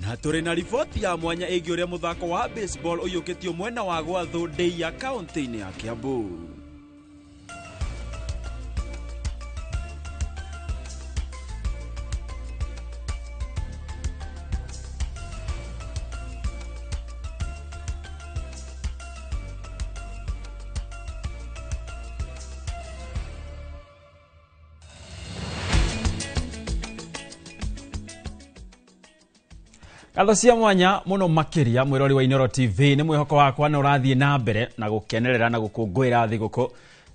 Na tũrĩ na riboti ya mwanya ĩgiĩ ũrĩa mũthako wa baseball ũiyũkĩtio mwena wa Gwathu Ndeiya kaunti-inĩ ya Kiambu. Ngatho cia mwanya muno makiria mwirori wa Inooro TV ni mwihoko wakwa na urathie na mbere na gukenerera na gukungũĩra thigũkũ.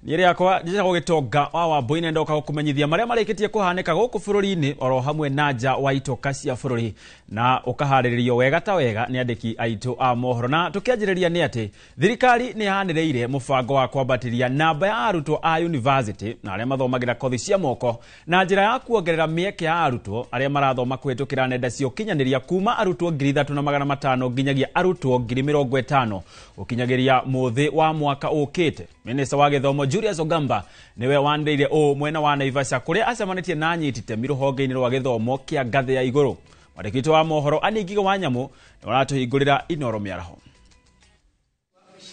Niĩ rĩakwa njĩtagwo Gĩtonga wa Wambũi na ndoka gũkũmenyithia marĩa marĩkĩtie kũhanĩka gũkũ bũrũri-inĩ oro hamwe na nja wa itoka cia bũrũri, na ũkaharĩrĩrio wega ta wega nĩ andĩki aitũ a mohoro. Na tũkĩanjĩrĩria nĩ atĩ thirikari nĩ yanĩrĩire mũbango wa kwambatĩria namba ya arutwo a university na arĩa mathomagĩra kothi cia moko na njĩra ya kuongerera mĩeke ya arutwo arĩa marathoma kũhĩtũkĩra nenda cia ũkinyanĩria kuma arutwo 3,500 nginyagia arutwo 50,000 gũkinyagĩria mũthĩ wa mwaka ũkĩte. Minista wa gĩthomo Julius Ogamba niwe wanĩrĩire ũũ mwena wa Naivasha kũrĩa acemanĩtie na anyiti itemi rũhonge-inĩ rwa gĩthomo kĩa ngathĩ ya igũrũ. Mwandĩki witũ wa mohoro Annie Ngigĩ wa Nyamũ nĩ aratũhingũrĩra Inooro mĩaraho.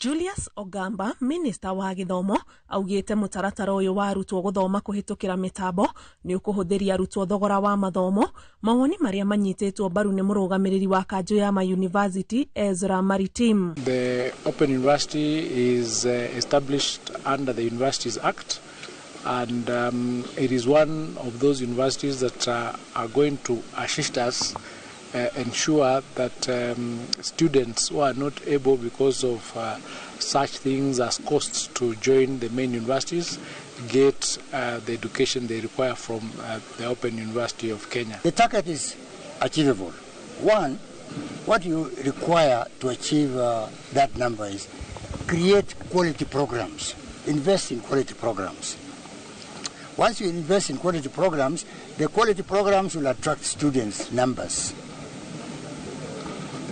Julius Ogamba, minista wa gĩthomo, augĩte mũtaratara ũyũ wa arutwo gũthoma kũhĩtũkĩra mĩtambo nĩ ũkũhũthĩria arutwo thogora wa mathomo, mawoni marĩa manyitĩtwo mbaru nĩ mũrũgamĩrĩri wa kanjũ ya ma University Ezra Maritim. The Open University is established under the Universities Act, and it is one of those universities that are going to assist us ensure that students who are not able because of such things as costs to join the main universities get the education they require from the Open University of Kenya. The target is achievable. One, what you require to achieve that number is create quality programs, invest in quality programs. Once you invest in quality programs, the quality programs will attract students' numbers.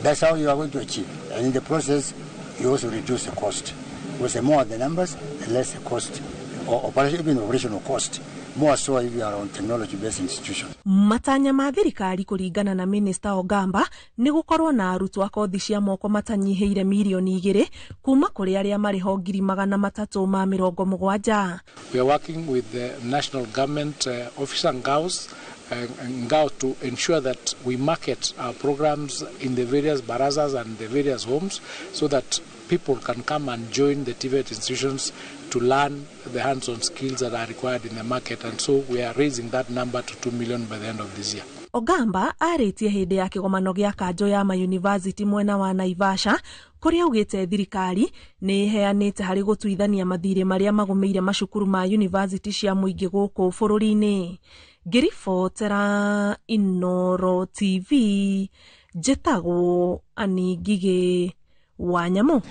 That's how you are going to achieve. And in the process, you also reduce the cost. Because the more the numbers, the less the cost, or even operational cost. More so if you are on technology-based institution. Matanya ma thirikari kũringana na Minista Ogamba nĩ gũkorwo na arutwo a kothi cia moko matanyihĩire 2 milioni kuma kũrĩ arĩa marĩ ho 370,000. We are working with the national government officer Ngaus Ngao to ensure that we market our programs in the various barazas and the various homes so that people can come and join the TVET institutions to learn the hands-on skills that are required in the market. And so we are raising that number to 2 million by the end of this year. Ogamba arĩtie hĩndĩ ya kĩgomano gĩa kanjũ ya mayunivasĩtĩ mwena wa Naivasha kũrĩa augĩte thirikari nĩ ĩheanĩte harĩ gũtuithania mathirĩ marĩa magũmĩire macukuru ma yunivasĩtĩ cia mũingĩ gũkũ bũrũri-inĩ. Ngĩribotera Inooro TV, njĩtagwo Annie Ngigĩ wa Nyamũ.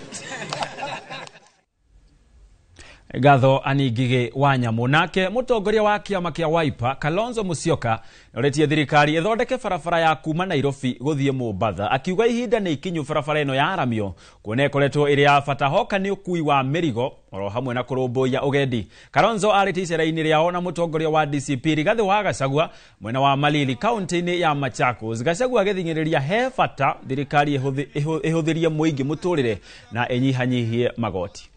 Ngatho Annie Ngigĩ wa Nyamũ. Nake mũtongoria wa kĩama kĩa Wiper Kalonzo Musyoka nĩorĩtie thirikari ĩthondeke barabara ya kuma Nairobi gũthiĩ Mombatha, akiuga ihinda nĩ ikinyu barabara ĩno yaramio kuona ĩkoretwo ĩrĩ ya bata hoka nĩ ũkui wa mĩrigo oro hamwe na kũrũmbũiya ũgendi. Kalonzo arĩtie icera-inĩ rĩao na mũtongoria wa DCP Rigathĩ wa Gachagua mwena wa Malili kaunti-inĩ ya Machakos. Gachagua agĩthing'ĩrĩria he bata thirikari ĩhũthĩrie mũingĩ mũtũrĩre na ĩnyihanyihie magoti.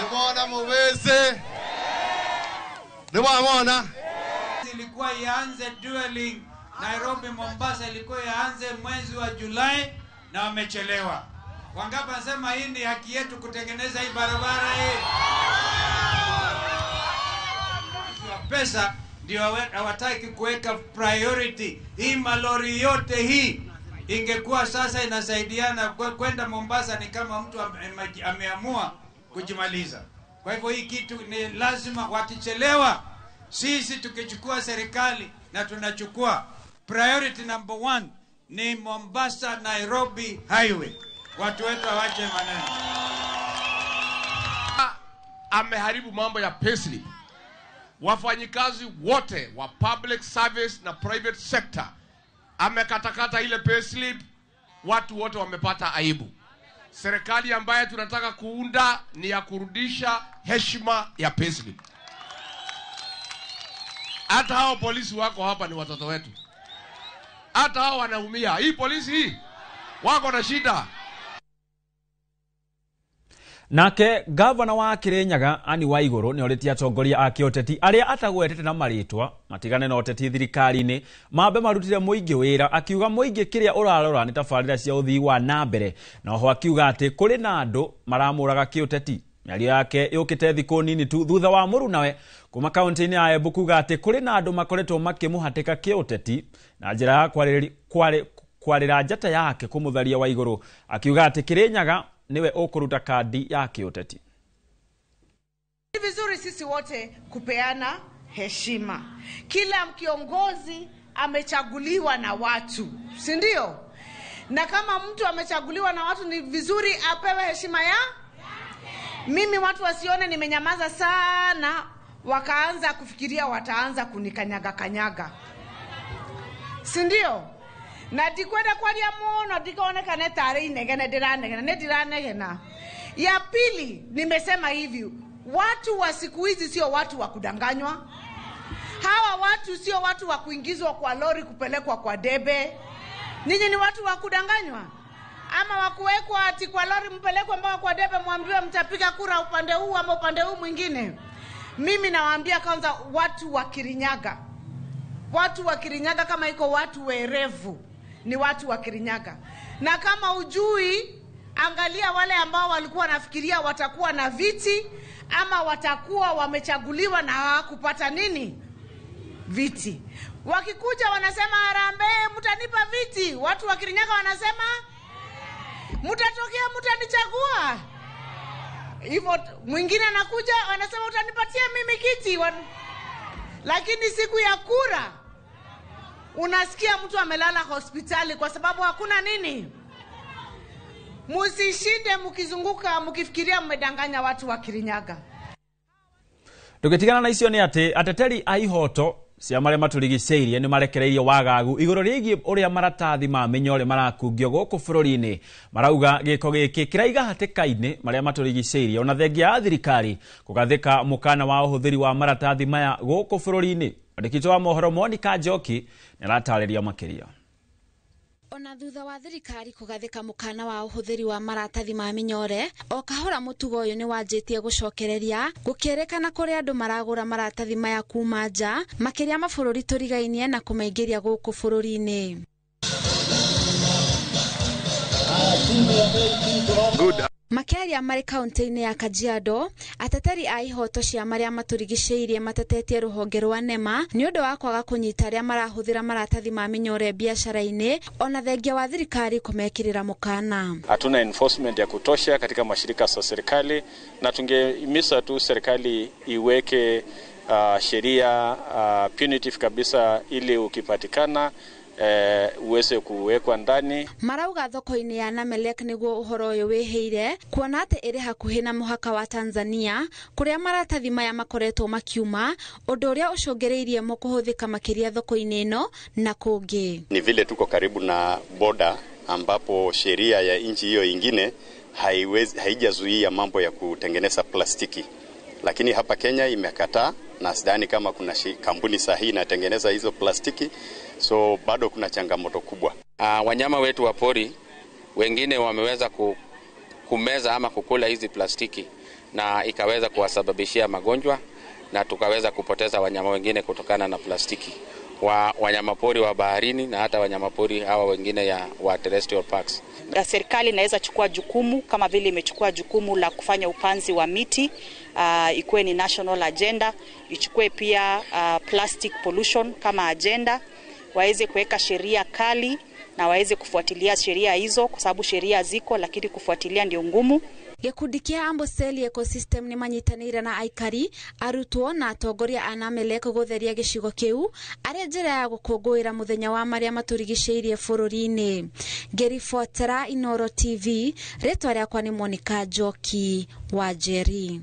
Nimeona muweze. Nimeona. Ilikuwa ianze dueling Nairobi Mombasa, ilikuwa ianze mwezi wa Julai na wamechelewa. Wangapi wanasema hii ni haki yetu kutengeneza hii barabara hii? Pesa ndio hawataki kuweka priority. Hii malori yote hii ingekuwa sasa inasaidiana kwenda Mombasa, ni kama mtu ameamua kujimaliza. Kwa hivyo hii kitu ni lazima, wakichelewa sisi tukichukua serikali na tunachukua priority number 1 ni Mombasa Nairobi highway. Watu wetu hawache maneno. Ameharibu mambo ya payslip. Wafanyikazi wote wa public service na private sector amekatakata ile payslip, watu wote wamepata aibu. Serikali ambaye tunataka kuunda ni ya kurudisha heshima ya payslip. Hata hao polisi wako hapa ni watoto wetu. Hata hao wanaumia. Hii polisi hii wako na shida. Nake gavana wa Kirinyaga Anne Waiguru nĩ orĩtie atongoria a kĩũteti arĩa atagwetete na marĩtwa matigane na ũteti thirikari-inĩ mambe marutire mũingĩ wĩra, akiuga mũingĩ kĩrĩa ũrarora nĩ tabarĩra cia ũthii wa na mbere, na oho akiuga atĩ kũrĩ na andũ maramũraga kĩũteti. Mĩario yake yũkĩte thikũ nini tu thutha wa mũrunawe kuma kaunti-inĩ ya Embu kuga atĩ kũrĩ na andũ makoretwo makĩmũhatĩka kĩũteti na njĩra ya kwarĩra njata yake kũmũtharia Waiguru, akiuga atĩ Kirinyaga niwe ukuruta kadi ya kiuteti. Ni vizuri sisi wote kupeana heshima. Kila kiongozi amechaguliwa na watu, si ndio? Na kama mtu amechaguliwa na watu ni vizuri apewe heshima ya. Mimi watu wasione nimenyamaza sana wakaanza kufikiria wataanza kunikanyaga kanyaga, si ndio? Na ndikwenda kwaria muno ndikaonekane tari inegene ndiranegena ni ndiranegena. Ya pili, nimesema hivi, watu wa siku hizi sio watu wa kudanganywa. Hawa watu sio watu wa kuingizwa kwa lori kupelekwa kwa debe. Ninyi ni watu wa kudanganywa ama wa kuwekwa ati kwa lori mpelekwe mpaka kwa debe mwambiwe mtapiga kura upande huu ama upande huu mwingine? Mimi nawaambia kwanza watu wa Kirinyaga. Watu wa Kirinyaga kama iko watu werevu ni watu wa Kirinyaga. Na kama ujui, angalia wale ambao walikuwa nafikiria watakuwa na viti ama watakuwa wamechaguliwa na hawakupata nini? Viti. Wakikuja wanasema harambee, mtanipa viti. Watu wa Kirinyaga wanasema mtatokea, mtanichagua. Hivyo mwingine anakuja wanasema utanipatia mimi kiti. Lakini siku ya kura unasikia mtu amelala hospitali kwa sababu hakuna nini. Musishinde mkizunguka mkifikiria mmedanganya watu wa Kirinyaga. Tugitigana na icio ni ati ateteri a ihoto cia maria maturigiceirie ni marekereirie wagagu iguru rigie uria maratathi ma minyore marakungio guku bururi-ini. Marauga giko giki kiraiga hatikaini maria maturigiceirie ona thengia ya thirikari kugathika mukana wa uhuthiri wa maratathi maya guku bururi-ini. Mwandĩki wa mohoro Monica Njoki nĩaratarĩria makĩria. Ona thutha wa thirikari kugathika mukana wa uhuthiri wa maratathi ma minyore, o kahora mutugo uyu ni wanjitie gucokereria gukierekana kuri andu maragura maratathi maya kuma nja makiria mabũrũri turigainie na kumaingiria guku bũrũri-inĩ. Makiaria marĩ kaunti-inĩ ya Kajiado, ateteri a ihoto cia marĩa maturigicĩirie matetetie rũhonge rwa NEMA nĩ ũndũ wa kwaga kũnyita arĩa marahũthĩra maratathi ma minyore biacara-inĩ ona thengia wa thirikari kũmekĩrĩra mũkana. Hatuna enforcement ya kutosha katika mashirika ya serikali, na tungehimiza tu serikali iweke sheria punitive kabisa ili ukipatikana uweze kuwekwa ndani. Marauga thoko-inĩ ya Namelek niguo uhoro uyu wĩhĩire kuona atĩ ĩrĩ hakuhĩ na mũhaka wa Tanzania kũrĩa maratathi maya makoretwo makiuma, ũndũ ũrĩa ũcũngĩrĩirie mo kũhũthĩka makĩria thoko-inĩ ĩno na kũngĩ. Ni vile tuko karibu na boda ambapo sheria ya nchi hiyo ingine haijazuia mambo ya kutengeneza plastiki, lakini hapa Kenya imekataa na sidhani kama kuna kampuni sahihi inatengeneza hizo plastiki, so bado kuna changamoto kubwa. Wanyama wetu wa pori wengine wameweza kumeza ama kukula hizi plastiki na ikaweza kuwasababishia magonjwa na tukaweza kupoteza wanyama wengine kutokana na plastiki. Wanyama pori wa baharini na hata wanyama pori hawa wengine ya wa terrestrial parks. Serikali inaweza chukua jukumu kama vile imechukua jukumu la kufanya upanzi wa miti, ikuwe ni national agenda, ichukue pia plastic pollution kama agenda, waweze kuweka sheria kali na waweze kufuatilia sheria hizo kwa sababu sheria ziko lakini kufuatilia ndio ngumu. Gikundi kia Amboseli Ecosystem ni manyitanĩire na aikari, arutwo na atongoria a Namelek gũtheria gĩcigo kĩu arĩ njĩra ya gũkũngũĩra mũthenya wa marĩa matũrigicĩirie bũrũri-inĩ. Ngĩribotera Inooro TV, rĩtwa rĩakwa nĩ Monica Njoki wa Njeri.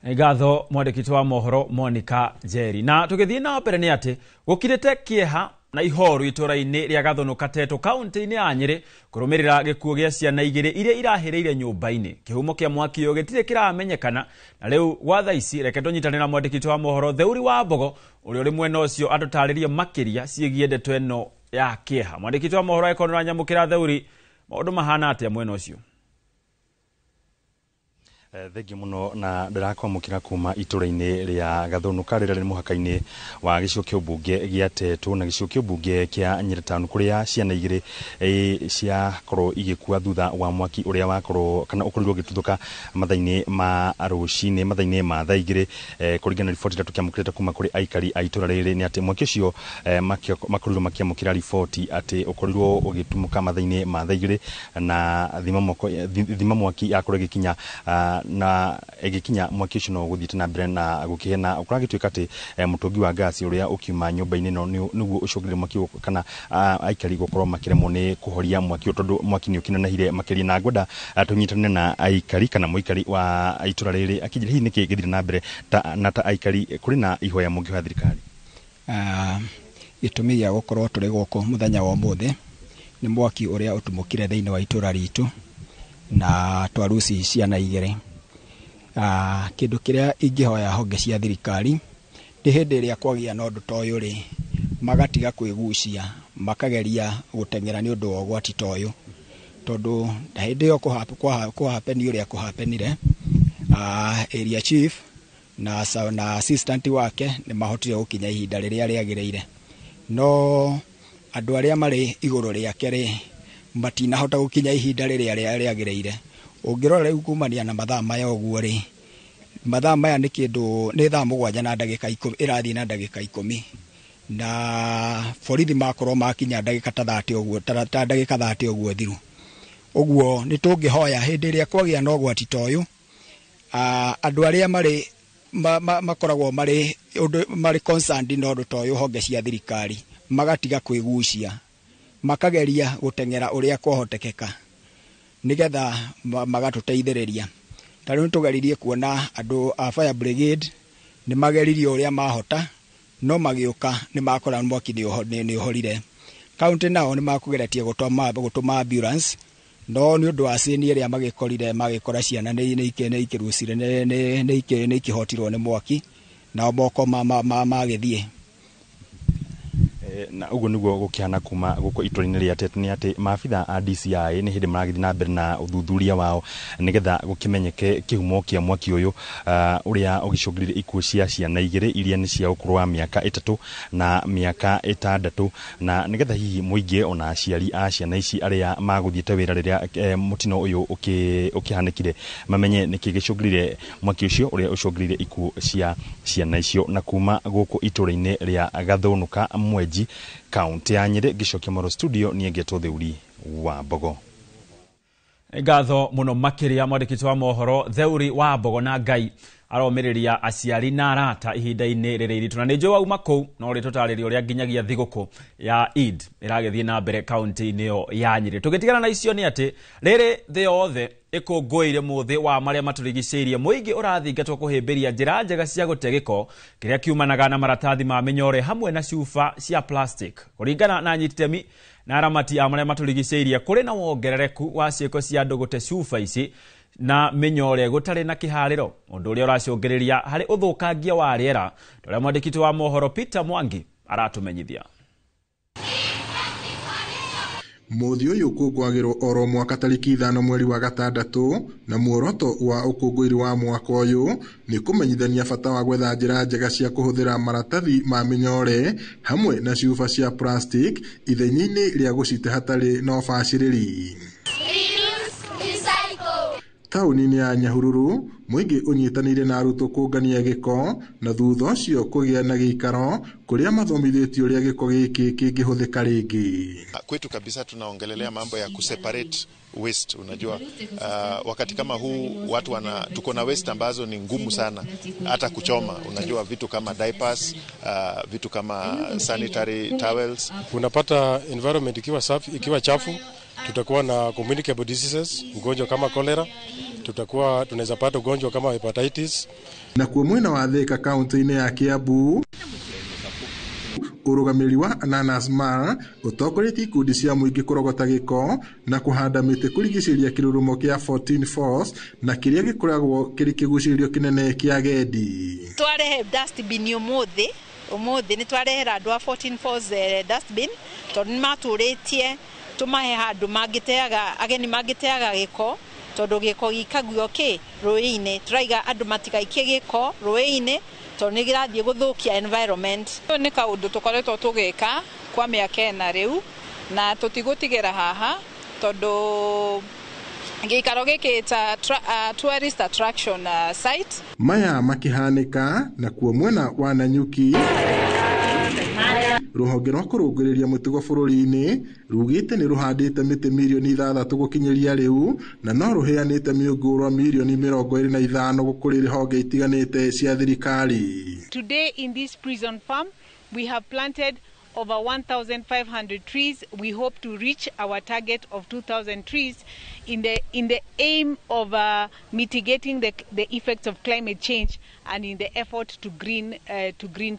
Ngatho mwandĩki wa mohoro Monica Njeri. Na tũgĩthiĩ na mbere nĩ atĩ gũkirĩte kĩeha Na ihoru itũra-inĩ rĩa Gathũnũ Kateto kaunti-inĩ ya Nyĩrĩ kũrũmĩrĩra gĩkuũ gĩa ciana igĩrĩ iria irahĩrĩire nyũmba-inĩ. Kĩhumo kĩa mwaki ũyũ gĩtirĩ kĩramenyekana na rĩu gwa thaa ici reke tũnyitanĩre na mwandĩki witũ wa mohoro Theuri wa Mbogo ũrĩa ũrĩ mwena ũcio atũtarĩrie makĩria ciĩgiĩ ndeto ĩno ya kĩeha. Mwandĩki witũ wa mohoro angĩkorwo nĩũranyamũkĩra Theuri, maũndũ mahana atĩa mwena ũcio? Thengiũ mũno na ndĩrakwamũkĩra kuma itũra-inĩ rĩa Gathũnũka rĩrĩa rĩ mũhaka-inĩ wa gĩcigo kĩa ũmbunge gĩa Tetũ na gĩcigo kĩa ũmbunge kĩa Nyĩrĩ Town kũrĩa ciana igĩrĩ ciakorwo igĩkua thutha wa mwaki ũrĩa wakorwo kana ũkorirwo ũgĩtuthũka mathaa-inĩ ma rũcinĩ mathaa-inĩ ma thaa igĩrĩ. Kũringana na riboti ĩrĩa tũkĩamũkĩrĩte kuma kũrĩ aikari a itũra rĩrĩ nĩ atĩ mwaki ũcio makorirwo makĩamũkĩra riboti atĩ ũkorirwo ũgĩtumũka mathaa-inĩ ma thaa igĩrĩ na thima mwaki yakorwo ĩgĩkinya na ĩgĩkinya mwaki ũcio no ũgũthiĩte na mbere na gũkĩhena. Kũragĩtuĩka atĩ mũtũngi wa ngasi ũrĩa ũkiuma nyũmba-inĩ ĩno nĩguo ũcũngĩrĩrie mwaki kana aikari gũkorwo makĩremwo nĩ kũhoria mwaki ũyũ tondũ mwaki nĩ ũkĩnenehire makĩria. Na ngwenda tũnyitane na aikari kana mũikari wa itũra rĩrĩ akĩnjĩra hihi nĩkĩ gĩthire na mbere na ta aikari kũrĩ na ihoya mũngĩhoya thirikari. Gĩtũmi gĩa gũkorwo tũrĩ gũkũ mũthenya wa ũmũthĩ nĩ mwaki ũrĩa ũtumũkire thĩinĩ wa itũra ritũ na twaruci ciana igĩrĩ. Kĩndũ kĩrĩa ingĩhoya honge cia thirikari nĩ hĩndĩ ĩrĩa kwagĩa na ũndũ ta ũyũ rĩ, magatiga kwĩgucia makageria gũteng'era nĩ ũndũ wa ũgwati ta ũyũ, tondũ hĩndĩ ĩyo kũhapeni ũrĩa kũhapenire, area chief na assistant wake nĩ mahotire gũkinya ihinda rĩrĩa rĩagĩrĩire, no andũ arĩa marĩ igũrũ rĩake rĩ matinahota gũkinya ihinda rĩrĩa rĩagĩrĩire. Ũngĩrora rĩu kumania na mathaa maya ũguo rĩ, mathaa maya nĩ kĩndũ nĩ thaa 7 na ndagĩka 10 ĩrathiĩ na ndagĩka 10, na borithi makorwo makinya ndagĩka ta 30 ũguo ta ndagĩka 30 ũguo thiru. Ũguo nĩ tũngĩhoya hĩndĩ ĩrĩa kwagĩa na ũgwati ta ũyũ, andũ arĩa marĩ makoragwo marĩ ũndũ marĩ concerned na ũndũ ta ũyũ honge cia thirikari magatiga kwĩgucia makageria gũteng'era ũrĩa kwahotekeka nĩgetha magatũteithĩrĩria. Ta rĩu nĩtũgeririe kuona andũ a fire brigade nĩ mageririe ũrĩa mahota, no magĩũka nĩ makora mwaki nĩ ũhorire. Kaunti nao nĩ makũgeretie gũtũma ambulance, no nĩ ũndũ wa cĩni ĩrĩa magĩkorire magĩkora ciana nĩ ikĩrucire nĩ ikĩhotirwo nĩ mwaki nao moko magĩthiĩ. Na ũguo nĩguo gũkĩhana kuma gũkũ itũra-inĩ rĩa Tetũ nĩ atĩ maabitha a DCI nĩ hĩndĩ maragĩthiĩ na mbere na ũthuthuria wao nĩgetha gũkĩmenyeke kĩhumo kĩa mwaki ũyũ ũrĩa ũgĩcũngĩrĩirie ikuũ cia ciana igĩrĩ iria nĩ cia ũkũrũ wa mĩaka 3 na mĩaka 6, na nĩgetha hihi mũingĩ ona aciari a ciana ici arĩa magũthiĩte wĩra rĩrĩa mũtino ũyũ ũkĩhanĩkire mamenye nĩkĩ gĩcũngĩrĩire mwaki ũcio ũrĩa ũcũngĩrĩirie ikuũ cia ciana icio. Na kuma gũkũ itũra-inĩ rĩa Gathũnũka Mwenji kaunti ya Nyĩrĩ, ngĩcokia Moro studio niĩ ngetwo Theuri wa Mbogo. Ngatho mũno makĩria mwandĩki wa mohoro Theuri wa Mbogo na Ngai aromĩrĩria aciari na arata ihinda-inĩ rĩrĩ iritũ. Na nĩ njũĩ wauma kũu no rĩtũtarĩria ũrĩa nginyagia thigũkũ ya Eid ĩragĩthiĩ na mbere kaunti-inĩ ĩyo ya Nyĩrĩ. Tũgĩtigana na icio nĩ atĩ rĩrĩ thĩ yothe ĩkũngũĩire mũthĩ wa marĩa matũrigicĩirie, mũingĩ ũrathingatwo kũhĩmbĩria njĩra njega cia gũte gĩko kĩrĩa kiumanaga na maratathi ma mĩnyore hamwe na cuba cia plastic. Kũringana na anyititemi na aramati a marĩa matũrigicĩirie, kũrĩ na wongerereku wa ciĩko cia andũ gũte cuba ici na mĩnyore gũtarĩ na kĩharĩro, ũndũ ũrĩa ũracũngĩrĩria harĩ ũthũkangia wa rĩera, ũrĩa mwandĩki wa mohoro Peter Mwangi aratũmenyithia. Mũthĩ ũyũ ũkũngũagĩrwo oro mwaka tarĩki 5 mweri wa 6, na muoroto wa ũkũngũĩri wa mwaka ũyũ nĩ kũmenyithania bata wa gwetha njĩra njega cia kũhũthĩra maratathi ma mĩnyore hamwe na cuba cia plastic ithenya-inĩ rĩa gũcite hatarĩ na ũbacĩrĩri. Taũni-inĩ ya Nyahururu mũingĩ ũnyitanĩire na arutwo kũngania gĩko na thutha ũcio kũgĩa na gĩikaro kũrĩa mathomithĩtio ũrĩa gĩko gĩkĩ kĩngĩhũthĩka rĩngĩ. Kwetu kabisa tunaongelelea mambo ya kuseparate waste. Unajua wakati kama huu watu tuko na waste ambazo ni ngumu sana hata kuchoma. Unajua vitu kama diapers, vitu kama sanitary towels. Unapata environment ikiwa safi, ikiwa chafu, tutakuwa na communicable diseases, ugonjwa kama cholera, tutakuwa tunaweza pata ugonjwa kama hepatitis. Na kwa mwena wa Thika kaunti-inĩ ya Kiambu Ũrũgamĩrĩri wa Ananas Mar ũtongoretie ikundi cia mũingĩ kũrogota gĩko na kũhanda mĩtĩ kũrigicĩria kĩrurumo kĩa 14 Falls na kĩrĩa gĩkoragwo kĩrĩ kĩgucĩrĩrio kĩnene kĩa agendi. Twarehe dustbin ũmũthĩ nĩ twarehera andũ a 14 Falls dustbin tondũ nĩ matũrĩtie tũmahe handũ mangĩteaga ageni mangĩteaga gĩko tondũ gĩko gĩikagio kĩ rũĩ-inĩ. Tũraiga andũ matigaikie gĩko rũĩ-inĩ tondũ nĩ kĩrathiĩ gũthũkia environment. Nĩ kaũndũ tũkoretwo tũgĩka kwa mĩaka ĩna rĩu na tũtigũtigĩra haha tondũ gĩikaro gĩkĩ ta tourist attraction site. Maya makĩhanĩka nakuo mwena wa Nanyuki rũhonge rwa kũrũngĩrĩria mũtugo bũrũri-inĩ rugĩte nĩ rũhandĩte mĩtĩ mirioni 6 gũkinyĩria rĩu na no rũheanĩte mĩũngũrwa mirioni 25 gũkũrĩ honge itiganĩte cia thirikari. Today in this prison farm we have planted over 1,500 trees. We hope to reach our target of 2,000 trees in the aim of mitigating the effects of climate change and in the effort to green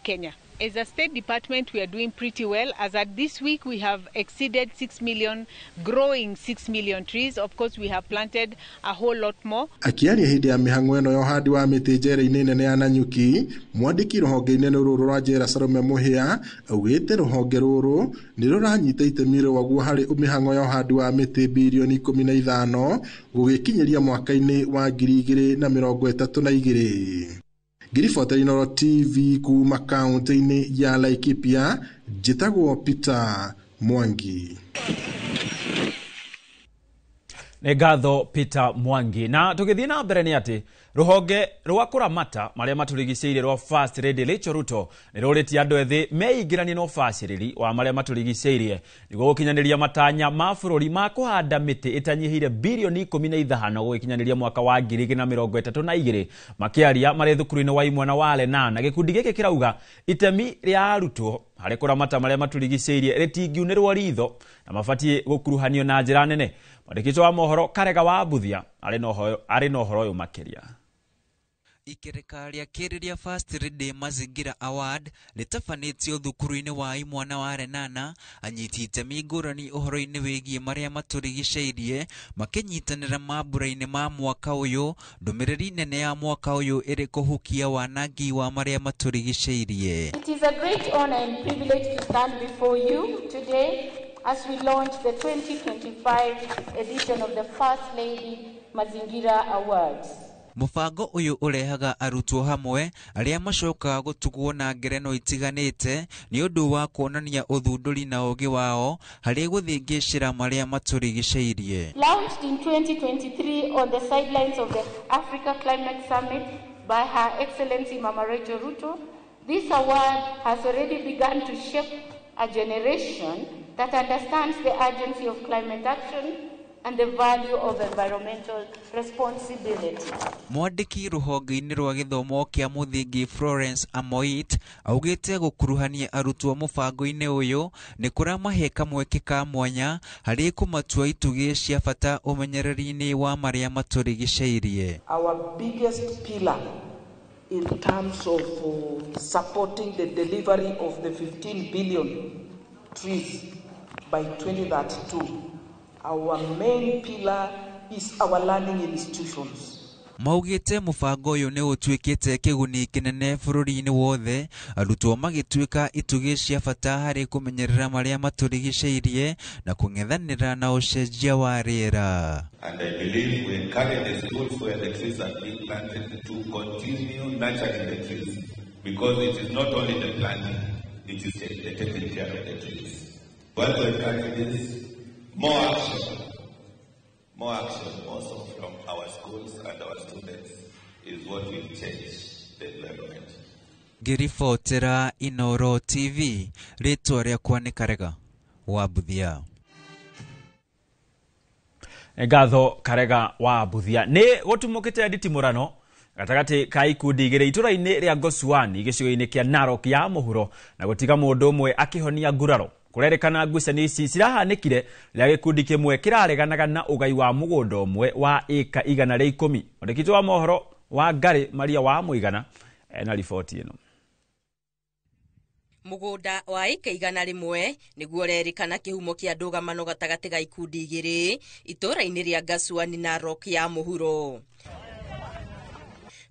Kenya. As a state department, we are doing pretty well. As at this week, we have exceeded 6 million, growing 6 million trees. Of course, we have planted a whole lot more. Akiaria hĩndĩ ya mĩhang'o ĩno ya ũhandi wa mĩtĩ njera-inĩ nene ya Nanyuki, mwandĩki rũhonge-inĩ rũrũ rwa njera Salome Mũhĩa augĩte rũhonge rũrũ nĩ rũranyita itemi rwaguo harĩ mĩhang'o ya ũhandi wa mĩtĩ birioni 15 gũgĩkinyĩria mwaka-inĩ wa 2032. Ngiribota Inooro TV kuma kaunti-inĩ ya Laikipia, njĩtagwo Peter Mwangi. Nĩ ngatho Peter Mwangi. Na tũgĩthiĩ na mbere nĩ atĩ rũhonge rwa kũramata marĩa matũrigicĩirie rwa First Lady Rachel Ruto nĩ rũrĩtie andũ ethĩ meingĩranie na ũbacĩrĩri wa marĩa matũrigicĩirie nĩguo gũkinyanĩria matanya ma bũrũri ma kũhanda mĩtĩ ĩtanyihĩire birioni 15 gũgĩkinyanĩria mwaka wa 2032. Makĩaria marĩ thukuru-inĩ wa Imwana wa Lenana, gĩkundi gĩkĩ kĩrauga itemi rĩa arutwo harĩ kũramata marĩa matũrigicĩirie rĩtingiunĩrwo ritho na mabatiĩ gũkuruhanio na njĩra nene. Mwandĩki wa mohoro Karega wa Mbuthia arĩ na ũhoro ũyũ makĩria. Ikereka rĩa kerĩ rĩa First Lady Mazingira Award rĩtabanĩtio thukuru-inĩ wa Imwana wa Lenana, anyiti itemi ngũrani ũhoro-inĩ wĩgiĩ marĩa matũrigicĩirie makĩnyitanĩra mambura-inĩ ma mwaka ũyũ. Ndũmĩrĩri nene ya mwaka ũyũ ĩrĩ kũhukia wanangi wa marĩa matũrigicĩirie. It is a great honor and privilege to stand before you today as we launch the 2025 edition of the First Lady Mazingira Awards. Mũbango ũyũ ũrehaga arutwo hamwe arĩa macokaga gũtugwo na ngereno itiganĩte nĩ ũndũ wa kuonania ũthundũri na ũũgĩ wao harĩ gũthingĩcĩra marĩa matũrigicĩirie. Launched in 2023 on the sidelines of the Africa Climate Summit by Her Excellency Mama Rachel Ruto, this award has already begun to shape a generation that understands the urgency of climate action and the value of environmental responsibility. Mwandĩki rũhonge-inĩ rwa gĩthomo kĩa mũthingi Florence Amoit augĩte gũkuruhania arutwo mũbango-inĩ ũyũ nĩ kũramahe kamweke ka mwanya harĩ kũmatua itugĩ cia bata ũmenyereri-inĩ wa marĩa matũrigicĩirie. Our biggest pillar in terms of supporting the delivery of the 15 billion trees by 2032, our main pillar is our learning institutions. Maugĩte mũbango ũyũ nĩ ũtuĩkĩte kĩguni kĩnene bũrũri-inĩ wothe, arutwo magĩtuĩka itugĩ cia bata harĩ kũmenyerera marĩa matũrigicĩirie na kũng'ethanĩra na ũcenjia wa rĩera. And I believe we encourage the schools where the trees are being planted to continue nurturing the trees, because it is not only the planting, it is the taking care of the trees. What we encourage is more action also from our schools and our students is what will change the environment. Ngĩribotera Inooro TV, rĩtwa rĩakwa nĩ Karega wa Mbuthia. Ngatho Karega wa Mbuthia. Nĩ gũtumũkĩte nditimũrano gatagatĩ ka ikundi igĩrĩ itũra-inĩ rĩa Ngosuani gĩcigo-inĩ kĩa Narok ya mũhuro na gũtiga mũndũ ũmwe akĩhonia nguraro. Kũrerĩkana ngucanio ici cirahanĩkire rĩrĩa gĩkundi kĩmwe kĩrareganaga na ũgai wa mũgũnda ũmwe wa ĩka 110. Mwandĩki wa mohoro wa Ngarĩ Maria wa Mũigana ena riboti ĩno. Mũgũnda wa ĩka 100 nĩguo ũrerĩkana kĩhumo kĩa ndũgamano gatagatĩ ga ikundi igĩrĩ itũũra-inĩ rĩa Ngasuani Narok ya mũhuro.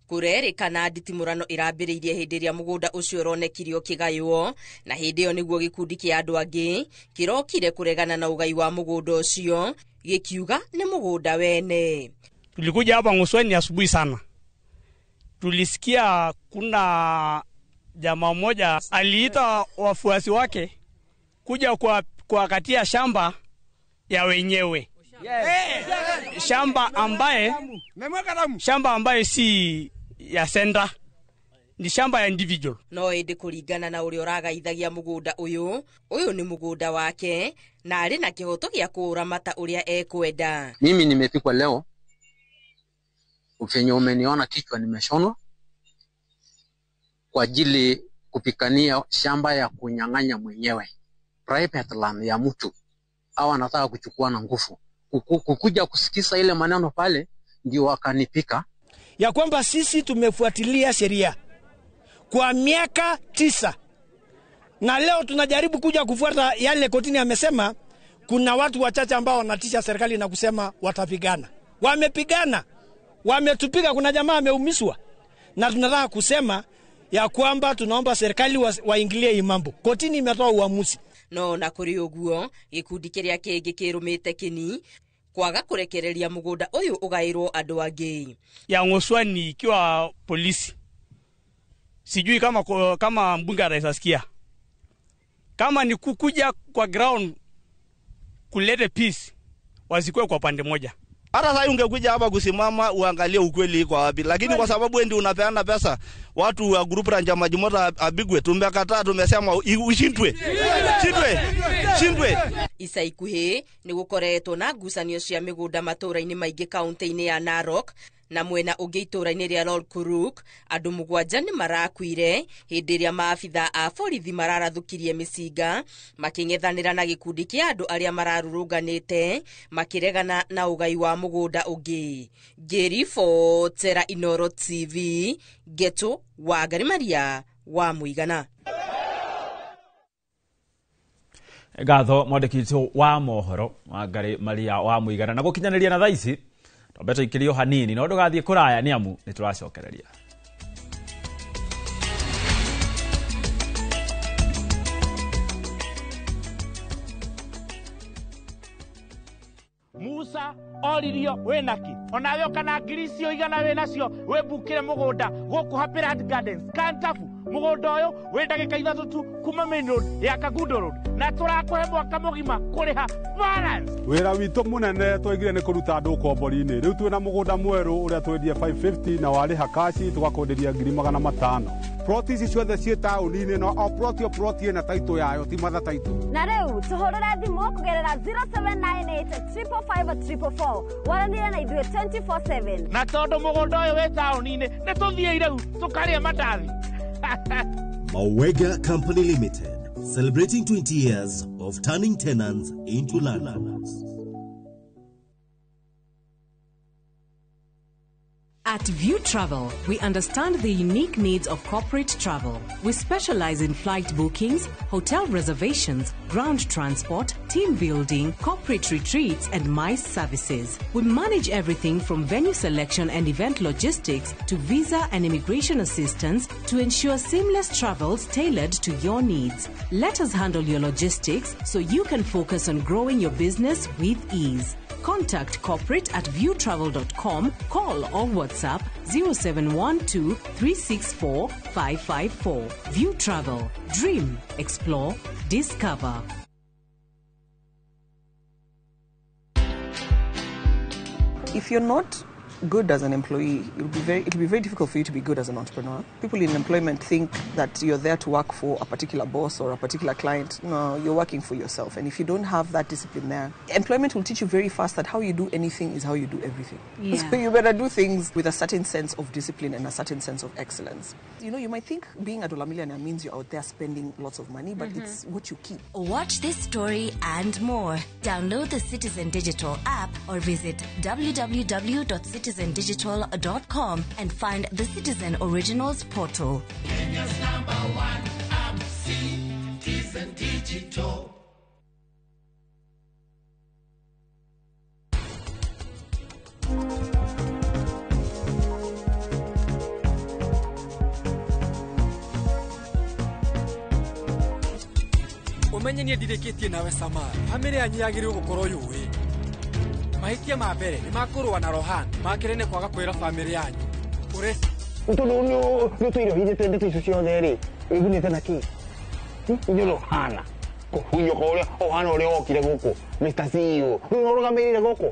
Kũrerĩkana nditimũrano ĩrambĩrĩirie hĩndĩ ĩrĩa mũgũnda ũcio ũronekire ũkĩgaywo, na hĩndĩ ĩyo nĩguo gĩkundi kĩa andũ angĩ kĩrokire kũregana na ũgai wa mũgũnda ũcio gĩkiuga nĩ mũgũnda wene. Tulikuja hapa Ngusweni asubuhi sana, tulisikia kuna jamaa mmoja aliita wafuasi wake kuja kwa katia shamba ya wenyewe. Yes. Shamba ambaye si ya senda, ni shamba ya individual. No ĩndĩ kũringana na ũrĩa ũragaithagia mũgũnda ũyũ, ũyũ nĩ mũgũnda wake na arĩ na kĩhoto gĩa kũũramata ũrĩa ekwenda. Mimi nimepikwa leo, venye umeniona kichwa nimeshonwa kwa ajili kupikania shamba ya kunyang'anya mwenyewe, private land ya mtu, au anataka kuchukua na nguvu. Kukuja kusikiza ile maneno pale ndio wakanipika. Ya kwamba sisi tumefuatilia sheria kwa miaka 9 na leo tunajaribu kuja kufuata yale kotini amesema. Kuna watu wachache ambao wanatisha serikali na kusema watapigana. Wamepigana, wametupiga, kuna jamaa ameumizwa. Na tunataka kusema ya kwamba tunaomba serikali waingilie hii mambo. Kotini imetoa uamuzi. No na kuri uguo gikundi kiria kingi kirumite kini kwaga kurekereria mugunda uyu ugairwo andu angi. Ya Ngoswani ikiwa polisi, sijui kama mbunge anaweza. Kama ni kukuja kwa ground kulete peace, wasikuwe kwa pande moja. Hata sasa ungekuja hapa kusimama uangalie ukweli iko wapi, lakini kwa sababu wewe ndio unapeana pesa watu wa group ranja Majimoto abigwe, tumekataa, tumesema ushindwe. Shindwe. Shindwe. Ica ikuhĩ nĩ gũkoretwo na ngucanio cia mĩgũnda matũũra-inĩ maingĩ kaunti-inĩ ya Narok na mwena ũngĩ itũũra-inĩ rĩa Lolkuruk andũ 7 nĩ marakuire hĩndĩ ĩrĩa maabitha a borithi mararathũkirie mĩcinga makĩng'ethanĩra na gĩkundi kĩa andũ arĩa mararũrũnganĩte makĩregana na ũgai wa mũgũnda ũngĩ. Ngĩribotera Inoro TV, Geto wa Ngari wa Mũigana. Ngatho mwandĩki witũ wa mohoro wa Ngari Maria wa Mũigana na gũkinyanĩria na thaa ici twambe tũikĩrio hanini no ndũgathiĩ kũraya nĩ amu nĩ tũracokereria. Musa oririo wĩnaki onawe ũkana ngiri icio 100 wĩnacio wĩmbukĩre mũgũnda gũkũ Happy Land Gardens Kantafu. Mũgũnda ũyũ wĩ ndagĩka 3 tu kuma main road ya Kangundo Road na tũrakũhe mwaka mũgima kũrĩha balance. Wĩra witũ mũnene twaigire nĩ kũruta andũ ũkombori-inĩ. Rĩu twĩna mũgũnda mwerũ ũrĩa twendie 550 na warĩha kaci tũgakwenderia ngiri 500. Ploti ici ciothe ciĩ taũni-inĩ no o ploti o ploti ĩna taitũ yayo, ti matha taitũ. Na rĩu tũhũrĩre thimũ kũgerera 0798 555 444 waranĩre na ithuĩ 24/7. Na tondũ mũgũnda ũyũ wĩ taũni-inĩ nĩ tũthiĩ rĩu tũkarĩe mandathi. Mawega Company Limited, celebrating 20 years of turning tenants into landlords. At View Travel, we understand the unique needs of corporate travel. We specialize in flight bookings, hotel reservations, ground transport, team building, corporate retreats, and MICE services. We manage everything from venue selection and event logistics to visa and immigration assistance to ensure seamless travels tailored to your needs. Let us handle your logistics so you can focus on growing your business with ease. Contact corporate at viewtravel.com, call or WhatsApp 0712 364 554. View Travel. Dream, explore, discover. If you're not good as an employee, it'll be very difficult for you to be good as an entrepreneur. People in employment think that you're there to work for a particular boss or a particular client. No, you're working for yourself. And if you don't have that discipline there, employment will teach you very fast that how you do anything is how you do everything. Yeah. So you better do things with a certain sense of discipline and a certain sense of excellence. You know, you might think being a dollar millionaire means you're out there spending lots of money, but it's what you keep. Watch this story and more. Download the Citizen Digital app or visit www.citizendigital.com and find the Citizen Originals portal. Kenya's number one app, Citizen. Citizen Digital. Umenye niĩ ndirĩkĩtie nawe sama bamĩrĩ yanyu yagĩrĩirwo gũkorwo yũĩ mahĩtia ma mbere nĩ makũrũa na Rohan makĩrĩ nĩ kwaga kwĩra bamĩrĩ yanyu ũrĩ Tondũ nĩ ũtũire ũhithĩte ndeto icio ciothe rĩ, wĩgunĩte na kĩ? Ithuĩ ũhana kũhunyũka ũrĩa ũhana ũrĩa wokire gũkũ Mr. CEO rĩu ũrũgamĩrĩire gũkũ.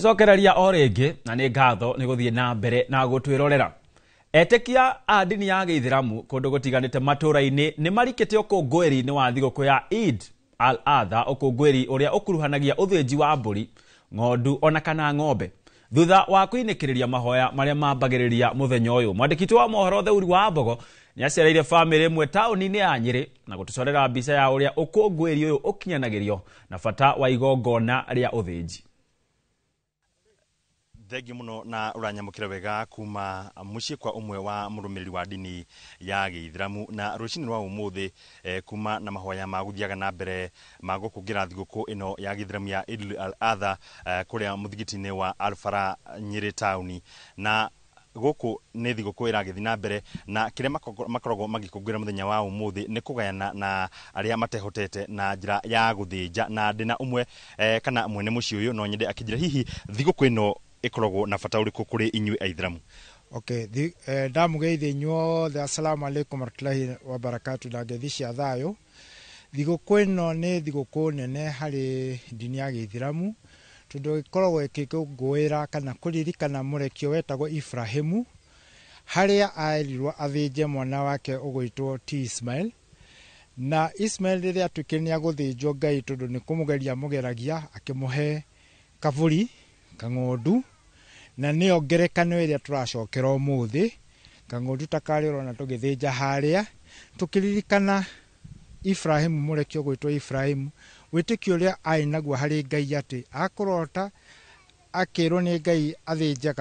Cokereria o rĩngĩ na nĩ ngatho nĩ gũthiĩ na mbere na gũtwĩrorera. Etĩkia a ndini ya gĩithĩramu kũndũ gũtiganĩte matũũra-inĩ nĩ marikĩte ũkũngũĩri-inĩ wa thigũkũ ya Eid al-Adha, ũkũngũĩri ũrĩa ũkuruhanagia ũthĩnji wa mbũri, ng'ondu ona kana ng'ombe. Thutha wa kũinĩkĩrĩria mahoya marĩa mambagĩrĩria mũthenya ũyũ, mwandĩki wa mohoro Theuri wa Mbogo nĩ acereire bamĩrĩ ĩmwe taũni-inĩ ya Nyĩrĩ na gũtũcorera mbica ya ũrĩa ũkũngũĩri ũyũ ũkinyanagĩrio na bata wa igongona rĩa ũthĩnji. Thengi muno na uranyamukira wega kuma muciĩ kwa umwe wa mũrũmĩrĩri wa ndini ya gĩithĩramu na rũcinĩ rwa ũmũthĩ kuma na mahoya ma gũthiaga na mbere ma gũkũngĩra thigũkũ ĩno ya gĩithĩramu ya Eid al-Adha kũrĩa mũthigiti-inĩ wa Al-Farah Nyĩrĩ taũni. Na gũkũ nĩ thigũkũ ĩragĩthiĩ na mbere na kĩrĩa makoragwo magĩkũngũĩra mũthenya wa ũmũthĩ nĩ kũgayana na arĩa matehotete na njĩra ya gũthĩnja. Na ndĩna ũmwe kana mwene mũciĩ ũyũ no nyende akĩnjĩra hihi thigũkũ ĩno ikoragwo na bata ũrĩkũ kũrĩ inyuĩ aithĩramu. Okay, ndamũgeithia inyuothe, assalamu alaikum warahmatullahi wabarakatu, na ngeithi cia thayũ. Thigũkũ ĩno nĩ thigũkũ nene harĩ ndini ya gĩithĩramu tondũ ĩkoragwo ĩkĩkũngũĩra kana kũririkana mũrekio wetagwo Ibrahimu harĩa aerirwo athĩnje mwana wake ũgwĩtwo ti Ismail. Na Ismail rĩrĩa atuĩkire nĩ agũthĩnjwo Ngai tondũ nĩ kũmũgeria amũgeragia akĩmũhe kabũri kang'ondu, na nĩyo ngerekano ĩrĩa tũracokera ũmũthĩ. Kang'ondu ta karĩa ũrona tũgĩthĩnja harĩa tũkĩririkana Ibrahimu, mũrekio ũgwĩtwo Ibrahimu, wĩtĩkio ũrĩa arĩ naguo harĩ Ngai atĩ akũrota akĩrwo nĩ Ngai athĩnje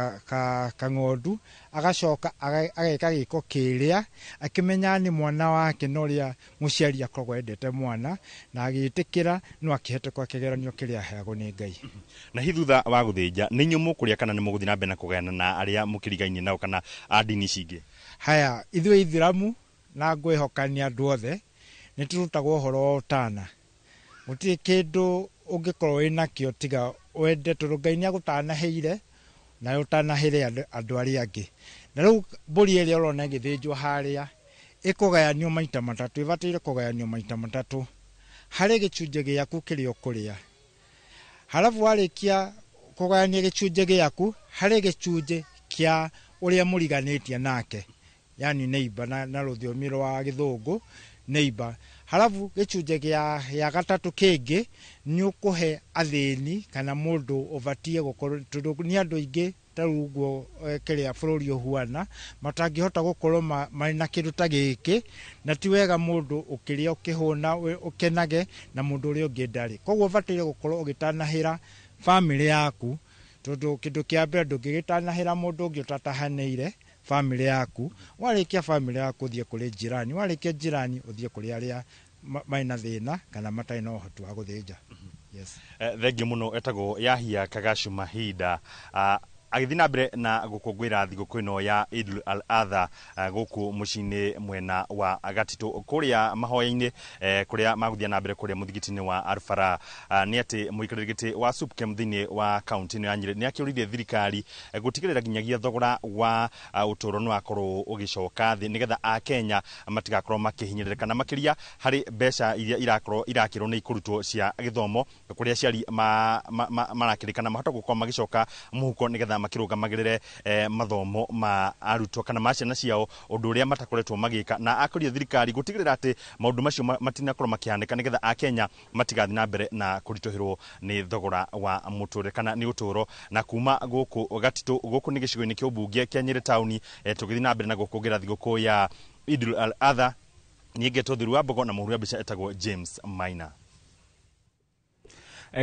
kang'ondu agacoka ageka gĩko kĩrĩa akĩmenya nĩ mwana wake na ũrĩa mũciari akoragwo endete mwana na agĩtĩkĩra no akĩhetũka kĩgeranio kĩrĩa aheagwo nĩ Ngai. Na hihi thutha wa gũthĩnja nĩ inyuĩ mũkũrĩa kana nĩ mũgũthiĩ na mbere na kũgayana na arĩa mũkĩrigainie nao kana a ndini ici ingĩ? Haya, ithuĩ ithĩramu na ngwĩhoka nĩ andũ othe nĩ tũrutagwo ũhoro wa ũtana. Gũtirĩ kĩndũ ũngĩkorwo wĩnakĩo tiga wende tondũ Ngai nĩ agũtanahĩire na ũtanahĩre andũ arĩa angĩ. Na rĩu mbũri ĩrĩa ũrona ĩgĩthĩnjwo harĩa ĩkũgayanio maita matatũ, ĩbataire kũgayanio maita matatũ harĩ gĩcunjĩ gĩaku kĩrĩa ũkũrĩa. Halafu warĩkia kũgayania gĩcunjĩ gĩaku harĩ gĩcunjĩ kĩa ũrĩa mũriganĩtie nake, yani neighbor na rũthiomi rwa gĩthũngũ neighbor. Halafu gĩcunjĩ gĩa gatatũ kĩngĩ nĩ ũkũhe athĩni kana mũndũ ũbatiĩ gũkorwo, tondũ nĩ andũ aingĩ ta rĩu ũguo kĩrĩa bũrũri ũhuana matangĩhota gũkorwo marĩ na kĩndũ ta gĩkĩ, na ti wega mũndũ ũkĩrĩa ũkĩhũna ũkenage na mũndũ ũrĩa ũngĩ ndarĩ. Koguo ũbataire gũkorwo ũgĩtanahĩra bamĩrĩ yaku, tondũ kĩndũ kĩa mbere ndũngĩgĩtanahĩra mũndũ ũngĩ ũtatahanĩire bamĩrĩ yaku. Warĩkia bamĩrĩ yaku ũthiĩ kũrĩ jirani, warĩkia jirani ũthiĩ kũrĩ arĩa marĩ na thĩna kana matarĩ na ũhoti wa gũthĩnja. Yes. Thengiũ mũno. Etagwo Yahya Kagashu Mahinda agĩthiĩ na mbere na gũkũngũĩra thigũkũ ĩno ya Eid al-Adha gũkũ mũciĩ-inĩ mwena wa Gatitũ kũrĩa mahoya-inĩ kũrĩa magũthiĩ na mbere kũrĩa mũthigiti-inĩ wa Al-Farah. Nĩ atĩ mũikarĩri gĩtĩ wa SUPKEM thĩinĩ wa kaunti ĩno ya Nyĩrĩ nĩ akĩũririe thirikari gũtigĩrĩra nginyagia thogora wa ũtũũro nĩ wakorwo ũgĩcoka thĩ nĩgetha Akenya matigakorwo makĩhinyĩrĩrĩka, na makĩria harĩ mbeca iria irakorwo irakĩrwo nĩ ikũrutwo cia gĩthomo kũrĩa aciari marakĩrĩkana mahota gũkorwo magĩcoka mũhuko nĩgetha makĩrũgamagĩrĩre mathomo ma arutwo kana ma ciana ciao, ũndũ ũrĩa matakoretwo magĩka. Na akũria thirikari gũtigĩrĩra atĩ maũndũ macio matinakorwo makĩhanĩka nĩgetha Akenya matigathiĩ na mbere na kũritũhĩrwo nĩ thogora wa mũtũrĩre kana nĩ ũtũũro. Na kuma gũkũ Gatitũ, gũkũ nĩ gĩcigo-inĩ kĩa ũmbunge kĩa Nyĩrĩ taũni, tũgĩthiĩ na mbere na gũkũngĩra thigũkũ ya Eid al-Adha. Niĩ ngetwo Thiru wa Mbogo na mũhũri wa mbica etagwo James Maina.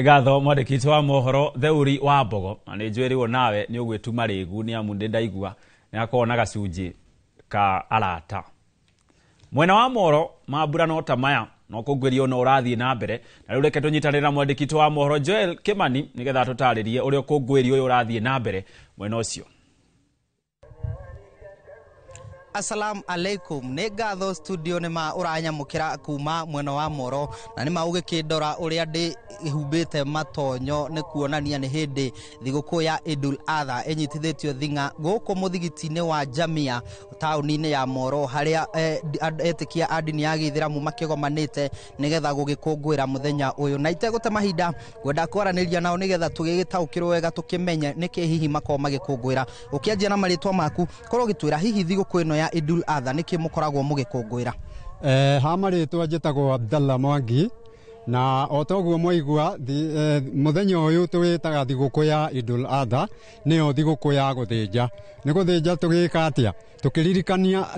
Ngatho mwandĩki witũ wa mohoro Theuri wa Mbogo, na nĩ njwĩrĩrwo nawe nĩ ũgwĩtuma rĩgu nĩ amu ndĩ ndaigua nĩ akorwo na gacunjĩ ka arata. Mwena wa Moro mambura no ta maya no kũngwĩrio no ũrathiĩ na mbere, na rĩu reke tũnyitanĩre na mwandĩki witũ wa mohoro Joel Kimani nĩgetha atũtarĩrie ũrĩa ũkũngũĩri ũyũ ũrathiĩ na mbere mwena ũcio. Assalamu alaikum. Nĩ ngatho studio nĩ ma ũranyamũkĩra kuma mwena wa Moro, na nĩ ma ũgĩkĩndora ũrĩa ndĩhumbĩte matonyo nĩ kuonania nĩ hĩndĩ thigũkũ ya Idul Adha ĩnyitithĩtio thing'a gũkũ mũthigiti-inĩ wa Jamia taũni-inĩ ya Moro, harĩa etĩkia a ndini ya gĩithĩramu makĩgomanĩte nĩgetha gũgĩkũngũĩra mũthenya ũyũ. Na itegũte mahinda ngwenda kwaranĩria nao nĩgetha tũgĩgĩtaũkĩrwo wega tũkĩmenye nĩkĩ hihi makoragwo magĩkũngũĩra. Ũkĩanjia na marĩtwa maku, korwo ũgĩtwĩra hihi thigũkũ ĩno ya Idul Adha nĩkĩ mũkoragwo mũgĩkũngũĩra? Ha marĩtwa njĩtagwo Abdallah Mwangi, na o toguo mwaigua mũthenya ũyũ tũwĩtaga thigũkũ ya Idul Adha, nĩyo thigũkũ ya gũthĩnja. Nĩ gũthĩnja tũgĩka atĩa?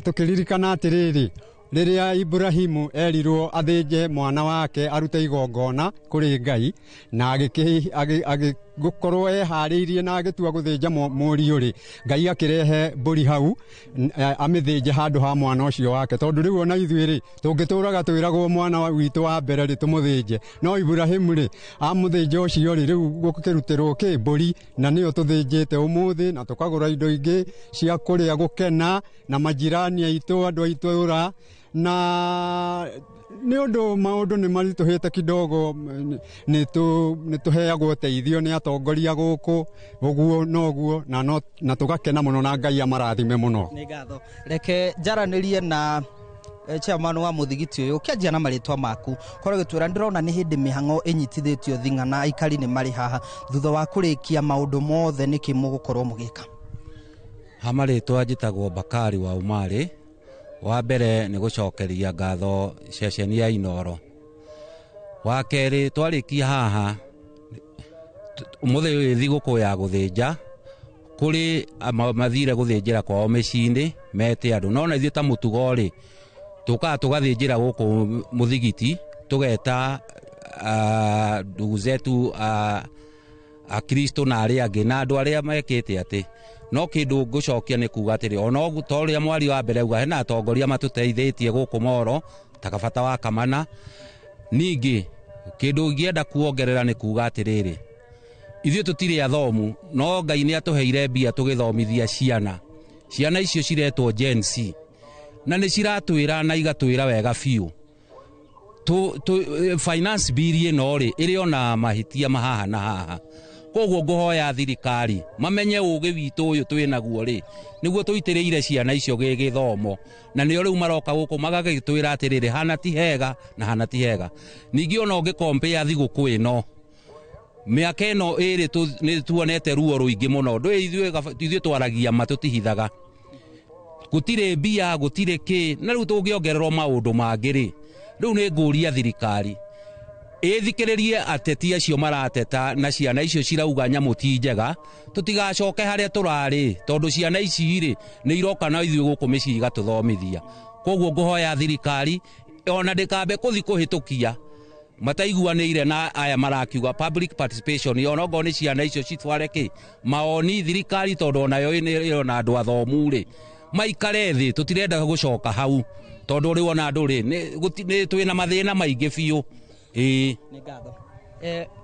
Tũkĩririkana atĩrĩrĩ, rĩrĩa Ibrahimu erirwo athĩnje mwana wake arute igongona kũrĩ Ngai, na agĩgũkorwo eharĩirie na agĩtua gũthĩnja mũriũ rĩ, Ngai akĩrehe mbũri hau amĩthĩnje handũ ha mwana ũcio wake. Tondũ rĩu ona ithuĩ rĩ, tũngĩtũraga twĩragwo mwana witũ wa mbere rĩ tũmũthĩnje, no Ibrahimu rĩ amũthĩnja ũcio rĩ, rĩu gũkĩrutĩrwo kĩ mbũri, na nĩyo tũthĩnjĩte ũmũthĩ, na tũkagũra indo ingĩ cia kũrĩa gũkena na majirani aitũ, andũ a itũũra. Na nĩ ũndũ maũndũ nĩ maritũhĩte kidogo, nĩ tũheagwo ũteithio nĩ atongoria gũkũ ũguo noguo, na tũgakena mũno na Ngai amarathime mũno. Nĩ ngatho. Reke njaranĩrie na chairman wa mũthigiti ũyũ. Ũkĩanjia na marĩtwa maku, korwo ũgĩtwĩra ndĩrona nĩ hĩndĩ mĩhang'o ĩnyitithĩtio thing'a na aikari nĩ marĩ haha, thutha wa kũrĩkia maũndũ mothe nĩkĩ mũgũkorwo mũgĩka? Ha marĩtwa njĩtagwo Bakari wa Umari. Wa mbere nĩ gũcokeria ngatho ceceni ya Inoro. Wa kerĩ twarĩkia haha ũmũthĩ ũyũ thigũkũ ya gũthĩnja, kũrĩ mathire gũthĩnjĩra kwao mĩciĩ-inĩ mete andũ, no na ithuĩ ta mũtugo rĩ tũkaga tũgathĩnjĩra gũkũ mũthigiti, tũgeta ndugu zetu Akristo na arĩa angĩ na andũ arĩa mekĩte atĩ. No kĩndũ ngũcokia nĩ kuga atĩrĩ, ona ta ũrĩa mwario wa mbere auga, hena atongoria matũteithĩtie gũkũ Moro ta kabata wa Kamana. Ningĩ kĩndũ ingĩenda kuongerera nĩ kuga atĩrĩrĩ, ithuĩ tũtirĩ athomu, no Ngai nĩ atũheire mbia tũgĩthomithia ciana. Ciana icio ciretwo Gen Z, na nĩ ciratwĩra na igatwĩra wega biũ. Finance bill ĩno rĩ ĩrĩ ona mahĩtia mahaha na haha. Koguo ngũhoya thirikari mamenye ũgĩ witũ ũyũ twĩnaguo rĩ, nĩguo tũitĩrĩire ciana icio gĩgĩthomo, na nĩo rĩu maroka gũkũ magagĩtwĩra atĩrĩrĩ, hana ti hega na hana ti hega. Ningĩ ona ũngĩkompea thigũkũ ĩno, mĩaka ĩno ĩrĩ nĩ tuonete ruo rũingĩ mũno. Ndũĩ ithuĩ twaragia ma tũtihithaga, gũtirĩ mbia, gũtirĩ kĩ, na rĩu tũngĩongererwo maũndũ mangĩ rĩ, rĩu nĩ ngũria thirikari ĩthikĩrĩrie ateti acio marateta na ciana icio cirauga nyamũ ti njega, tũtigacoke harĩa tũrarĩ, tondũ ciana ici rĩ nĩ iroka na ithuĩ gũkũ mĩciĩ igatũthomithia. Koguo ngũhoya thirikari ona ndĩkambe kũthi kũhĩtũkia mataiguanĩire na aya marakiuga public participation, ona okorwo nĩ ciana icio citware kĩ maoni thirikari, tondũ onayo ĩrona andũ athomu rĩ maikare thĩ, tũtirenda gũcoka hau, tondũ rĩu ona andũ rĩ nĩ twĩna mathĩna maingĩ biũ. Nĩ ngatho.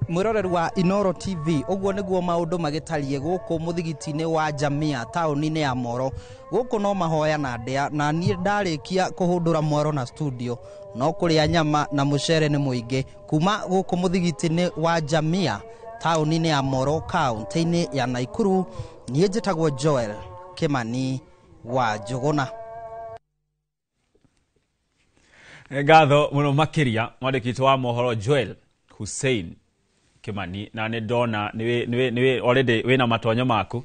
Mwĩroreri wa Inoro TV, ũguo nĩguo maũndũ magĩtariĩ gũkũ mũthigiti-inĩ wa Jamia taũni-inĩ ya Moro. Gũkũ no mahoya na ndĩa, na niĩ ndarĩkia kũhũndũra mwaro na studio no kũrĩa nyama na mũcere nĩ mũingĩ. Kuma gũkũ mũthigiti-inĩ wa Jamia taũni-inĩ ya Moro kaũntĩ-inĩ ya Naikuru, niĩ njĩtagwo Joel Kimani wa Njũgũna. Ngatho mũno makĩria mwandĩki witũ wa mohoro Joel Hussein Kimani, na nĩ ndona nĩ already wĩna matonyo maku,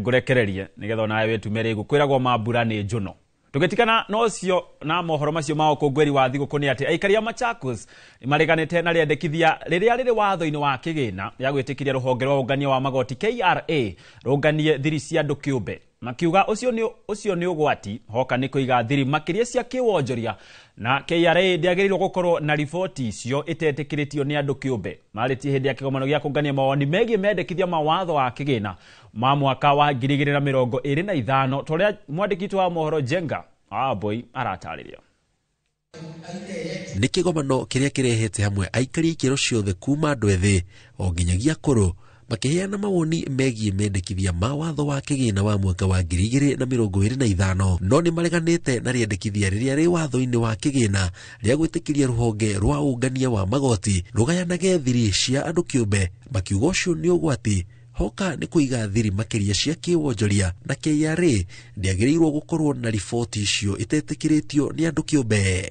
ngũrekererie nĩgetha onawe wĩtume rĩgu. Kwĩragwo mambura nĩ njuno. Tũgĩtigana na ũcio na mohoro macio ma ũkũngũĩri wa thigũkũ nĩ atĩ aikari a Machakos nĩmareganĩte na rĩendekithia rĩrĩa rĩrĩ watho-inĩ wa kĩgĩna rĩa gwĩtĩkĩria rũhonge rwa ũngania wa magoti KRA rũnganie thiri cia andũ kĩũmbe. Makiuga ucio ni ugwati hoka ni kuiga thiri makiria cia kiwonjoria na KRA ndiagiriirwo gukorwo na riboti icio itetikirĩtio ni andu kiumbe. Marĩtie hindi ya kigomano gia kungania mawoni megie mendekithia ma watho wa kigina ma mwaka wa 2025 toria mwandĩki wa mohoro Jenga Aboi aratarĩria. Nĩ kĩgomano kĩrĩa kĩrehete hamwe aikari ikĩro ciothe kuma andũ ethĩ o nginyagia akũrũ makiheana mawoni megiĩ mendekithia ma watho wa kĩgĩna wa mwaka wa 2025 no nĩ mareganĩte na rĩendekithia rĩrĩa rĩ watho-inĩ wa kĩgĩna rĩa gwĩtĩkĩria rũhonge rwa ũngania wa magoti rũgayanage thiri cia andũ kĩũmbe, makiuga ũcio nĩ ũgwati hoka nĩ kũiga thiri makĩria cia kĩwonjoria na KRA ndĩagĩrĩirwo gũkorwo na riboti icio ĩtetĩkĩrĩtio nĩ andũ kĩũmbe.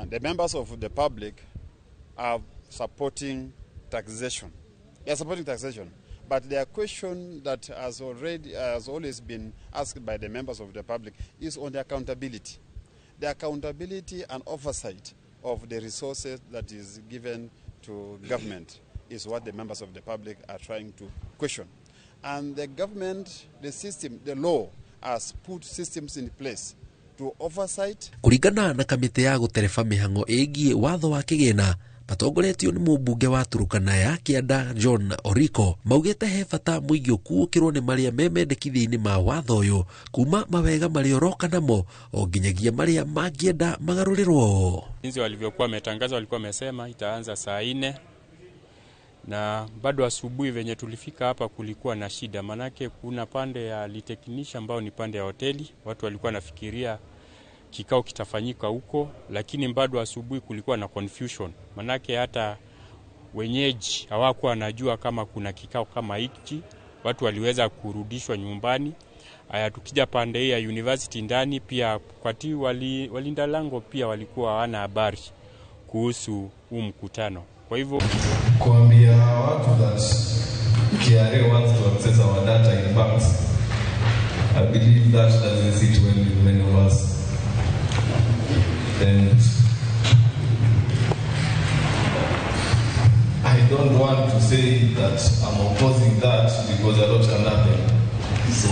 The members of the public are supporting taxation. They are supporting taxation, but their question that has always been asked by the members of the public is on the accountability. The accountability and oversight of the resources that is given to government is what the members of the public are trying to question. And the government, the system, the law has put systems in place to oversight. Kuringana na kamĩtĩ ya gũtereba mĩhang'o ĩgiĩ watho wa kĩgĩna matongoretio nĩ mũmbunge wa Turukana ya Kĩanda John Oriko maugĩte he bata mũingĩ ũkuũkĩrwo nĩ marĩa me mendekithia-inĩ ma watho ũyũ kuma mawega marĩa ũroka namo o nginyagia marĩa mangĩenda magarũrĩrwo. Jinsi walivyokuwa wametangaza, walikuwa wamesema itaanza saa 4 na bado asubuhi venye tulifika hapa kulikuwa na shida, manake kuna pande ya liteknisha ambao ni pande ya hoteli, watu walikuwa nafikiria kikao kitafanyika huko, lakini bado asubuhi kulikuwa na confusion, manake hata wenyeji hawakuwa wanajua kama kuna kikao kama hiki, watu waliweza kurudishwa nyumbani. Aya, tukija pande hii ya university ndani pia kwati walinda lango pia walikuwa hawana habari kuhusu huu mkutano. Kwa hivyo kuambia watu that KRA wants to access our data in banks, I believe that doesn't sit well with many of us. And I don't want to say that I'm opposing that because a lot can happen. So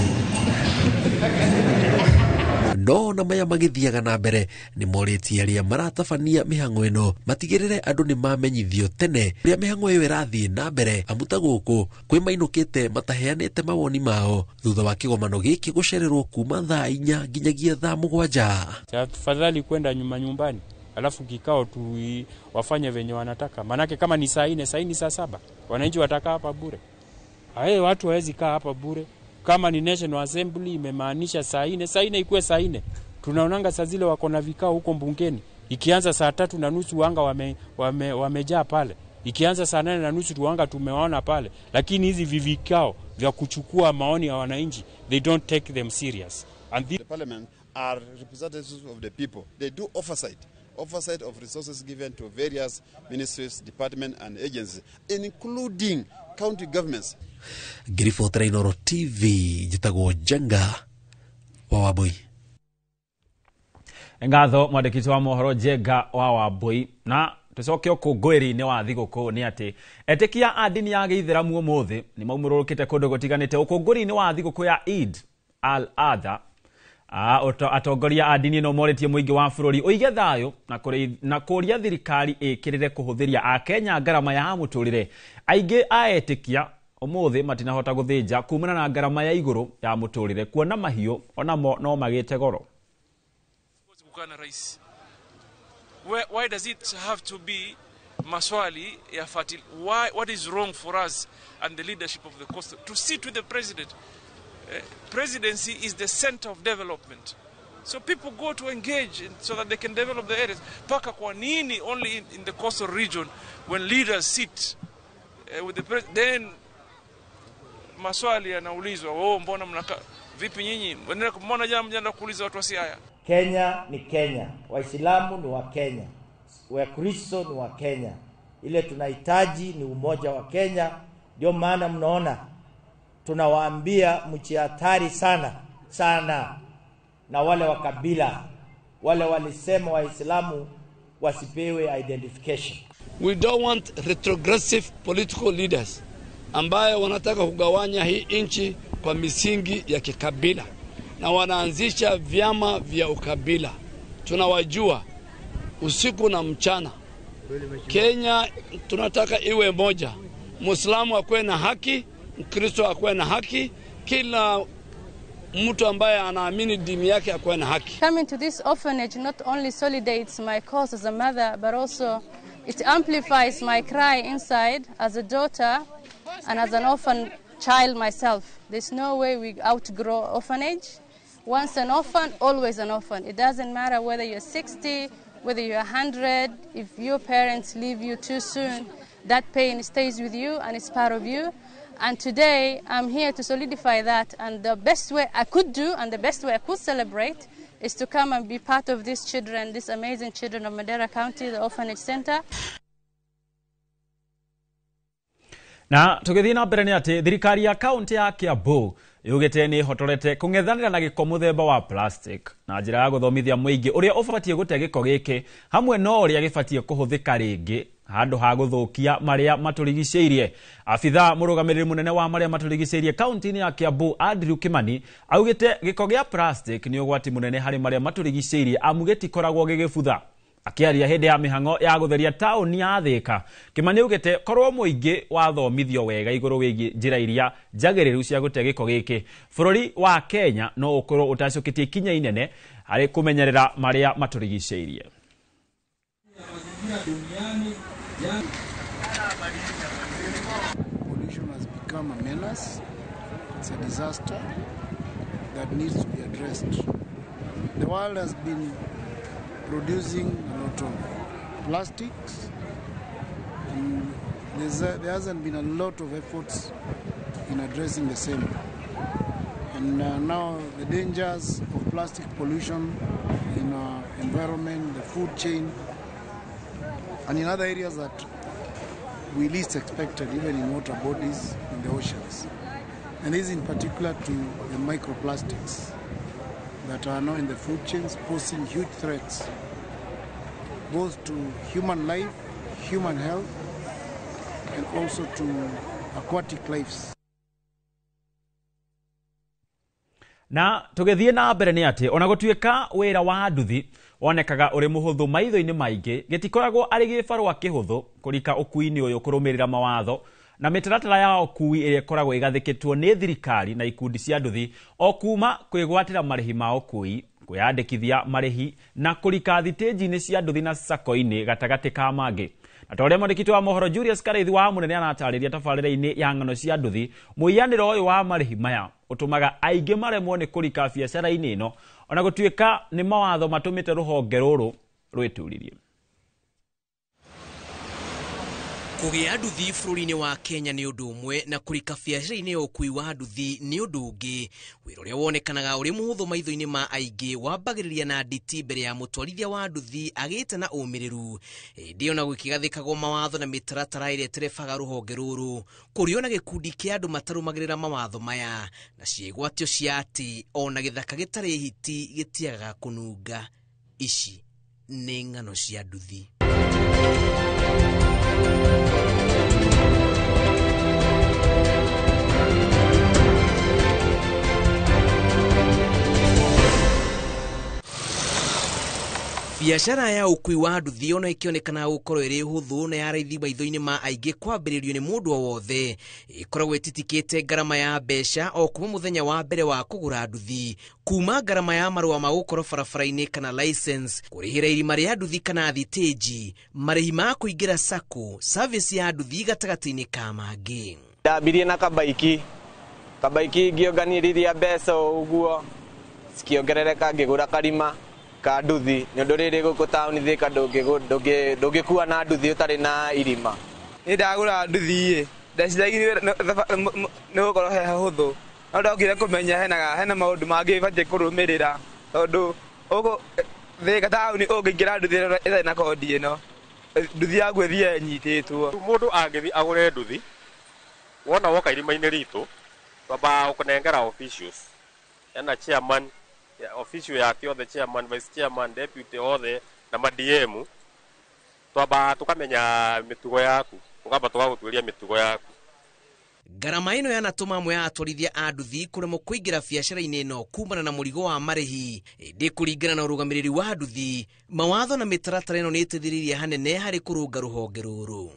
no na maya magithiaga na mbere ni morĩtie arĩa maratabania mĩhang'o ĩno matigĩrĩre andũ nĩ mamenyithio tene ũrĩa mĩhang'o ĩyo ĩrathiĩ na mbere, amu ta gũkũ kwĩ mainũkĩte mataheanĩte mawoni mao thutha wa kĩgomano gĩkĩ gũcererwo kuma thaa 4 nginyagia thaa 7. Tafadhali kwenda nyuma nyumbani, alafu kikao tu wafanye venye wanataka, manake kama ni saa 4, saa 4 saa 7 wananchi watakaa hapa bure. Hae, watu hawezi kaa hapa bure. Kama ni National Assembly imemaanisha saa 4, saa 4 ikuwe saa 4. Tunaonanga saa zile wako na vikao huko bungeni. Ikianza saa 3:30 wanga wamejaa pale. Ikianza saa 8:30 tuwanga tumewaona pale. Lakini hizi vikao vya kuchukua maoni ya wananchi, they don't take them serious. And the parliament are representatives of the people. They do oversight. Oversight of resources given to various ministries, departments and agencies, including county governments. Ngiribotera Inooro TV, njĩtagwo Jenga wa Wambui. Ngatho mwandĩki wa mohoro Jenga wa Wambui. Na tucoke ũkũngũĩri-inĩ wa thigũkũ nĩ atĩ etĩkia a ndini ya gĩithĩramu ũmũthĩ nĩ maumũrũrũkĩte kũndũ gũtiganĩte ũkũngũĩri-inĩ wa thigũkũ ya Eid al-Adha. Atongoria a ndini no morĩtie mũingĩ wa bũrũri ũige thayũ na kũria thirikari ĩkĩrĩre kũhũthĩria akenya ngarama ya mũtũrĩre. Aingĩ a etĩkia ũmũthĩ matinahota gũthĩnja kumana na ngarama ya igũrũ ya mũtũrĩre, kuona mahiũ onamo no magĩte goro. Why does it have to be maswali ya fatil? Why, what is wrong for us and the leadership of the coast to sit with the president? Presidency is the center of development. So people go to engage so that they can develop the areas. Paka kwa nini only in the coastal region when leaders sit with the president, then maswali yanaulizwa, oh, mbona mnaka vipi nyinyi? Mbona jana mjana kuuliza watu wa Siaya? Kenya ni Kenya, Waislamu ni wa Kenya, Wakristo ni wa Kenya. Ile tunahitaji ni umoja wa Kenya. Ndio maana mnaona tunawaambia mjihatari sana sana na wale wa kabila, wale walisema Waislamu wasipewe identification. We don't want retrogressive political leaders ambayo wanataka kugawanya hii nchi kwa misingi ya kikabila na wanaanzisha vyama vya ukabila. Tunawajua usiku na mchana. Kenya tunataka iwe moja. Muislamu akuwe na haki, Mkristo akuwe na haki, kila mtu ambaye anaamini dini yake akuwe na haki. Coming to this orphanage not only solidates my cause as a mother, but also it amplifies my cry inside as a daughter and as an orphan child myself. There's no way we outgrow orphanage. Once an orphan, always an orphan. It doesn't matter whether you're 60, whether you're 100, if your parents leave you too soon, that pain stays with you and it's part of you. And today, I'm here to solidify that. And the best way I could do and the best way I could celebrate is to come and be part of these children, these amazing children of Mandera County, the Orphanage Center. Na tũgĩthiĩ na mbere nĩ atĩ thirikari ya kaunti ya Kiambu yugĩte nĩ ĩhotorete kũng'ethanĩra na gĩko mũthemba wa plastic na njĩra ya gũthomithia mũingĩ ũrĩa ũbatiĩ gũte gĩko gĩkĩ hamwe na ũrĩa gĩbatiĩ kũhũthĩka rĩngĩ handũ ha gũthũkia marĩa matũrigicĩirie. Abithaa mũrũgamĩrĩri mũnene wa marĩa matũrigicĩirie kaunti-inĩ ya Kiambu Andrew Kimani augĩte gĩko gĩa plastic nĩ ũgwati mũnene harĩ marĩa matũrigicĩirie amu gĩtikoragwo gĩgĩbutha. Akĩaria hĩndĩ ya mĩhang'o ya gũtheria taũni ya Thika, Kimani augĩte korwo mũingĩ wathomithio wega igũrũ wĩgiĩ njĩra iria njagĩrĩru cia gũte gĩko gĩkĩ, bũrũri wa Kenya no ũkorwo ũtacũkĩtie ikinya inene harĩ kũmenyerera marĩa matũrigicĩirie. Pollution has become a menace. It's a disaster that needs to be addressed. The world has been producing a lot of plastics, and there hasn't been a lot of efforts in addressing the same. And now the dangers of plastic pollution in our environment, the food chain, and in other areas that we least expected, even in water bodies, in the oceans. And this in particular to the microplastics that are now in the food chains, posing huge threats both to human life, human health, and also to aquatic lives. Na tũgĩthiĩ na mbere nĩ atĩ ona gũtuĩka wĩra wa nduthi wonekaga ũrĩ mũhũthũ maitho-inĩ maingĩ, gĩtikoragwo arĩ gĩbarũa kĩhũthũ kũrika ũkuui-inĩ ũyũ kũrũmĩrĩra mawatho na mĩtaratara ya ũkuui ĩrĩa ĩkoragwo ĩgathĩkĩtwo nĩ thirikari na ikundi cia nduthi o kuma kwĩgwatĩra marĩhi ma ũkuui, kwĩyandĩkithia marĩhi na kũrika thitĩnji-inĩ cia nduthi na sako-inĩ gatagatĩ ka mangĩ. Na ta ũrĩa mwandĩki wa mohoro Julius Karaithi wa Mũnene aratarĩria tabarĩra-inĩ ya ng'ano cia nduthi, mũianĩro ũyũ wa marĩhi maya ũtũmaga aingĩ maremwo nĩ kũrika biacara-inĩ ĩno ona gũtuĩka nĩ mawatho matũmĩte rũhonge rũrũ rwĩturithie. Kũgĩa nduthi bũrũri-inĩ wa Kenya nĩ ũndũ ũmwe na kũrika biacara-inĩ ya ũkuui wa nduthi nĩ ũndũ ũngĩ. Wĩra ũrĩa wonekanaga ũrĩ mũhũthũ maitho-inĩ ma aingĩ wambagĩrĩria na nditi mbere ya mũtwarithia wa nduthi agĩte na ũmĩrĩru. Hĩndĩ ĩyo na gũkĩgathĩkagwo mawatho na mĩtaratara ĩrĩa ĩterebaga rũhonge rũrũ, kũrĩ ona gĩkundi kĩa andũ matarũmagĩrĩra mawatho maya na ciĩgwatio cia atĩ ona gĩthaka gĩtarĩ hiti gĩtiagaga kũnunga. Ici nĩ ng'ano cia nduthi. Biacara ya ũkuui wa nduthi ona ĩkĩonekana gũkorwo ĩrĩ hũthũ na ya raithi maitho-inĩ ma aingĩ kwambĩrĩrio nĩ mũndũ o wothe, ĩkoragwo ĩtitikĩte ngarama ya mbeca o kuma mũthenya wa mbere wa kũgũra nduthi, kuma ngarama ya marũa ma gũkorwo barabara-inĩ kana license, kũrĩhĩra irima rĩa nduthi kana thitĩnji, marĩhi ma kũingĩra sacco, service ya nduthi gatagatĩ-inĩ ka mangĩ. Ndambirie na kabaiki ngĩonganĩrĩria mbeca ũguo cikĩongerereka ngĩgũra karima ka nduthi nĩ ũndũ rĩrĩ gũkũ taũni Thika ndũngĩkua na nduthi ũtarĩ na irima. Nĩ ndagũra nduthi ĩ ndeciragia nĩ gũkorwo he hũthũ, no ndokire kũmenya hena maũndũ mangĩ batiĩ kũrũmĩrĩra tondũ gũkũ Thika taũni ũngĩingĩra nduthi ĩtarĩ na kondi ĩno nduthi yaku ĩthiĩ ĩnyitĩtwo. Mũndũ angĩthiĩ agũre nduthi wona woka irima-inĩ ritũ twambaga gũkũnengera officials, ena chairman official yake othe, chairman, vice chairman, deputy othe na ma DM, twamba tukamenya mĩtugo yaku, tukamba tũgagũtuĩria mĩtugo yaku. Ngarama ĩno yanatũma amwe a atwarithia a nduthi kũremwo kũingĩra biacara-inĩ ĩno kumana na mũrigo wa marĩhi. Ĩndĩ kũringana na ũrũgamĩrĩri wa nduthi, mawatho na mĩtaratara ĩno nĩ ĩteithĩrĩirie hanene harĩ kũrũnga rũhonge rũrũ.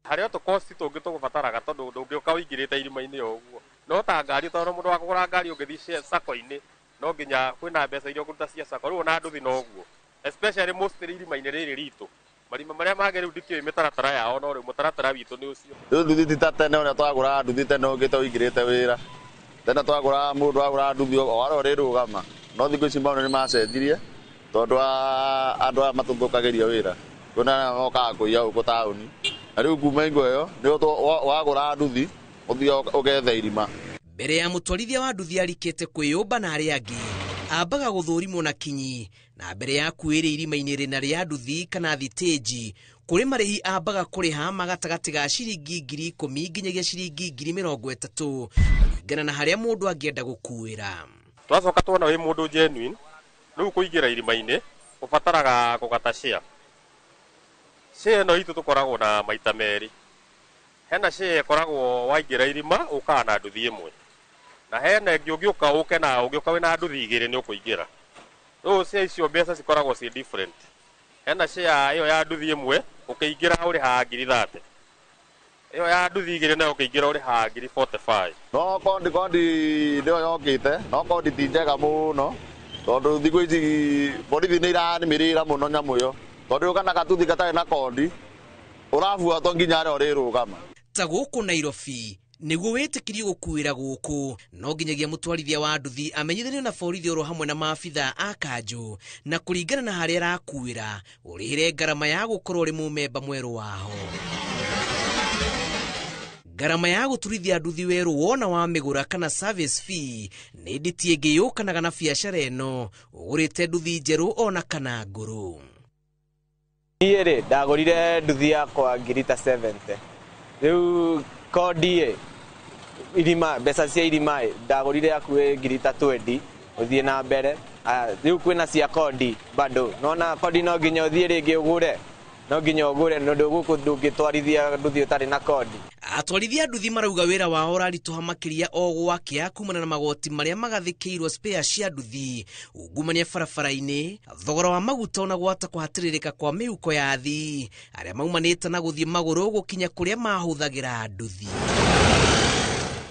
Harĩ o tũkosti tũngĩ tũgũbataraga tondũ ndũngĩũka ũingĩrĩte irima-inĩ o ũguo. No ta ngari, tondũ mũndũ wa kũgũra ngari ũngĩthiĩ sacco-inĩ no nginya kwĩna mbeca iria ũkũruta cia sacco. Rĩu ona nduthi no ũguo, especially mostly irima-inĩ rĩrĩ ritũ. Marima marĩa mangĩ rĩu ndikĩũĩ mĩtaratara yao, no rĩu mũtaratara witũ nĩ ũcio. Rĩu nduthi ti ta tene ũrĩa twagũraga nduthi tene ũngĩte ũingĩrĩte wĩra. Tene twagũraga mũndũ agũraga nduthi o harĩa ũrĩrũgama. No thikũ ici maũndũ nĩ macenjirie tondũ andũ aya matũthũkagĩria wĩra. Kwĩna arĩa mokaga kũiya gũkũ taũni. Na rĩu kuma hingo ĩyo nĩho wagũra nduthi ũthiaga ũgetha irima. Mbere ya mũtwarithia wa nduthi arikĩte kwĩyũmba na arĩa angĩ, ambaga gũthũrimwo na kinyi, na mbere ya kuĩrĩ irima-inĩ rĩna rĩa nduthi kana thitĩnji, kũrĩ marĩhi ambaga kũrĩha ma gatagatĩ ga ciringi 10,000 nginyagia ciringi 30,000 kũringana na harĩa mũndũ angĩenda gũkuĩra. Twacoka tuona wĩ mũndũ genuine, rĩu kũingĩra irima-inĩ ũbataraga kũgata share. Share ĩno itũ tũkoragwo na maita merĩ. Hena share ĩkoragwo waingĩra irima ũkaga na nduthi ĩmwe, na hena ĩngĩ ũngĩũka ũke na ũngĩũka wĩna nduthi igĩrĩ nĩ ũkũingĩra. Rĩu share icio mbeca cikoragwo ciĩ different. Hena share ĩyo ya nduthi ĩmwe ũkĩingĩra ũrĩhaga 30,000. Ĩyo ya nduthi igĩrĩ nayo ũkĩingĩra ũrĩhaga 45,000. No kondi nĩyo yokĩte, no kondi ti njega mũno tondũ thikũ ici borithi nĩ iranĩmĩrĩra mũno nyamũ ĩyo. Tondũ ũka na gatuthi gatarĩ na kondi ũrabuatwo nginya harĩa ũrĩrũgama. Ta gũkũ Nairobi nĩguo wĩtĩkĩrio gũkuĩra gũkũ, no nginyagia mũtwarithia wa nduthi amenyithanio na borithi oro hamwe na maabitha a kanjũ, na kũringana na harĩa arakuĩra ũrĩhĩre ngarama ya gũkorwo ũrĩ mũmemba mwerũ waho. Ngarama ya gũturithia nduthi werũ wona wa mĩgũra kana service fee nĩ nditi ĩngĩ yũkanaga na biacara ĩno ũgũrĩte nduthi njerũ ona kana ngũrũ. Niĩ rĩ ndagũrire nduthi yakwa 70,000. Rĩu kodi ĩ irima, mbeca cia irima ĩ ndagũrire hakuhĩ 20,000 ũthiĩ na mbere. Rĩu kwĩna cia kodi bado, nona kodi no nginya ũthiĩ rĩngĩ ũgũre, no nginya ũgũre nĩ ũndũ gũkũ ndũngĩtwarithia nduthi ũtarĩ na kodi. Atwarithia nduthi marauga wĩra wao ũraritũha makĩria o gwakĩa kumana na magoti marĩa magathĩkĩirwo spare cia nduthi, ungumania barabara-inĩ, thogora wa maguta ona gwata kũhatĩrĩrĩka kwa mĩhuko ya athii arĩa maumanĩte na gũthiĩ magũrũ gũkinya kũrĩa mahũthagĩra nduthi.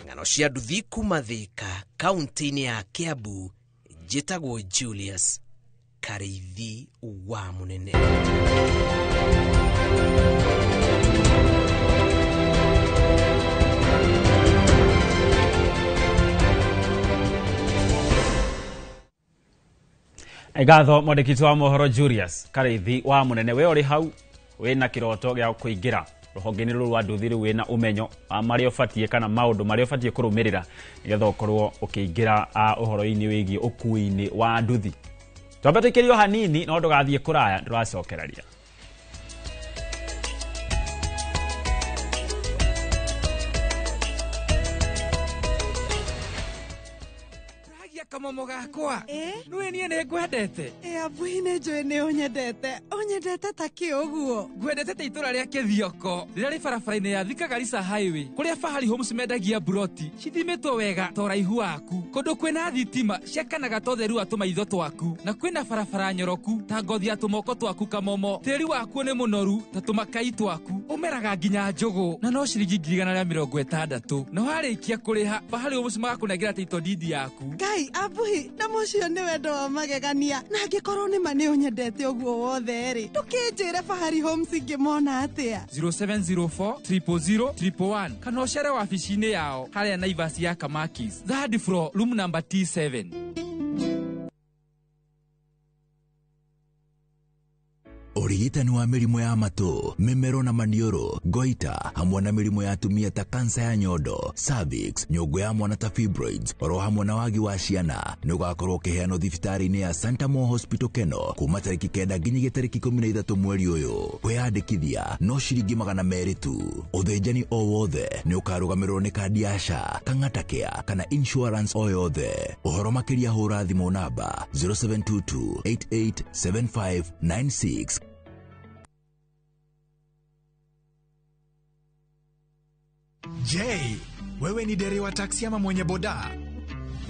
Ng'ano cia nduthi kuma Thika, kaunti-inĩ ya Kiambu, njĩtagwo Julius Karĩithi wa Mũnene. Ngatho mwandĩki wa mohoro Julius Karĩithi wa Mũnene, we ũrĩ hau wĩna kĩroto gĩa kũingĩra rũhonge-inĩ rũrũ rwa nduthi rĩu wĩna ũmenyo wa marĩa ũbatiĩ kana maũndũ marĩa ũbatiĩ kũrũmĩrĩra nĩgetha ũkorwo ũkĩingĩra ũhoro-inĩ wĩgiĩ ũkui-inĩ wa nduthi. Twambe tũikĩrio hanini no ndũgathiĩ kũraya, ndũracokereria. Kamomo gakwa nĩwe niĩ nĩ ngwendete. Abuhi nĩ njũĩ nĩ ũnyendete, ũnyendete ta kĩ ũguo? Ngwendete ta itũra rĩa Kĩthioko rĩrĩa rĩ barabara-inĩ ya Thika Garissa Highway kũrĩa Fahari Homes mendagia buroti cithimĩtwo wega ta ũraihu waku, kũndũ kwĩna thitima ciakanaga ta ũtheru wa tũmaitho twaku, na kwĩna barabara nyoroku ta ngothi ya tũmoko twaku. Kamomo, tĩri waku nĩ mũnoru ta tũmakai twaku, ũmeraga nginya njũgũ na no ciringi 160,000, na warĩkia kũrĩha Fahari Homes magakũnengera title deed yaku. Ngai Abuhi, na mũcio nĩ wendo wa magegania, na angĩkorwo nĩ ma nĩ ũnyendete ũguo wothe rĩ, ndũkĩnjĩre Fahari Homes ingĩmona atĩa? 0704 000 111 kana ũcere wabici-inĩ yao harĩa Naivas ya Kamakis, third floor, room number T7. Ũrigitani wa mĩrimũ ya matũ, mĩmero na maniũrũ, goita, hamwe na mĩrimũ ya atumia ta kansa ya nyondo, cervix, nyũngũ ya mwana ta fibroids, oro hamwe na wagi wa ciana, nĩ ũgakorwo ũkĩheanwo thibitarĩ-inĩ ya Santa Mo Hospital Keno kuma tarĩki 9 nginyagia tarĩki 13 mweri ũyũ. Kwĩyandĩkithia no ciringi 200 tu. Ũthĩnjani o wothe nĩ ũkarũgamĩrĩrwo nĩ kandi ya SHA, Kang'ata Care kana insurance o yothe. Ũhoro makĩria hũra thimũ namba 0722 887596. Je, Wewe ni dereva taksi ama mwenye boda?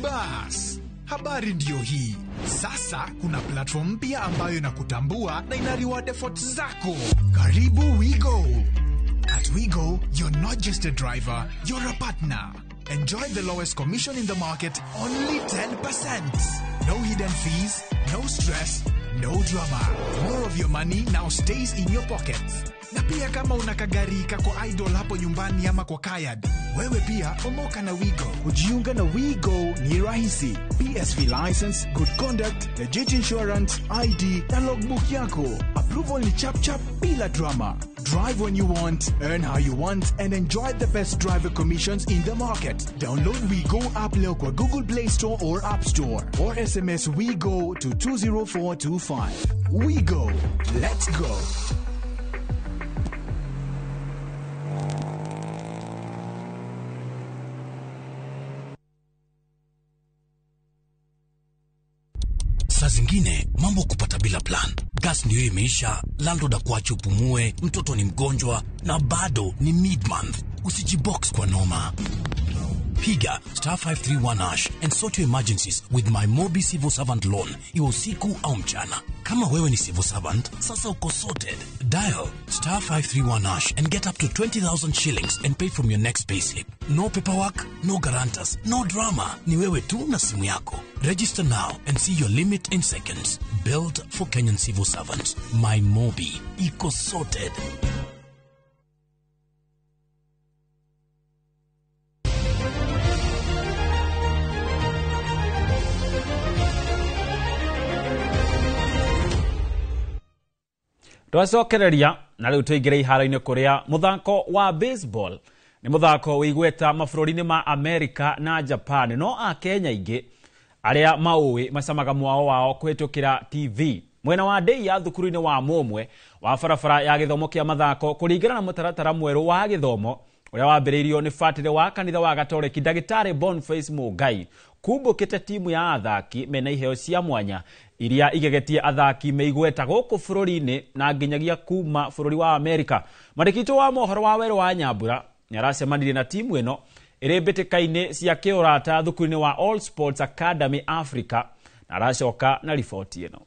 Bas, habari ndiyo hii. Sasa kuna platform mpya ambayo inakutambua na ina reward efforts zako. Karibu WeGo. At WeGo, you're not just a driver, you're a partner. Enjoy the lowest commission in the market, only 10%. No hidden fees, no stress, no drama. More of your money now stays in your pockets. Na pia kama una kagari kako idle hapo nyumbani ama kwa kayad, wewe pia omoka na WeGo. Kujiunga na WeGo ni rahisi. PSV license, good conduct, legit insurance, ID na logbook yako. Approval ni chap chap bila drama. Drive when you want, earn how you want, and enjoy the best driver commissions in the market. Download WeGo app leo kwa Google Play Store or App Store, or SMS WeGo to 20425. WeGo. Let's go. Saa zingine mambo kupata bila plan. Gas ndio imeisha, landlord akuache upumue, mtoto ni mgonjwa na bado ni mid-month. Usijibox kwa noma. Piga star 531 hash and sort your emergencies with my Mobi Civil Servant Loan, iwe usiku au mchana. Kama wewe ni civil servant, sasa uko sorted. Dial star 531 hash and get up to 20,000 shillings and pay from your next payslip. No paperwork, no guarantors, no drama. Ni wewe tu na simu yako. Register now and see your limit in seconds. Built for Kenyan civil servants. My Mobi. Iko sorted. Twacokereria na rĩu tũingĩre iharo-inĩ kũrĩa mũthako wa baseball nĩ mũthako wĩ igweta mabũrũri-inĩ ma Amerika na Japan, no akenya aingĩ arĩa maũĩ macamaga mwao wao kũhĩtũkĩra TV mwena wa ndei ya thukuru-inĩ wa Mũmwe wa barabara ya gĩthomo kĩa mathako kũringana na mũtaratara mwerũ wa gĩthomo ũrĩa wambĩrĩirio nĩ batĩrĩ wa kanitha wa Gatoreki Ndagĩtarĩ Boniface Mũngai. Kumbũkĩte timu ya athaki mena iheo cia mwanya iria igegetie athaki meigweta gũkũ bũrũri-inĩ na nginyagia kuma bũrũri wa Amerika. Mwandĩki wa mohoro wa Werũ wa Nyambura nĩaracemanirie na timu ĩno ĩrĩ mbĩtĩka-inĩ cia kĩũrata thukuru-inĩ wa All Sports Academy Africa na aracoka na riboti ĩno.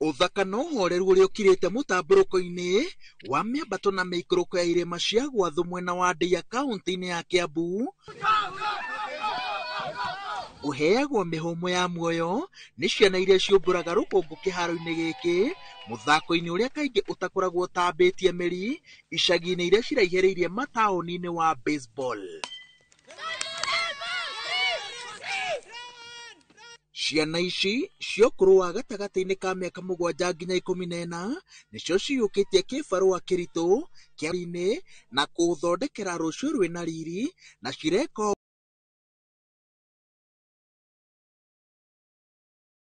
Ũthaka na ũhoreru ũrĩa ũkirĩte mũtambũrũko-inĩ wa mĩambato na mĩikũrũko ya irĩma cia Gwathu mwena wa Ndeiya kaunti-inĩ ya Kiambu ũheagwo mĩhũmũ ya muoyo nĩ ciana iria ciũmbũraga rũkũngũ kĩharo-inĩ gĩkĩ mũthako-inĩ ũrĩa kaingĩ ũtakoragwo ũtambĩtie mĩri icagi-inĩ iria ciraihĩrĩirie mataũni-inĩ wa baseball. Ciana ici cia ũkũrũ wa gatagatĩ-inĩ ka mĩaka 7 nginya 14 nĩcio ciyũkĩtie kĩbarũa kĩritũ kĩa-inĩ na kũũthondekera rũciũ rwĩna riri na cireka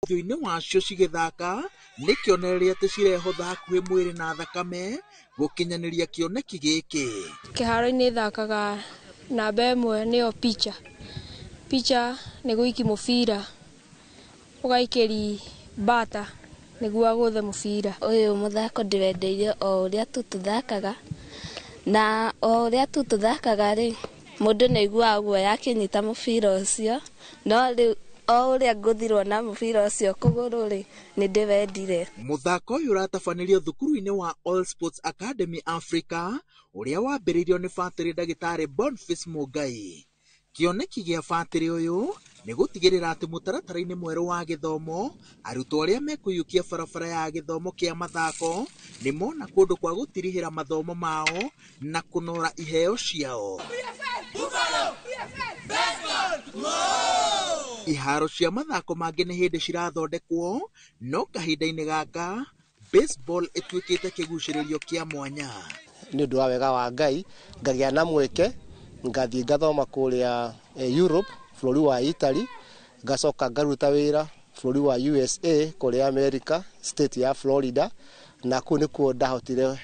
ũthiũ-inĩ wacio cigĩthaka nĩ kĩonereria atĩ cirehotha hakuhĩ mwĩrĩ na thakame gũkinyanĩria kĩoneki gĩkĩ. Kĩharo-inĩ thakaga namba 1 nĩyo picha. Picha nĩ gũikia mũbira ũgaikĩri bata nĩguo agũthe mũbira. Ũyũ mũthako ndĩwendeire o ũrĩa tu tũthakaga na o ũrĩa tu tũthakaga rĩ mũndũ nĩ aiguaga guoya akĩnyita mũbira ũcio, no rĩu o ũrĩa ngũthirwo na mũbira ũcio kũgũrũ rĩ nĩ ndĩwendire. Mũthako ũyũ ũratabanĩrio thukuru-inĩ wa All Sports Academy Africa ũrĩa wambĩrĩirio nĩ batĩrĩ ndagĩtarĩ Boniface Mũngai. Kĩoneki gĩa batĩrĩ ũyũ nĩ gũtigĩrĩra atĩ mũtaratara-inĩ mwerũ wa gĩthomo arutwo arĩa mekũiyũkia barabara ya gĩthomo kĩa mathako nĩ mona kũndũ kwa gũtirihĩra mathomo mao na kũnora iheo ciao. Iharo cia mathako mangĩ nĩ hĩndĩ cirathondekwo no kahinda-inĩ gaka baseball ĩtuĩkĩte kĩgucĩrĩrio kĩa mwanya. Nĩ ũndũ wa wega wa Ngai ngagĩa na mweke ngathiĩ ngathoma kũrĩa Europe bũrũri wa Italy, ngacoka ngaruta wĩra bũrũri wa USA kũrĩa America state ya Florida, na kũu nĩkuo ndahotire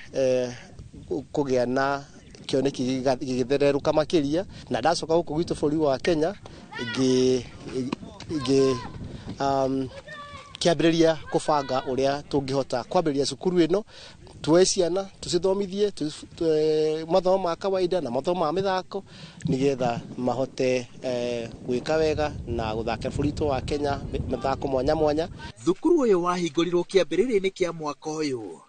kũgĩa na kĩoneki gĩgĩthererũka makĩria, na ndacoka gũkũ gwitũ bũrũri wa Kenya Tũkĩambĩrĩria kũbanga ũrĩa tũngĩhota kwambĩrĩria cukuru ĩno, tuoe ciana tũcithomithie mathomo ma kawaida na mathomo ma mĩthako nĩgetha mahote gwĩka wega na gũthakĩra bũrũri witũ wa Kenya mĩthako mwanya mwanya. Thukuru ũyũ wahingũrirwo kĩambĩrĩria-inĩ kĩa mwaka ũyũ.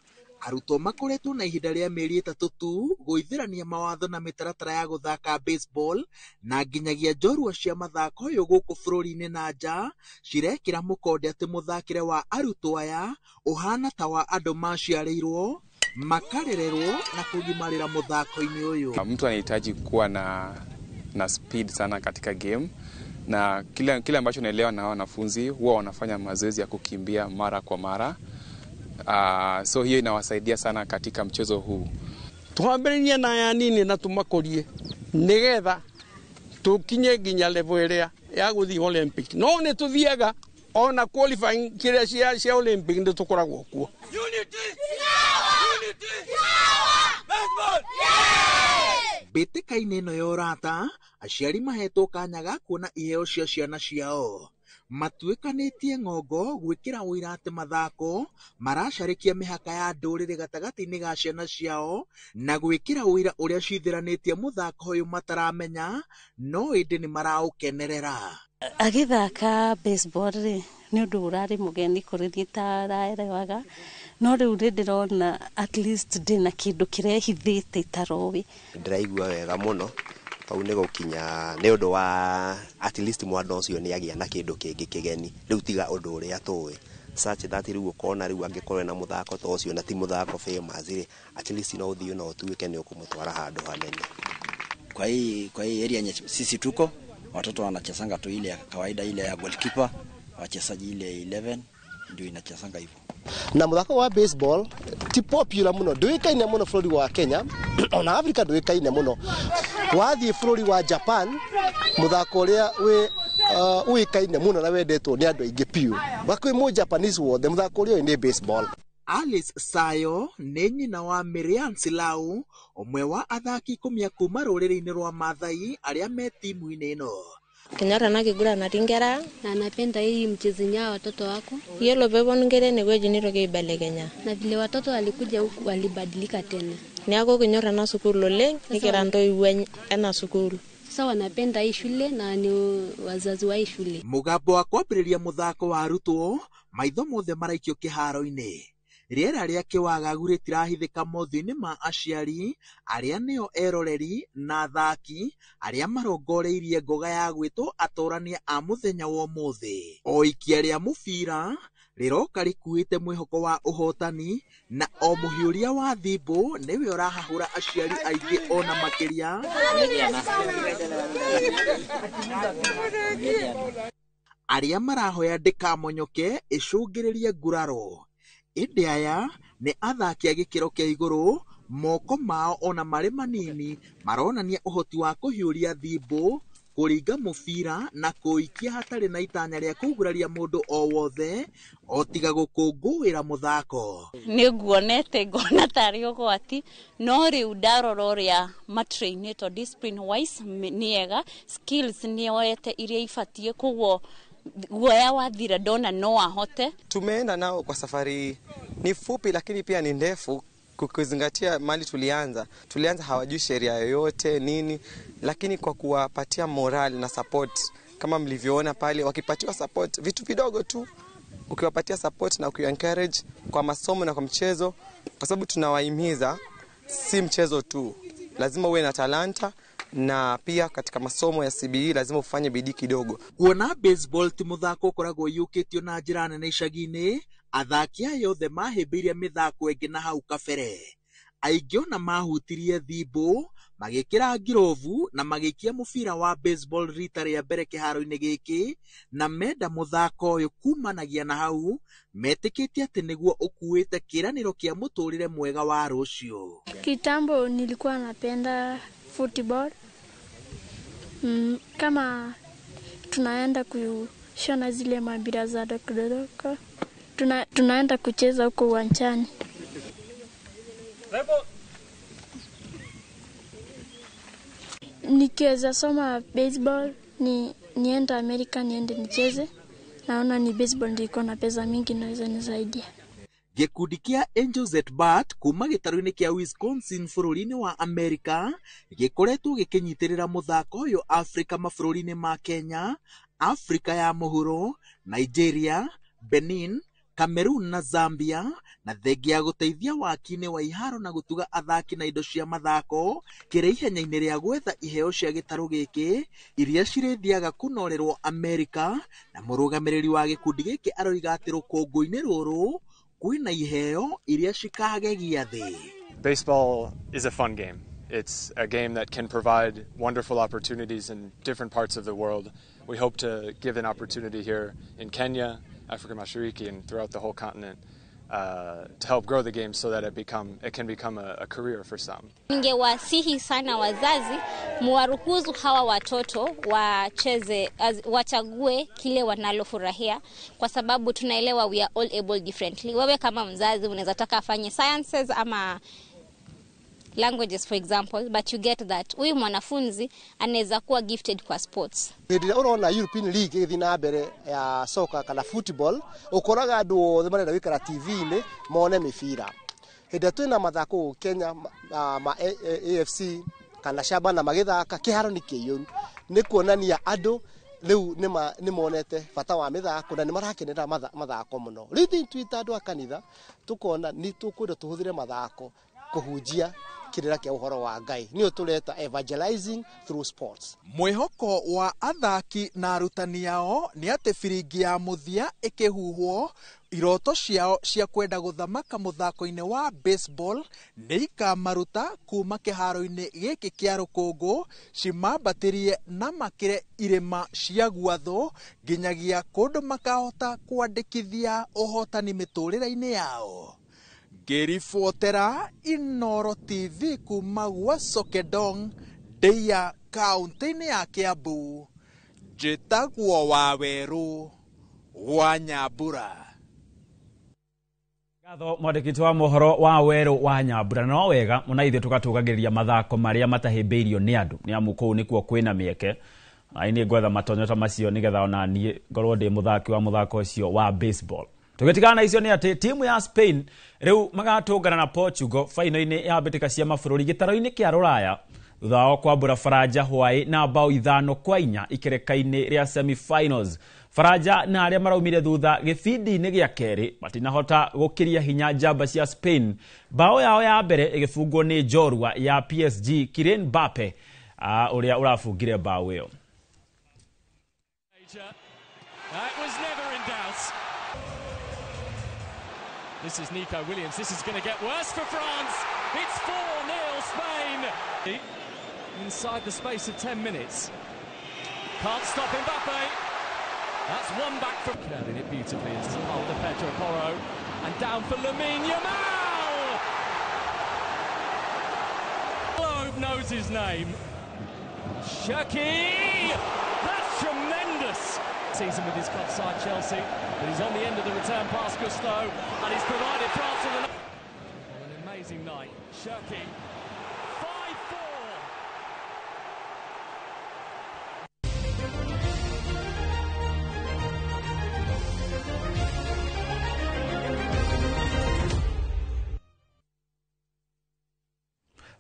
Arutwo makoretwo na ihinda rĩa mĩeri 3 tu gũithĩrania mawatho na mĩtaratara ya gũthaka baseball, na nginyagia njorua cia mathako ũyũ gũkũ bũrũri-inĩ na nja cirekĩra mũkonde atĩ mũthakĩre wa arutwo aya ũhana ta wa andũ maciarĩirwo makarererwo na kũgimarĩra mũthako-inĩ ũyũ. Mtu anahitaji kuwa na speed sana katika game, na kile ambacho naelewa na wanafunzi huwa wanafanya mazoezi ya kukimbia mara kwa mara. So hiyo inawasaidia sana katika mchezo huu. Twambĩrĩrie na aya nini na tũmakũrie nĩgetha tũkinye nginya level ĩrĩa ya gũthiĩ Olympic. No nĩ tũthiaga ona qualifying kĩrĩa cia Olympic nĩ tũkoragwo kuo. Mbĩtĩka-inĩ ĩno ya ũrata, aciari mahetwo kanya ga kuona iheo cia ciana ciao. Matuĩkanĩtie ng'ongo gwĩkĩra ũira atĩ mathako maracarĩkia mĩhaka ya ndũrĩrĩ gatagatĩ-inĩ ga ciana ciao, na gwĩkĩra ũira ũrĩa cithĩranĩtie mũthako ũyũ mataramenya, no ĩndĩ nĩ maraũkenerera. Agĩthaka baseball rĩ, nĩ ũndũ ũrarĩ mũgeni kũrĩ niĩ itaraerewaga, no rĩu nĩ ndĩrona at least ndĩna kĩndũ kĩrehithĩte itaroĩ. Ndĩraigua wega mũno tau nĩ gũkinya nĩ ũndũ wa at least mwana ũcio nĩ agĩa na kĩndũ kĩngĩ kĩgeni rĩu tiga ũndũ ũrĩa tũĩ, such that rĩu ũkona rĩu angĩkorwo na mũthako ta ũcio na ti mũthako famous rĩ, at least no ũthiĩ na ũtuĩke nĩ ũkũmũtwara handũ hanene. Kwa hii area yenye sisi tuko, watoto wanachezanga tu ile ya kawaida, ile ya goalkeeper, wachezaji ile 11 ndio inachezanga hivyo. Na mũthako wa baseball ti popular mũno, ndũĩkaine mũno bũrũri wa Kenya ona Africa ndũĩkaine mũno. Wathiĩ bũrũri wa Japan, mũthako ũrĩa ũĩkaine mũno na wendetwo nĩ andũ aingĩ piũ, hakuhĩ mũ Japanese wothe mũthako ũrĩa ũĩ nĩ baseball. Alice Sayo nĩ nyina wa Miriam Silau, ũmwe wa athaki 10 kuma rũrĩrĩ-inĩ rwa Maathai arĩa me timu-inĩ ĩno. Kenyor ena kiguran natii nkera na napenda hii mchezo nyao watoto wako. Yiolo peeponu nkera enewueji nitoki aibelekenya. Na vile watoto walikuja huku walibadilika tena. Neeku kinyor ena sukuul oleng, nikira ntoiwuo ena sukuul. Sasa wanapenda hii shule na ni wazazi wa hii shule. Mũgambo wa kwambĩrĩria mũthako wa arutwo, maitho mothe maraikio kĩharo-inĩ. Rĩera rĩa kĩwagagu rĩtirahithĩka mothiũ-inĩ ma aciari arĩa nĩo eroreri na athaki arĩa marongoreirie ngoga ya gwĩtwo atorania a mũthenya wa ũmũthĩ. O ikia rĩa mũbira rĩroka rĩkuĩte mwĩhoko wa ũhotani, na o mũhiũria wa thimbũ nĩwe ũrahahũra aciari aingĩ ona makĩria arĩa marahoya ndĩkamonyoke ĩcũngĩrĩrie nguraro. Ĩndĩ aya nĩ athaki a gĩkĩro kĩa igũrũ, moko mao ona marĩ manini maronania ũhoti wa kũhiũria thimbũ, kũringa mũbira na kũikia hatarĩ na itanya rĩa kũguraria mũndũ o wothe o tiga gũkũngũĩra mũthako. Nĩ nguonete ngona tarĩ ũgwati, no rĩu ndarora ũrĩa matrainĩtwo discipline wise nĩ ega, skills nĩ oete iria ibatiĩ, koguo guoya wathira ndona no ahote. Tumeenda nao kwa safari ni fupi lakini pia ni ndefu, kuzingatia mali tulianza hawajui sheria yoyote nini, lakini kwa kuwapatia morale na support kama mlivyoona pale, wakipatiwa support vitu vidogo tu, ukiwapatia support na ukiencourage kwa masomo na kwa mchezo, kwa sababu tunawahimiza si mchezo tu, lazima uwe na talanta na pia katika masomo ya CBE lazima ufanye bidii kidogo. Kuona baseball ti muthako ukoragwo ũiyũkĩtio na njĩra nene icagi-inĩ, athaki aya othe mahĩmbĩirie mĩthako ĩngĩ na hau kabere. Aingĩ ona mahutirie thimbũ, magĩkĩra ngirovu na magĩikia mũbira wa baseball rita rĩa mbere kĩharo-inĩ gĩkĩ, na menda mũthako ũyũ kumanagia na hau metĩkĩtie atĩ nĩguo ũkuĩte kĩĩranĩro kĩa mũtũrĩre mwega wa rũciũ. Kitambo nilikuwa napenda football. Kama tunaenda kushona zile mabira za dokodoko, tunaenda kucheza huko uwanjani. Nikiweza soma baseball niende Amerika, niende nicheze, Naona ni baseball ndio iko na pesa mingi naweza nisaidia. Gĩkundi kĩa Angels at Bat kuma gĩtarũ-inĩ kĩa Wisconsin bũrũri-inĩ wa Amerika gĩkoretwo gĩkĩnyitĩrĩra mũthako ũyũ Afrika mabũrũri-inĩ ma Kenya, Afrika ya mũhuro, Nigeria, Benin, Cameroon na Zambia, na thengia ya gũteithia waki-inĩ wa iharo na gũtuga athaki na indo cia mathako kĩrĩ ihenya-inĩ rĩa gwetha iheo cia gĩtarũ gĩkĩ iria cirĩthiaga kũnorerwo Amerika, na mũrũgamĩrĩri wa gĩkundi gĩkĩ aroiga atĩ rũkũngũ-inĩ rũrũ kwĩna iheo iria cikagegia thĩ. Baseball is a fun game. It's a game that can provide wonderful opportunities in different parts of the world. We hope to give an opportunity here in Kenya, Africa Mashariki, and throughout the whole continent to help grow the game so that it can become a career for some. Ningewasihi sana wazazi muwaruhusu hawa watoto wacheze, wachague kile wanalofurahia, kwa sababu tunaelewa we are all able differently. Wewe kama mzazi unaweza taka afanye sciences ama languages for example, but you get that huyu mwanafunzi anaweza kuwa gifted kwa sports. Hĩndĩ ĩrĩa ũrona European League ĩgĩthiĩ na mbere ya soka kana football, ũkoraga andũ othe marenda gũikara TV-inĩ mone mĩbira. Hĩndĩ ĩrĩa twĩna mathako gũkũ Kenya ma AFC kana Shabana magĩthaka, kĩharo nĩ kĩiyũru. Nĩ kuonania andũ rĩu nĩ monete bata wa mĩthako na nĩ marakenera mathako mũno. Rĩu ithuĩ twĩ ta andũ a kanitha tũkona nĩ tũkwenda tũhũthĩre mathako kũhunjia kĩrĩra kĩa ũhoro wa Ngai, nĩyo tũreta evangelizing through sports. Mwĩhoko wa athaki na arutani ao nĩ atĩ biringi ya mũthia ĩkĩhuhwo, iroto ciao cia kwenda gũthamaka mũthako-inĩ wa baseball nĩ ikamaruta kuma kĩharo-inĩ gĩkĩ kĩa rũkũngũ, cimambatĩrie na makĩre irĩma cia guathũ nginyagia kũndũ makahota kwandĩkithia ũhotani mĩtũrĩre-inĩ yao. Ngĩribotera Inooro TV kuma gwa Sokedong, Ndeia, kaũntĩ-inĩ ya Kiambu, njĩtagwo Wawerũ wa Nyambura. Ngatho mwandĩki wa mohoro wa Werũ wa Nyambura. No wega mũna ithuĩ tũgatũgagĩrĩria mathako marĩa matahĩmbĩirio nĩ andũ, nĩ amu kũu nĩkuo kwĩna mĩeke. Ai niĩ ngwetha matonyo ta macio nĩgetha ona niĩ ngorwo ndĩ mũthaki wa mũthako ũcio wa baseball. Tũgĩtigana na icio nĩ atĩ timu ya Spain rĩu magatũngana na Portugal faino-inĩ ya mbĩtĩka cia mabũrũri gĩtaro-inĩ kĩa Rũraya thutha wao kwambũra Faranja hwaĩ na bao 5-4 ikereka-inĩ rĩa semi-finals. Faranja na arĩa maraumire thutha gĩbindi-inĩ gĩa kerĩ matinahota gũkĩria hinya njamba cia Spain. Bao yao ya mbere ĩgĩbungwo nĩ njorua ya PSG Kylian Mbappe ũrĩa ũrabungire bao ĩyo. That was never in doubt. This is Nico Williams. This is going to get worse for France. It's 4-0 Spain. Inside the space of 10 minutes. Can't stop Mbappe. That's one back from... Curling it beautifully into the hold of Pedro Porro. And down for Lamine Yamal! Globe knows his name. Cherki! That's tremendous! Season with his club side Chelsea, but he's on the end of the return pass, Gusto, and he's provided France with an amazing night. Cherki, 5-4.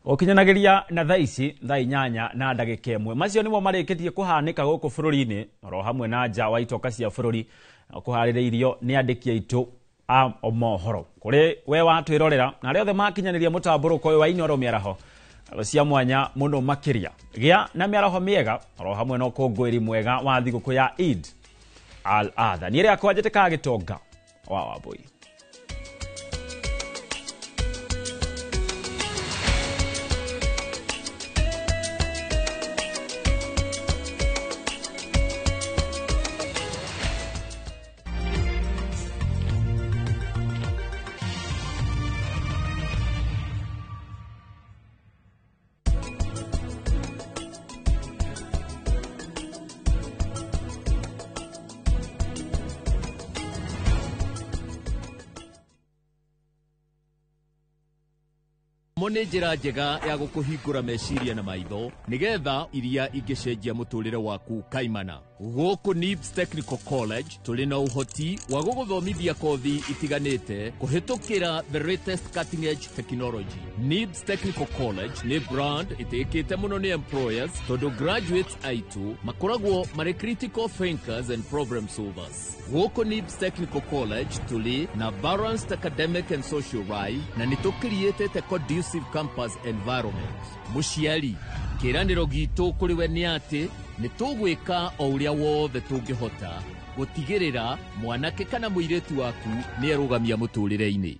Ũkinyanagĩria na thaa ici thaa 8:01 macio nĩmo marĩkĩtie kũhanĩka gũkũ bũrũri-inĩ oro hamwe na nja wa itoka cia bũrũri kũharĩrĩirio nĩ andĩki aitũ a mohoro kũrĩ we watwĩrorera na arĩa othe makinyanĩria mũtambũrũko ũyũ wa Inooro mĩaraho cia mwanya mũno makĩria gĩa na mĩaraho mĩega oro hamwe na ũkũngũĩri mwega wa thigũkũ ya Eid al-Adha. Niĩ rĩakwa njĩtĩkaga Gĩtonga wa Wambũi. Mo nĩ njĩra njega ya gũkũhingũra meciria na maitho nĩgetha iria ingĩcenjia mũtũrĩre waku kaimana. Gũkũ NIBS Technical College tũrĩ na ũhoti wa gũgũthomithia kothi itiganĩte kũhĩtũkĩra the latest cutting edge technology. NIBS Technical College nĩ brand ĩtĩkĩte mũno nĩ employers tondũ graduates aitũ makoragwo marĩ critical thinkers and problem solvers. Gũkũ NIBS Technical College tũrĩ na balanced academic and social life na nĩ tũkiriĩtĩte conducive campus environment. Mũciari, kĩĩranĩro gitũ kũrĩ we nĩ atĩ nĩ tũgwĩka o ũrĩa wothe tũngĩhota gũtigĩrĩra mwanake kana mũirĩtu waku nĩ erũgamia mũtũrĩre-inĩ.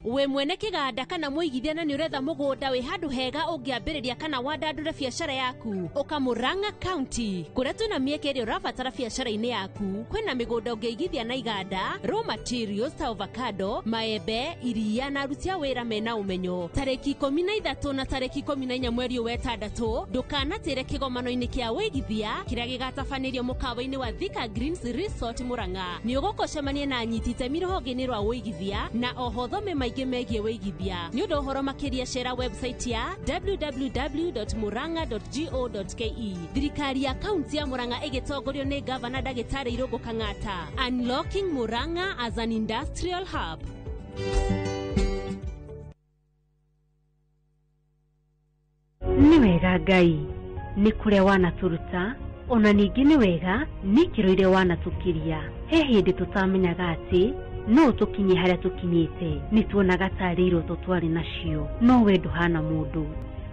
We mwene kiganda kana muigithia na niuretha mugunda wi handu hega ungiambiriria kana wandandure biacara yaku uka Murang'a County kuria twina mieke iria urabatara biacara-ini yaku. Kwina migunda ungiigithia na iganda, raw materials ta avocado, maembe, iria na aruti a wira mena umenyo. Tariki 13 na tariki 14 mweri wa 6 ndukanatire kigomano-ini kia wigithia kiria gigatabanĩrio mukawa-ini wa Thika Greens Resort Murang'a. Ni ugucemania na anyiti itemi rũhonge-inĩ rwa wigithia na oho thome maingĩ megiĩ wĩigithia. Nĩ ũndũ ũhoro makĩria cera website ya www.murang'a.go.ke. Thirikari ya kaunti ya Murang'a ĩgĩtongorio nĩ Gavana Ndagĩtarĩ Irũngũ Kang'ata. Unlocking Murang'a as an industrial hub. Nĩ wega Ngai nĩ kũrĩa wanatũruta ona ningĩ nĩ wega nĩ ikĩro iria wanatũkĩria. He hĩndĩ tũtamenyaga atĩ no tũkinye harĩa tũkinyĩte, nĩ tuonaga tarĩ iroto twarĩ nacio, no we ndũhana mũndũ.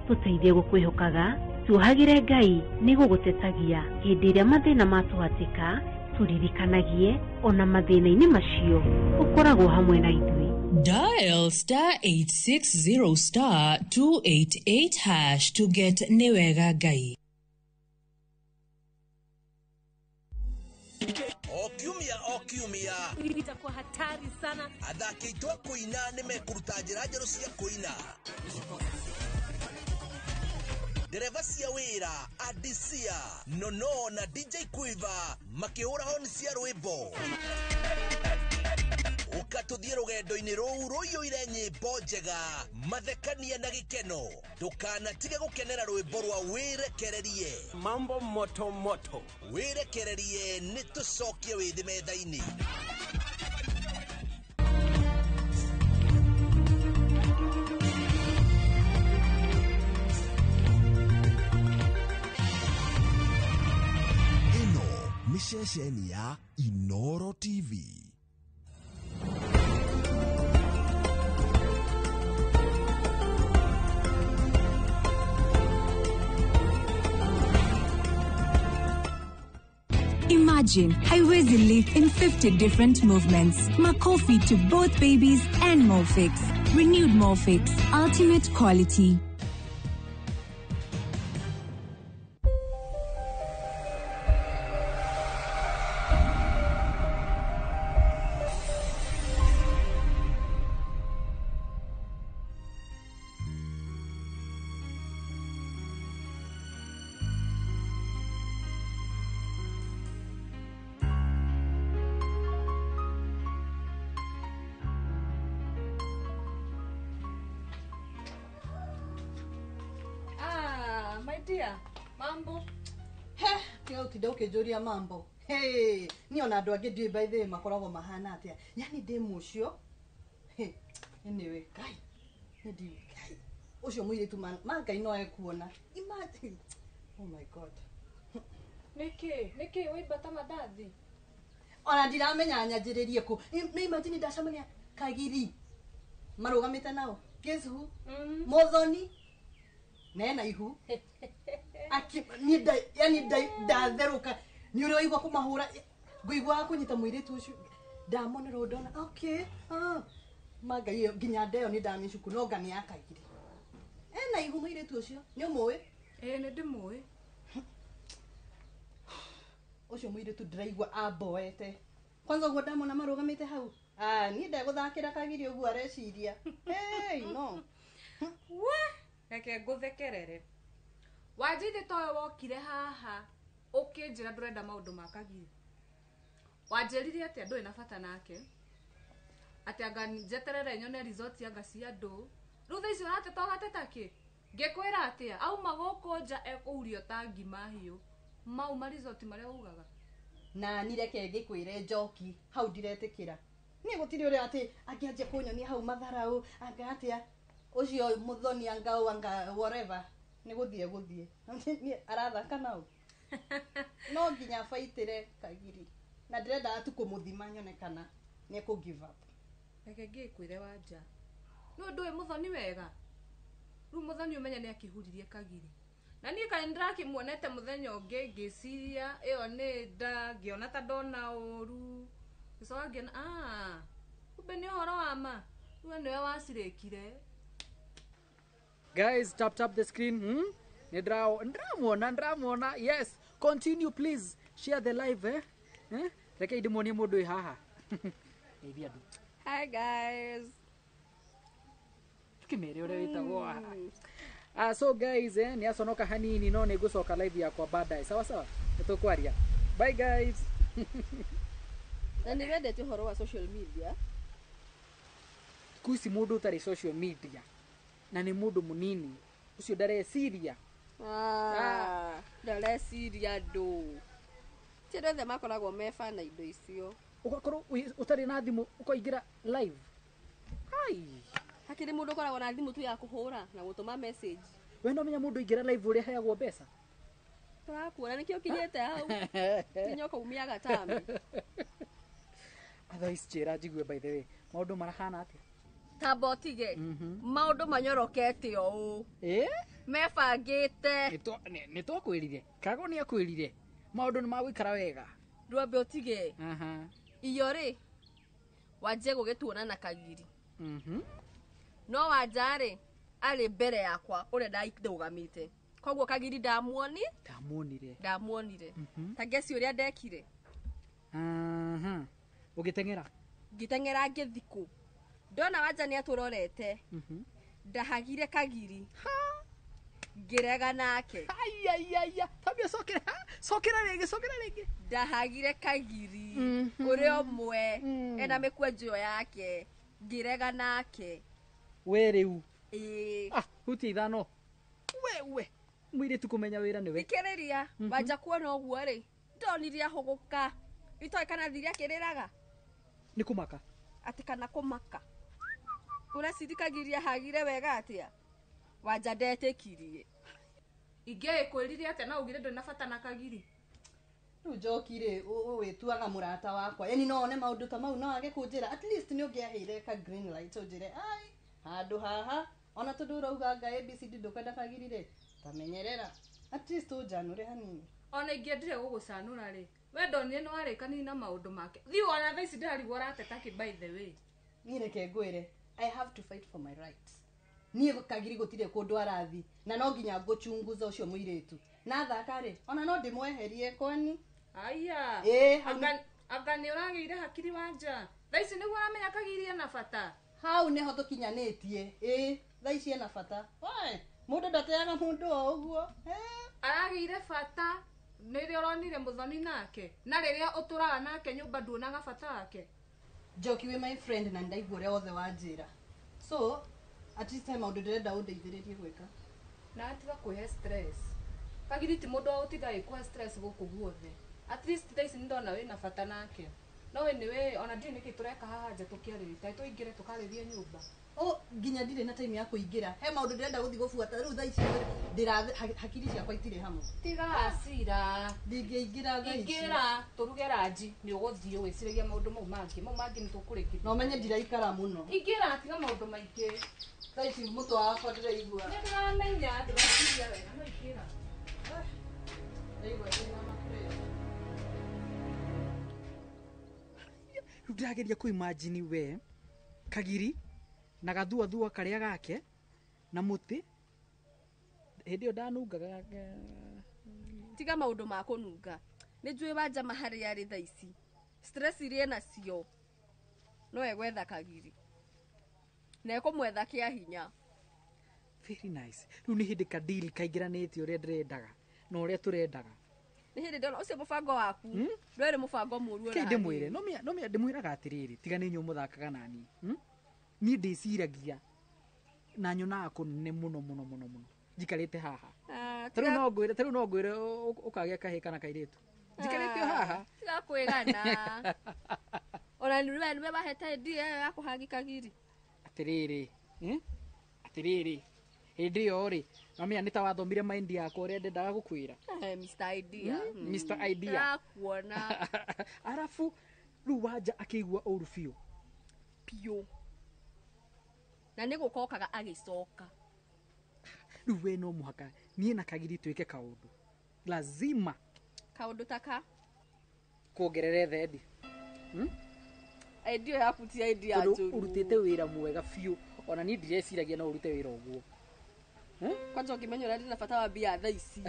Tũteithie gũkwĩhokaga, tuohagĩre Ngai nĩ gũgũtetagia hĩndĩ ĩrĩa mathĩna matũhatĩka, tũririkanagie ona mathĩna-inĩ macio ũkoragwo hamwe na ithuĩ. Dial star 860 star 288 hash to get Nĩwega Ngai. O kiumia itakuwa hatari sana. Athaki aitũ a kũina nĩ mekũruta njĩra njerũ cia kũina. Ndereba cia wĩra Adisia, Nono na DJ Quiver makĩhũra honi cia rwĩmbo. Ũka tũthiĩ rũgendo-inĩ rũu rũiyũire nyĩmbo njega, mathekania na gĩkeno. Ndũkanatige gũkenera rwĩmbo rwa wĩrekererie. Mambo moto moto. Wĩrekererie nĩ tũcokie wĩthĩ metha-inĩ. Ĩno nĩ ceceni ya Inoro TV. Imagine haiwezi live in 50 different movements. Makofi to both babies and Molfix. Renewed Molfix. Ultimate quality. Mambo. He, kila utinda ukijuria mambo. Hey, ni ona andu angi ndiui by the way makoragwo mahana atia. Yani ndi mucio. Hey, anyway, kai. Ndi kai. Ucio muiritu ma Ngai no ekuona. Imagine. Oh my God. Niki waimba mandathi? Ona ndiramenya nyanjiririe ku. Ni imagine ndacemania Kagiri. Marugamite nao. Guess who? Muthoni. Nena ihu. Aki ni da yani da ndatheruka ni uri waigua kumahura nguigua kunyita muiritu ucio ndamonera ndona okay ah maga nginya ndeo ni ndamicuku no ngani yakaigire ena ihu muiritu ucio ni umuwi? Eh, ni ndimuwi. Ucio muiritu ndiraigua amboete kwanza uguo ndamona marugamite hau ah ni ndegũthakĩra Kagiri uguo areciria. Hey no we reke ngũthekerere. Wanjithe toyo wokire haha ũkĩnjĩra ndũrenda maũndũ ma Kagiri. Wanjĩrire atĩa ndũrĩ na bata nake. Atĩ anga njeterere nyone result anga cia andũ. Rĩu thaa ici ũrateta ũgateta kĩ? Ngĩkwĩra atĩa? Auma gũkũ nja ekũhurio ta ngima hiũ. Mau ma result marĩa ugaga. Na ni reke ngĩkwĩre Njoki, hau ndiretĩkĩra. Niĩ gũtirĩ ũrĩa atĩ angĩanjia kũnyonia hau matharau, anga atĩa ũcio mũthoni anga ũ anga whatever nĩ gũthiĩ gũthiĩ. Niĩ arathaka nau. No nginya baitĩre Kagiri. Na ndĩrendaga tu kũmũthima nyone kana nĩ ekũ give up. Reke ngĩkwĩre Wanja. Nĩ ndũĩ mũthoni wega. Rĩu mũthoni ũmenye nĩ akĩhuririe Kagiri. Na niĩ kaĩ nĩndĩrakĩmuonete mũthenya ũngĩ ngĩciria ĩyo nĩ nda ngĩona ta ndona ũru. Ngĩcoka ngĩona ah kumbe nĩ ũhoro wa ma. Rĩu nĩwe wacirĩkire. Guys, tap tap the screen. Ndĩramwona. Yes, continue please. Share the live eh? Eh? Reke ndĩmuonie mũndũ wĩ haha. Geithia andũ. Hi guys. Tukimere ũrĩa wĩtagwo. So guys, nĩ aconoka hanini no nĩ ngũcoka live yakwa baadaye. Sawa sawa. Nĩtũkwaria. Bye guys. Na nĩ wendete ũhoro wa social media? Thikũ ici mũndũ ũtarĩ social media na nĩ mũndũ mũnini ũcio ndareciria. Ndareciria andũ. Ti andũ othe makoragwo mebana indo icio. Ũgakorwo ũtarĩ na thimũ ũkaingĩra live. Hai. Hakĩrĩ mũndũ ũkoragwo na thimũ tu ya kũhũra na gũtũma message. We no menya mũndũ aingĩra live ũrĩa aheagwo mbeca? Tũrakuona nĩkĩo ũkinyĩte hau. Kinya ũkaumia gatami. Otherwise njĩra njigue by the way, maũndũ marahana atĩa? Tamba ũtige. Maũndũ manyorokete o ũũ. Mebangĩte. Nĩ twakwĩrire. Kago nĩ akwĩrire. Maũndũ nĩ magũikara wega. Ndwambe ũtige. Iyo rĩ, wanjie gũgĩtuona na Kagiri. No Wanja rĩ, arĩ mbere yakwa ũrĩa ndũgamĩte. Koguo Kagiri ndamuonire. Ndamuonire. Ta ngeci ũrĩa ndekire. Ũgĩteng'era? Ngĩteng'era ngĩthikũ. Ndona Wanja nĩ atũrorete. Ndahagire Kagiri. Ngĩrega nake. Aiaiaia. Tambia cokera. Cokera rĩngĩ, cokera rĩngĩ. Ndahagire Kagiri. Ũrĩa ũmwe ena mĩkwanjũ yake. Ngĩrega nake. We rĩu. Ĩĩ. Ah, hutia ithano. We. Mũirĩtu kũmenya wĩra nĩwe. Thikĩrĩria, Wanja kuona ũguo rĩ, ndonire ahũgũka. Itoĩ kana thiri akĩrĩraga. Nĩ kũmaka. Atĩ kana kũmaka. Ũreciria Kagiri ahagire wega atĩa? Wanja ndetĩkirie. Ingĩkwĩrire atĩa na ugire ndũrĩ na bata na Kagiri? Rĩu Njoki rĩ, wĩtuaga mũrata wakwa. Yaani no one maũndũ ta mau no age kũnjĩra. At least nĩ ũngĩaheire ka green light ũnjĩre, ai, handũ haha ona tondũ ũrauga anga ABCD ndũkwenda Kagiri rĩ, tamenyerera. At least ũnjanũre hanini. Ona ingĩendire gũgũcanũra rĩ, we ndonire nĩ warĩkanire na maũndũ make. Thiĩ ona thaa ici ndĩrarigwo ũrateta kĩ by the way. Niĩ reke ngwĩre, I have to fight for my rights. Niĩ Kagiri gũtirĩ kũndũ arathi na no nginya ngũchunguza ũcio mũirĩtu. Na thaka rĩ, ona no ndĩmweherie kwani. Aya. Anga nĩ ũragĩire hakiri Wanja. Thaa ici nĩguo ũramenya Kagiri ena bata. Hau nĩho tũkinyanĩtie. Ĩĩ, thaa ici ena bata. Oe, mũndũ ndateaga mũndũ o ũguo. Aragĩire bata nĩrĩo ũronire mũthoni nake. Na rĩrĩa ũtũraga nake nyũmba nduonaga bata wake. Njoki wĩ my friend na ndaigua ũrĩa wothe wanjĩra. So, at least he maũndũ ndĩrenda ũndeithĩrĩrie gwĩka. Na atiga kwĩhe stress. Kagiri ti mũndũ wa gũtinda agĩkũhe stress gũkũ guothe. At least thaa ici nĩndona wĩna bata nake. No anyway, ona ndiũĩ nĩkĩ tũreka haha nja tũkĩarĩria. Ta tũingĩre tũkarĩrie nyũmba. O nginya ndirĩ na time ya kũingĩra. He maũndũ ndĩrenda gũthiĩ gũbuata. Rĩu thaa ici hakiri ciakwa itirĩ hamwe. Tiga hasira. Ndingĩingĩra thaa ici. Ingĩra tũruge ranji nĩ ũgũthiĩ ũgĩciragia maũndũ mau mangĩ. Mau mangĩ nĩ tũkũrĩkĩria. Na ũmenye ndiraikara mũno. Ingĩra tiga maũndũ maingĩ. Thaa ici mũtwe wakwa ndĩraigua. Nĩ ndĩramenya ndũreciria wega no ingĩra. Ndaigua ndĩna mapressure. Rĩu ndĩrageria kũ imagine we Kagiri na gathuathua karĩa gake na mũtĩ hĩndĩ ĩyo ndanungaga. Tiga maũndũ ma kũnunga. Nĩ njũĩ Wanja harĩa arĩ thaa ici. Stress iria enacio no egwetha Kagiri. Na ekũmwetha kĩa hinya. Very nice. Rĩu nĩ hĩndĩ ka deal kaingĩranĩte ũrĩa ndĩrendaga na ũrĩa tũrendaga. Nĩ hĩndĩ ndona ũcio mũbango waku. Ndwarĩ mũbango mũru ona. Ndĩmwĩre no mĩa ndĩmwĩraga atĩrĩrĩ tiga nĩ inyuĩ mũthakaga nani. Niĩ ndĩciragia na nyonaga kũnene mũno mũno mũno mũno. Njikarĩte haha. Tarĩu no ngwĩre ũkagĩa kahĩĩ kana kairĩtu. Njikarĩte haha. Tiga kwĩgana. Ona nĩwe wahete idea ya kũhagi Kagiri. Atĩrĩrĩ. Atĩrĩrĩ. Hĩndĩ ĩyo rĩ, mamia nĩ ta wathomire mind yakwa ũrĩa ndendaga gũkwĩra. Mr. Idea. Mr. Idea. Ndakuona. Arabu rĩu Wanja akĩigua ũru biũ. Biũ. Na nĩ gũkokaga agĩcoka. Rĩu we no mũhaka niĩ na Kagiri twĩke kaũndũ. Lazima. Kaũndũ ta ka? Kuongerera thendi. Idea yaku ti idea njũru. Ũrutĩte wĩra mwega biũ. Ona niĩ ndireciragia no ũrute wĩra ũguo. Kwanza ũngĩmenya ũrĩa ndĩna bata wa mbia thaa ici.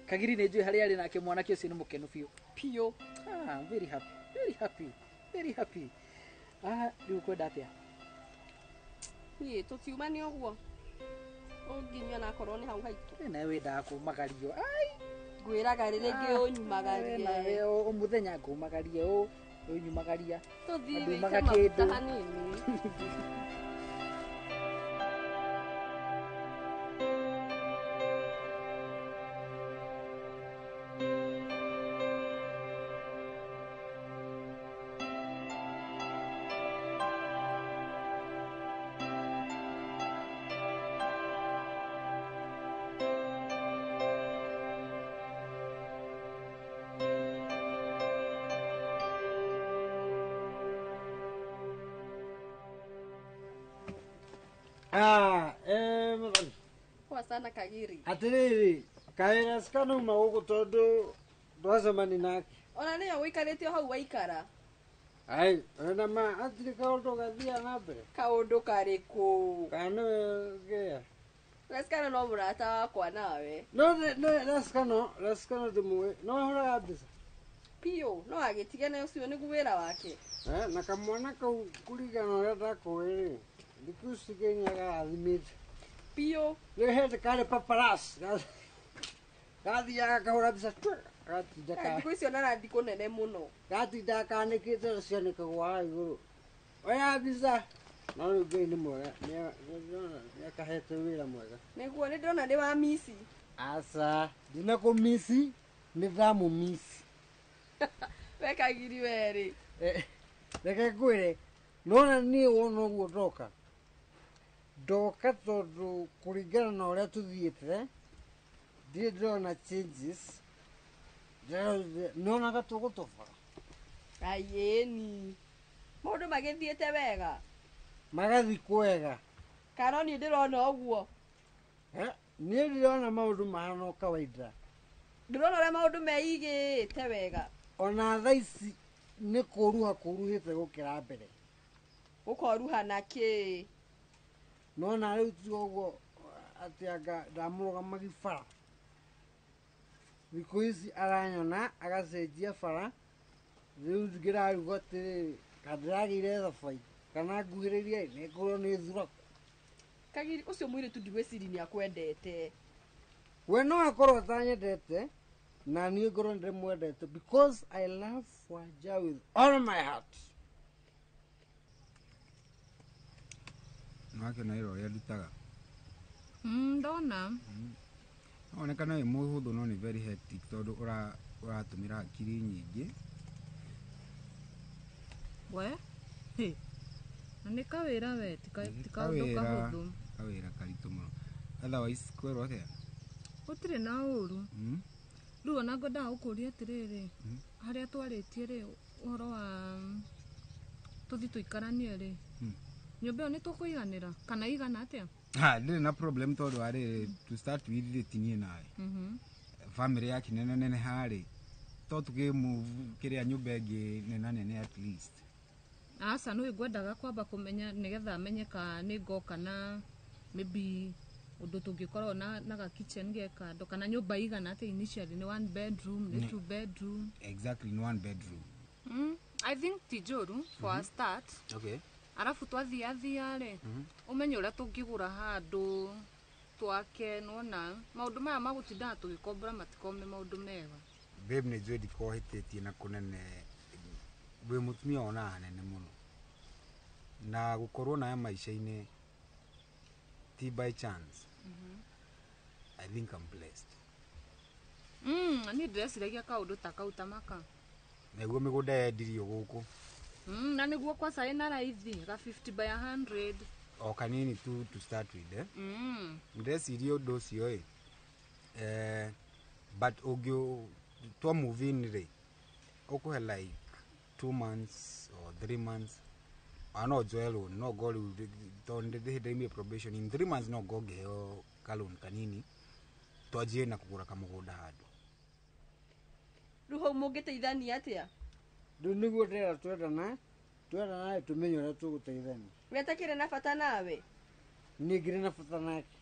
Kagiri nĩ njũĩ harĩa arĩ nake mwanake ũcio nĩ mũkenu biũ. Biũ. I'm very happy. Very happy. Very happy. Rĩu ũkwenda atĩa? Niĩ tũtiuma nĩ ũguo. Ũnginyua na akorwo nĩ hau haitũ. Nawe wendaga kũmagario. Ai! Ngwĩraga rĩrĩ ngĩũnyumagarie. Nawe o mũthenya ngũmagarie ũnyumagaria. Tũthiĩ wĩite maguta hanini. Poa sana Kagiri. Atiriri, kawĩra cikanauma gũkũ tondũ ndwacemani nake. Ona nĩyo ũikarĩte o hau waikara. Ai, ona ma hatirĩ kaũndũ gathiaga na mbere. Kaũndũ karĩkũ? Kana nĩwe ngĩa. Leskano no mũrata wakwa nawe. No, Leskano ndĩmũĩ. No ahũraga mbica. Piũ, no agĩtigane ũcio nĩguo wĩra wake. Na kamwana kau kũringana na ũrĩa ndakũĩ rĩ, thikũ ici nginya garathimĩte. Piũ. Rĩu hĩndĩ karĩ paparazzi. Gathiaga kahũra mbica gatinda ka. Thikũ icio narathi kũnene mũno. Gatinda kanĩkĩte cianĩkagwo haha igũrũ. Oya mbica. No rĩu Ngai nĩ mwega, nĩakahete wĩra mwega. Nĩguo nĩ ndĩrona nĩ wa misi. Aca, ndinakũmisi, nĩ ndamũmisi. We Kagiri werĩ. Reke ngwĩre, nona niĩ wona ũguo ndoka. Ndoka tondũ kũringana na ũrĩa tũthiĩte, ndirĩ ndĩrona changes. Nĩonaga tũgũtobora. Aiĩni. Maũndũ magĩthiĩte wega. Magathiĩ kwega. Kana niĩ ndĩrona ũguo. Niĩ ndĩrona maũndũ mahana o kawaida. Ndĩrona ũrĩa maũndũ meigĩte wega. Ona thaa ici nĩ kũruha kũruhĩte gũkĩra mbere. Gũkoruha na kĩ? Nona rĩu ti ũguo atĩ anga ndamũrũgamagia bara. Thikũ ici aranyona agacenjia bara. Rĩu ngĩrarigwo atĩrĩrĩ, kana ndĩragĩire thabai kana nguhĩrĩria ĩ, nĩngũrwo nĩ thuraku. Kagiri ũcio mũirĩtu ndigwĩciria nĩ akwendete. We no akorwo atanyendete na niĩ ngorwo ndĩmwendete because I love Wanja with all my heart. Nĩwakĩona wĩra ũrĩa ndutaga? Ndona. No wonekane wĩ mũhũthũ no nĩ very hectic tondũ ũratũmĩra hakiri nyingĩ. We? Hĩ. Na nĩ kawĩra we, ti kaũndũ kahũthũ. Kawĩra karitũ mũno. Otherwise kwĩrwo atĩa? Gũtirĩ na ũru. Rĩu ona ngwendaga gũkũria atĩrĩrĩ, harĩa twarĩtie rĩ, ũhoro wa tũthiĩ tũikaranie rĩ, nyũmba ĩyo nĩ tũkũiganĩra kana igana atĩa? Ha, ndirĩ na problem tondũ wa rĩrĩ, to start with rĩ ti niĩ nawe. Family yake nene nene harĩ, to tũkĩ move kĩrĩa nyũmba ĩngĩ nena nene at least. Aca nĩ ngwendaga kwamba kũmenya nĩgetha menye ka nĩ ngoka na maybe ũndũ tũngĩkorwo na ga kitchen ge kando kana nyũmba igana atĩa initially nĩ one bedroom, nĩ two bedroom. Exactly, nĩ one bedroom. I think ti njũru for a start. Okay. Arabu twathiathia rĩ, ũmenye ũrĩa tũngĩgũra handũ Twake nona maundu maya magutindaga tugikombora matikome maundu mega. Babe nĩ njũĩ ndikohĩtĩtie na kũnene wĩ mũtumia ona hanene mũno na gũkorwo nawe maica-inĩ ti by chance. I think I'm blessed. Niĩ ndĩreciragia kaũndũ ta kau ta maka. Nĩguo mĩgũnda yendirio gũkũ. Na nĩguo kwaca ĩna raithi ga 50 by 100. O kanini tu to start with eh. Ndĩreciria ũndũ ũcio ĩ but ũngĩ twa move in rĩ ũkũhe like 2 months or 3 months ana njoe loan no go rĩu tondũ ndĩ ndaimire probation in 3 months no go ngĩheo ka loan kanini twanjie na kũgũra kamũgũnda handũ. Rĩu hau mũngĩteithania atĩa? Rĩu nĩguo ndĩrera twendana twendana tũmenye ũrĩa tũgũteithania. We atakĩrĩ na bata nawe? Niĩ ngĩrĩ na bata nake.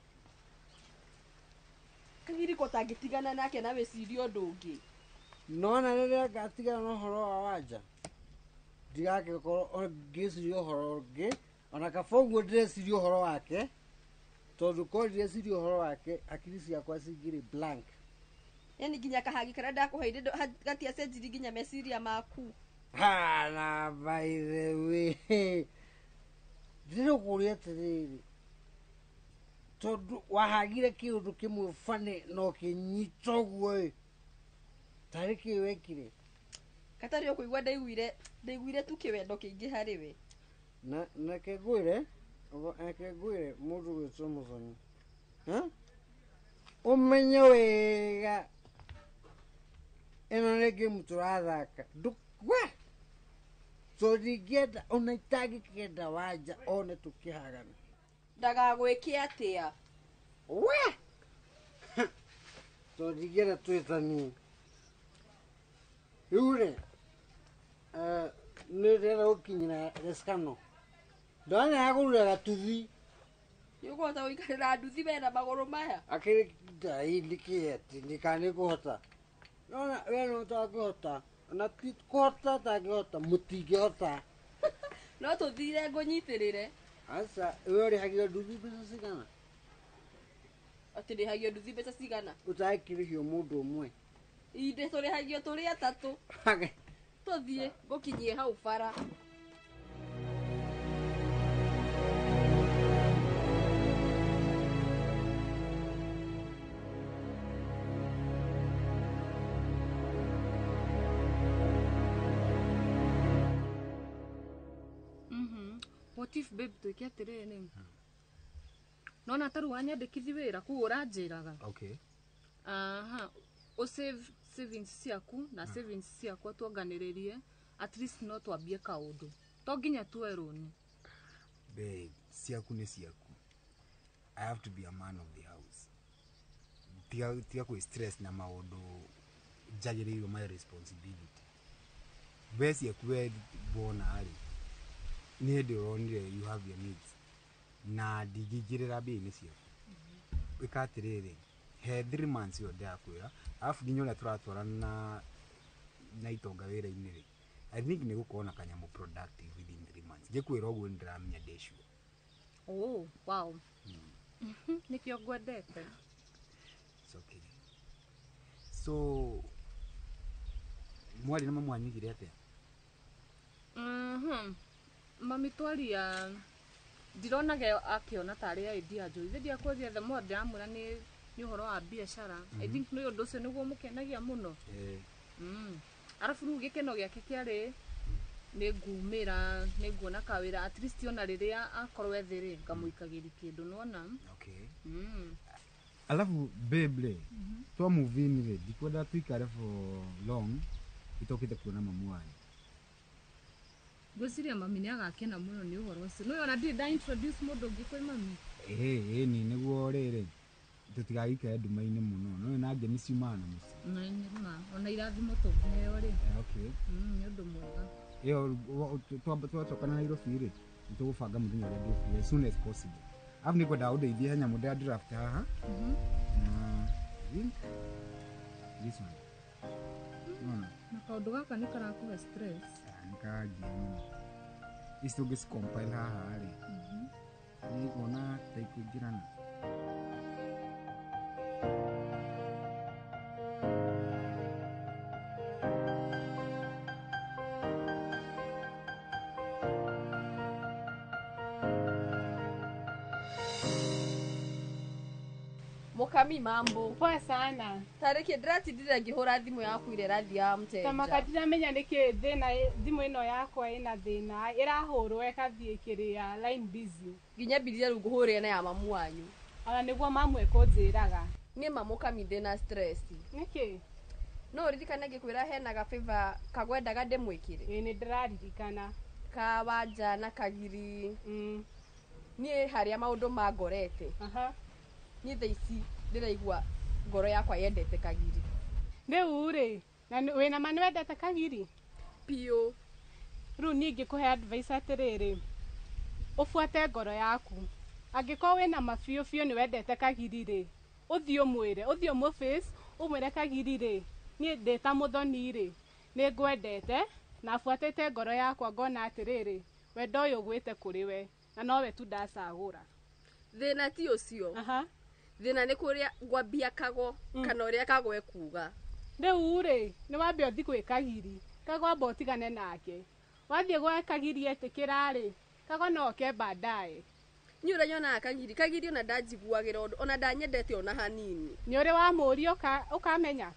Kagiri ko tangĩtigana nake na wĩcirie ũndũ ũngĩ. Nona rĩrĩa ngatigana na ũhoro wa Wanja ndigagĩkorwo ngĩciria ũhoro ũngĩ ona kaba ũguo ndĩreciria ũhoro wake tondũ korwo ndireciria ũhoro wake akiri ciakwa cingĩrĩ blank. Yani nginya kahagi karĩa ndakũheire gatiacenjirie nginya meciria maku. Ha, na by the way ndĩrĩkũria atĩrĩrĩ tondũ wahagire kĩũndũ kĩmwe bane na ũkĩnyita ũguo ĩ tarĩ kĩ wekire? Katarĩ ũkũigua ndaiguire tu kĩwendo kĩingĩ harĩ we. Na nake ngwĩre mũndũ gwĩtwo Mũthoni ũmenye wega ĩno nĩ game tũrathaka ndũkwe tondũ ndingĩenda ona itangĩkenda Wanja one tũkĩhagana. Ndagagwĩke atĩa? We tondũ ndingĩenda twĩtanie. Rĩu rĩ nĩ ndĩrenda gũkinyĩra Rescano ndona agũrire gatuthi. Nĩ ũkũhota gũikarĩra nduthi we na magũrũ maya? Akĩrĩ ndai nĩkĩ atĩ nĩkana nĩngũhota. Nona we no ũtangĩhota ona ti kũhota tangĩhota mũtingĩhota. No tũthire ngũnyitĩrĩre. Aca we ũrĩhagio nduthi mbeca cigana? Atĩ ndĩhagio nduthi mbeca cigana? Ũtakĩrĩhio mũndũ ũmwe. Inde tũrĩhagio tũrĩ atatũ. Tũthiĩ ngũkinyie hau bara. What if babe twĩke atĩrĩrĩ nona ta rĩu wanyandĩkithi wĩra kũu ũranjĩraga. Okay. Aha, ũ save savings ciaku na savings ciakwa tuonganĩrĩrie at least no twambie kaũndũ to nginya tuoe rũni. Babe, ciaku nĩ ciaku. I have to be a man of the house. Tiga kwĩ stress na maũndũ njagĩrĩirwo my responsibility. We ciaku we wona rĩ nĩ hĩndĩ ũronire you have your needs na ndingĩingĩrĩra mbia-inĩ ciaku. Ĩka atĩrĩrĩ he 3 months ĩyo ndĩrakwĩra arabu nginya ũrĩa tũratwarana na itonga wĩra-inĩ rĩ I think nĩ gũkorwo na kanyamũ productive within 3 months. Ngĩkwĩra ũguo nĩ ndĩramenya ndĩ sure. Oh, wow. Nĩkĩo ngwendete. It's okay. So mwarĩ na mamu wanyugire atĩa? Mami twaria ndironaga akĩona tarĩ idea njũru. Ithe ndiakwĩria the more ndĩramwĩra nĩ ũhoro wa biacara. I think nĩ ũndũ ũcio nĩguo mũkenagia mũno. Arabu rĩu gĩkeno gĩake kĩarĩ nĩ ngumĩra nĩ nguona kawĩra at least ona rĩrĩa akorwo ethĩ rĩ ngamũikagĩria kĩndũ nĩwona. Okay. Alafu babe rĩ twa move in rĩ ndikwenda tũikare for long itokĩte kuona mamu wanyu. Ngwĩciria mami nĩ agakena mũno nĩ ũhoro ũcio. Nĩũĩ ona ndirĩ nda introduce mũndũ ũngĩ kwĩ mami. Ĩĩ nĩ nĩguo rĩrĩ tũtigagĩikare nduma-inĩ mũno no na ngemi ciumaga na mũciĩ. Nĩ ma ona irathimo tũngĩheo rĩ. Okay. Nĩ ũndũ mwega. Ĩyo twacoka na Nairobi rĩ nĩ tũgũbanga mũthenya ũrĩa ndĩ as soon as possible. Alafu nĩ ngwendaga ũndeithie he nyamũ ndĩra draft haha. Na I think this one. Na kaũndũ gaka nĩ karakũhe stress. Nĩ karangia mũno. Ici tũngĩci compile haha rĩ nĩ nguona ta ikũingĩrana. Mukami mambo. Poa sana. Tariki ndiratindire ngihura thimu yaku ire ĩrathiaga mteja. Tamaka ndiramenya nĩkĩ thĩna thimũ ĩno yakwa ĩna thĩna ĩrahũrwo ĩkathiĩ kĩrĩa line busy. Nginya mbirire rĩu ngũhũrĩre na ya mamu wanyu. Ona nĩguo mamu ĩkũnjĩraga. Niĩ ma Mukami ndĩna stress. Nĩkĩ? No ũririkane ngĩkwĩra hena ga favor kagwendaga ndĩmwĩkĩre. Ĩĩ nĩndĩraririkana. Ka Wanja na Kagiri. Niĩ harĩa maũndũ mangorete. Niĩ thaa ici ndĩraigua ngoro yakwa yendete Kagiri. Rĩu rĩ, na wĩna ma nĩwendete Kagiri? Biũ. Rĩu niĩ ingĩkũhe advice atĩrĩrĩ, ũbuate ngoro yaku. Angĩkorwo wĩna ma biũ biũ nĩwendete Kagiri rĩ, ũthiĩ ũmwĩre, ũthiĩ ũmũ-face, ũmwĩre Kagiri rĩ, niĩ ndĩ ta Mũthoni rĩ, nĩngwendete na buatĩte ngoro yakwa ngona atĩrĩrĩ, wendo ũyũ ũgwĩte kũrĩ we na nowe tu ndacagũra. Thĩna ti ũcio. Thĩna nĩ kũrĩa ngwambia Kago kana ũrĩa Kago ekuga. Rĩu rĩ, nĩ wambe ũthiĩ gwĩ Kagiri, Kago amba ũtigane nake. Wathiĩ gwa Kagiri etĩkĩra rĩ, Kago no oke baadaye. Niĩ ũrĩa nyonaga Kagiri, Kagiri ona ndanjiguagĩra ũndũ, ona ndanyendete ona hanini. Nĩ ũrĩ wamũria ũkamenya?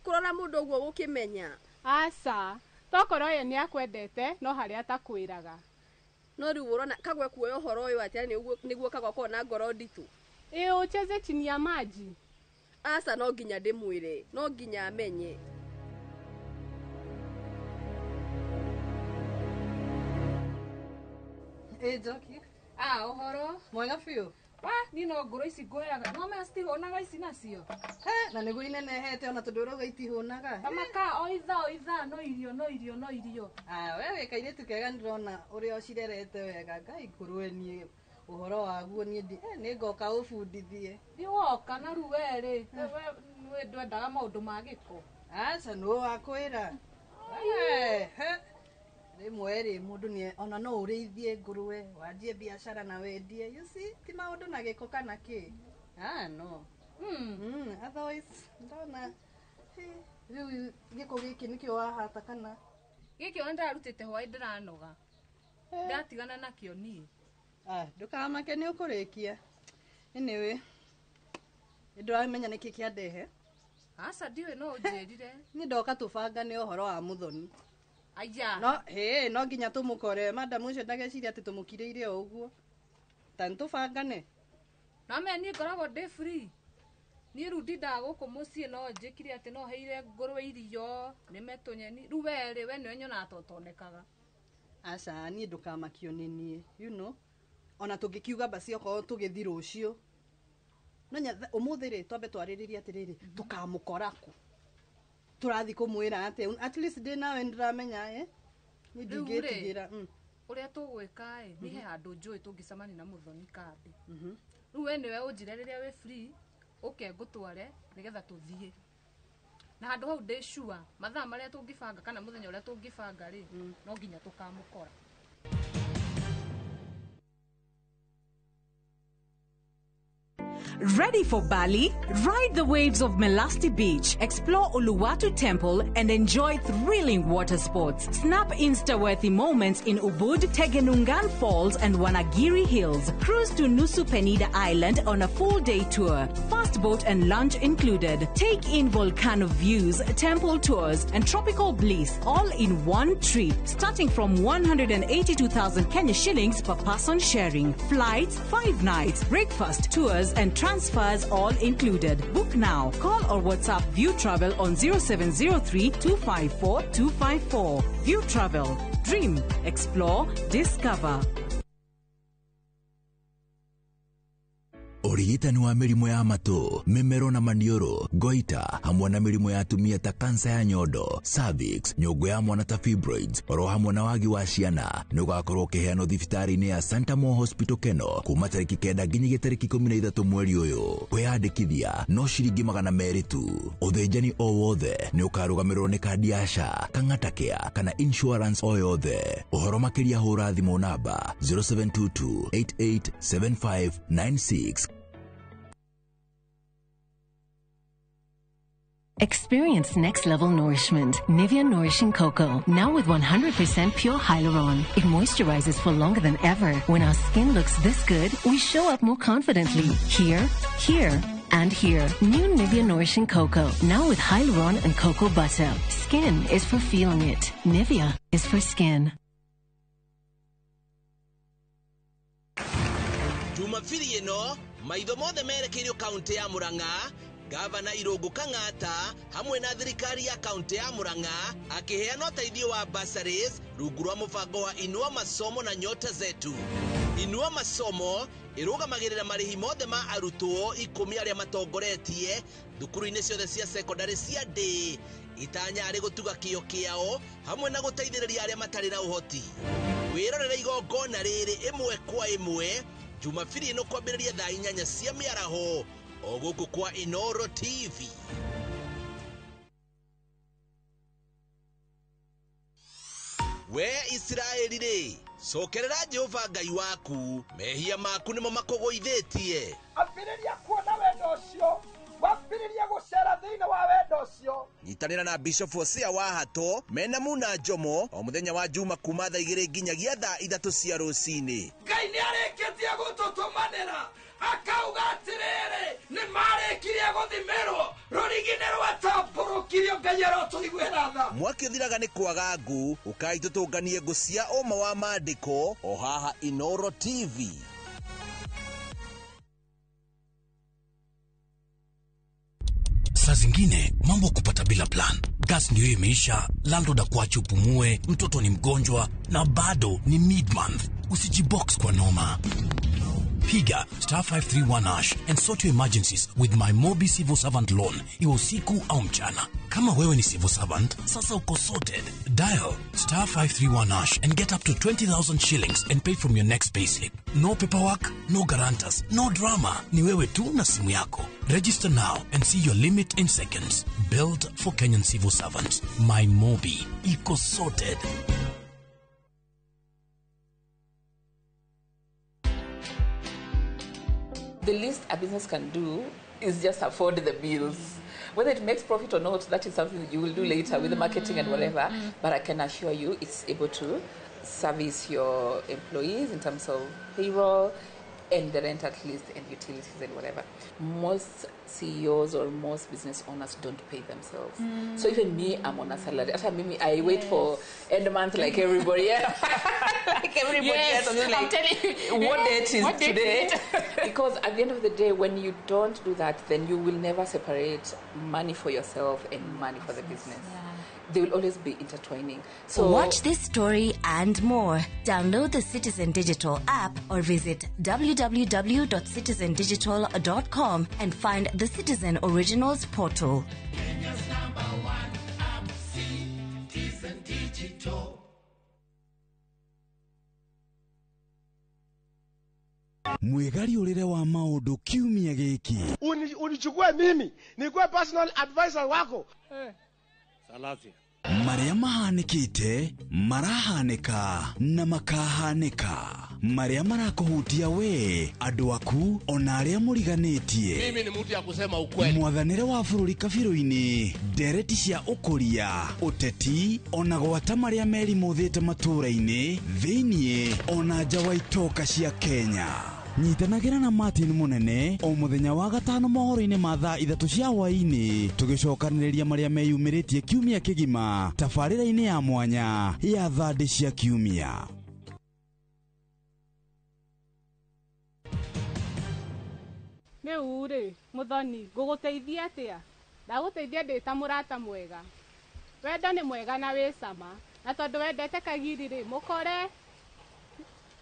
Kũrora mũndũ ũguo gũkĩmenya. Aca, tokorwo ye nĩakwendete no harĩa atakwĩraga. No rĩu ũrona Kago ekuoya ũhoro ũyũ atĩa nĩguo Kago akorwo na ngoro nditũ. Ĩ ucheze chini ya maji. Aca no nginya ndĩmwĩre, no nginya amenye. Ĩ Njoki. Ah, ũhoro? Mwega biũ. Wa, niĩ no ngũrũ ici ngũheaga. No menya citihũnaga ici nacio. He, na nĩguo inenehete ona tondũ ũrauga itihũnaga. Tamaka o ithaa o ithaa no irio no irio no irio. Ah, we wĩ kairĩtu kega nĩndĩrona ũrĩa ũcirerete wega. Ngai ngũrwe niĩ ũhoro waguo niĩ nĩ ngoka ũbundithie. Thiĩ woka na rĩu we rĩ, we ndwendaga maũndũ ma gĩko. Aca nũ wakwĩra. Rĩmwe rĩ mũndũ nĩ ona no ũrĩithie ngũrwe, wanjie biacara na wendie. You see, ti maũndũ na gĩko kana kĩ. Ah no. Otherwise ndona rĩu gĩko gĩkĩ nĩkĩo wahata kana? Gĩkĩ ona ndĩrarutĩte hwaĩ ndĩranoga. Ndatigana nakĩo niĩ. Ah, ndũkamake nĩ ũkũrĩkia. Anyway, nĩndĩramenya nĩkĩ kĩandehe. Aca ndiũĩ no ũnjĩrire. Niĩ ndoka tũbangane ũhoro wa Mũthoni. Aya. No, hĩ, no nginya tũmũkore. Madam ũcio ndageciria atĩ tũmũkirĩire o ũguo. Ta nĩtũbangane. No menya niĩ ngoragwo ndĩ free. Niĩ rĩu ndindaga gũkũ mũciĩ no njĩkire atĩ no heire ngũrwe irio, nĩme tũnyeni. Rĩu we rĩ, we nĩwe nyonaga ta ũtonekaga. Aca, niĩ ndũkamakio nĩ niĩ. You know. Ona tũngĩkiuga basi okorwo tũgĩthiĩ rũciũ. No ũmũthĩ rĩ, twambe twarĩrĩrie atĩrĩrĩ, tũkamũkora kũ? Tũrathiĩ kũmwĩra atĩa? At least ndĩ nawe nĩndĩramenya, Niĩ ndingĩtigĩra. Ũrĩa tũgwĩka ĩ, niĩ he handũ njũĩ tũngĩcemania na Mũthoni kambĩ. Rĩu we nĩwe ũnjĩre rĩrĩa wĩ free, ũke ngũtware nĩgetha tũthiĩ. Na handũ hau ndĩ sure, mathaa marĩa tũngĩbanga kana mũthenya ũrĩa tũngĩbanga rĩ, no nginya tũkamũkora. Ready for Bali? Ride the waves of Melasti Beach, explore Uluwatu Temple, and enjoy thrilling water sports. Snap Insta-worthy moments in Ubud, Tegenungan Falls, and Wanagiri Hills. Cruise to Nusa Penida Island on a full-day tour. Fast boat and lunch included. Take in volcano views, temple tours, and tropical bliss all in one trip. Starting from 182,000 Kenya shillings per person sharing. Flights, 5 nights, breakfast, tours, and transfers all included. Book now. Call or WhatsApp View Travel on 0703 254 254. View Travel. Dream, explore, discover. Ũrigitani wa mĩrimũ ya matũ, mĩmero na maniũrũ, goita, hamwe na mĩrimũ ya atumia ta kansa ya nyondo, cervix, nyũngũ ya mwana ta fibroids, oro hamwe na wagi wa ciana, nĩ ũgakorwo ũkĩheanwo thibitarĩ-inĩ ya Santa Mo Hospital Keno kuma tarĩki 9 nginyagia tarĩki 13 mweri ũyũ. Kwĩyandĩkithia no ciringi 200 tu. Ũthĩnjani o wothe nĩ ũkarũgamĩrĩrwo nĩ kandi ya SHA, Kang'ata Care kana insurance o yothe. Ũhoro makĩria hũra thimũ namba 0722 887596. Experience next level nourishment. Nivea Nourishing Cocoa. Now with 100% pure hyaluron. It moisturizes for longer than ever. When our skin looks this good, we show up more confidently. Here, here, and here. New Nivea Nourishing Cocoa. Now with hyaluron and cocoa butter. Skin is for feeling it. Nivea is for skin. Jumapili ĩno maitho mothe merekeirio kaunti ya Murang'a. Gavana Irungu Kang'ata hamwe na thirikari ya kaunti ya Murang'a akiheana ũteithio wa bursaries rungu rwa mũbango wa Inua Masomo na Nyota Zetu. Inua Masomo ĩrũgamagĩrĩra marĩhi mothe ma arutwo 10 arĩa matongoretie thukuru-inĩ ciothe cia secondary cia ndĩ itanya arĩ gũtuga kĩo kĩao hamwe na gũteithĩrĩria arĩa matarĩ na ũhoti. Wĩrorere igongona rĩrĩ ĩmwe kwa ĩmwe Jumapili ĩno kwambĩrĩria thaa 8 cia mĩaraho o gũkũ kwa Inoro TV. We Isiraeli rĩ, cokerera Jehova Ngai waku, mehia maku nĩmo makũgũithĩtie. Ambĩrĩria kuona wendo ũcio, wambĩrĩria gũcera thĩinĩ wa wendo ũcio. Nyitanĩra na Bishop Hosea wa Hato mena Muna Njomo o mũthenya wa Juma kuma thaa 2 nginyagia thaa 3 cia rũcinĩ. Ngai nĩarĩkĩtie gũtũtũmanĩra akauga atĩrĩrĩ, nĩmarĩkirie gũthimĩrwo rũrigi nĩ rwatambũrũkirio, Ngai arotũiguĩra tha. Mwaki ũthiraga nĩ kwaga ngũ, ũkai tũtũnganie ngũ cia ũma wa maandĩko o haha Inoro TV. Saa zingine mambo kupata bila plan. Gas ndio imeisha, landlord akuache upumue, mtoto ni mgonjwa na bado ni mid-month. Usijibox kwa noma. Piga star 531 hash and sort your emergencies with my Mobi Civil Servant Loan, iwe usiku au mchana. Kama wewe ni civil servant, sasa uko sorted. Dial star 531 hash and get up to 20,000 shillings and pay from your next payslip. No paperwork, no guarantors, no drama. Ni wewe tu na simu yako. Register now and see your limit in seconds. Built for Kenyan civil servants. My Mobi. Iko sorted. The least a business can do is just afford the bills. Whether it makes profit or not, that is something that you will do later with the marketing and whatever. But I can assure you it's able to service your employees in terms of payroll and the rent at least and utilities and whatever. Most CEOs or most business owners don't pay themselves. So even me, I'm on a salary. After me, I wait for end month like everybody else. Like everybody else. I'm like, I'm telling you, what date is what date today? Is it? Because at the end of the day, when you don't do that, then you will never separate money for yourself and money for the business. They will always be intertwining. So watch this story and more. Download the Citizen Digital app or visit www.citizendigital.com and find the Citizen Originals portal. Kenya's number one app, Citizen Digital. Mwigariũrĩre wa maũndũ kiumia gĩkĩ. Unichukue mimi nikuwe personal advisor wako. Salasia. Marĩa mahanĩkĩte, marahanĩka na makahanĩka. Marĩa marakũhutia we, andũ aku, ona arĩa mũriganĩtie. Mimi ni mtu ya kusema ukweli. Mwathanĩre wa bũrũri kabirũ-inĩ, ndereti cia ũkũria, ũteti, ona gwata marĩa merimũthĩte matũũra-inĩ, thĩiniĩ, ona nja wa itoka cia Kenya. Nyitanagĩra na Martin Munene o mũthenya wa gatano mohoro-inĩ ma thaa 3 cia hwaĩ-inĩ, tũgĩcokanĩrĩria marĩa meyumĩrĩtie kiumia kĩgima tabarĩra-inĩ ya mwanya ya thandĩ cia kiumia. Rĩu rĩ, Mũthoni, ngũgũteithia atĩa? Ndagũteithia ndĩ ta mũrata mwega. Wendo nĩ mwega na wĩ cama, na tondũ wendete Kagiri rĩ, mũkore.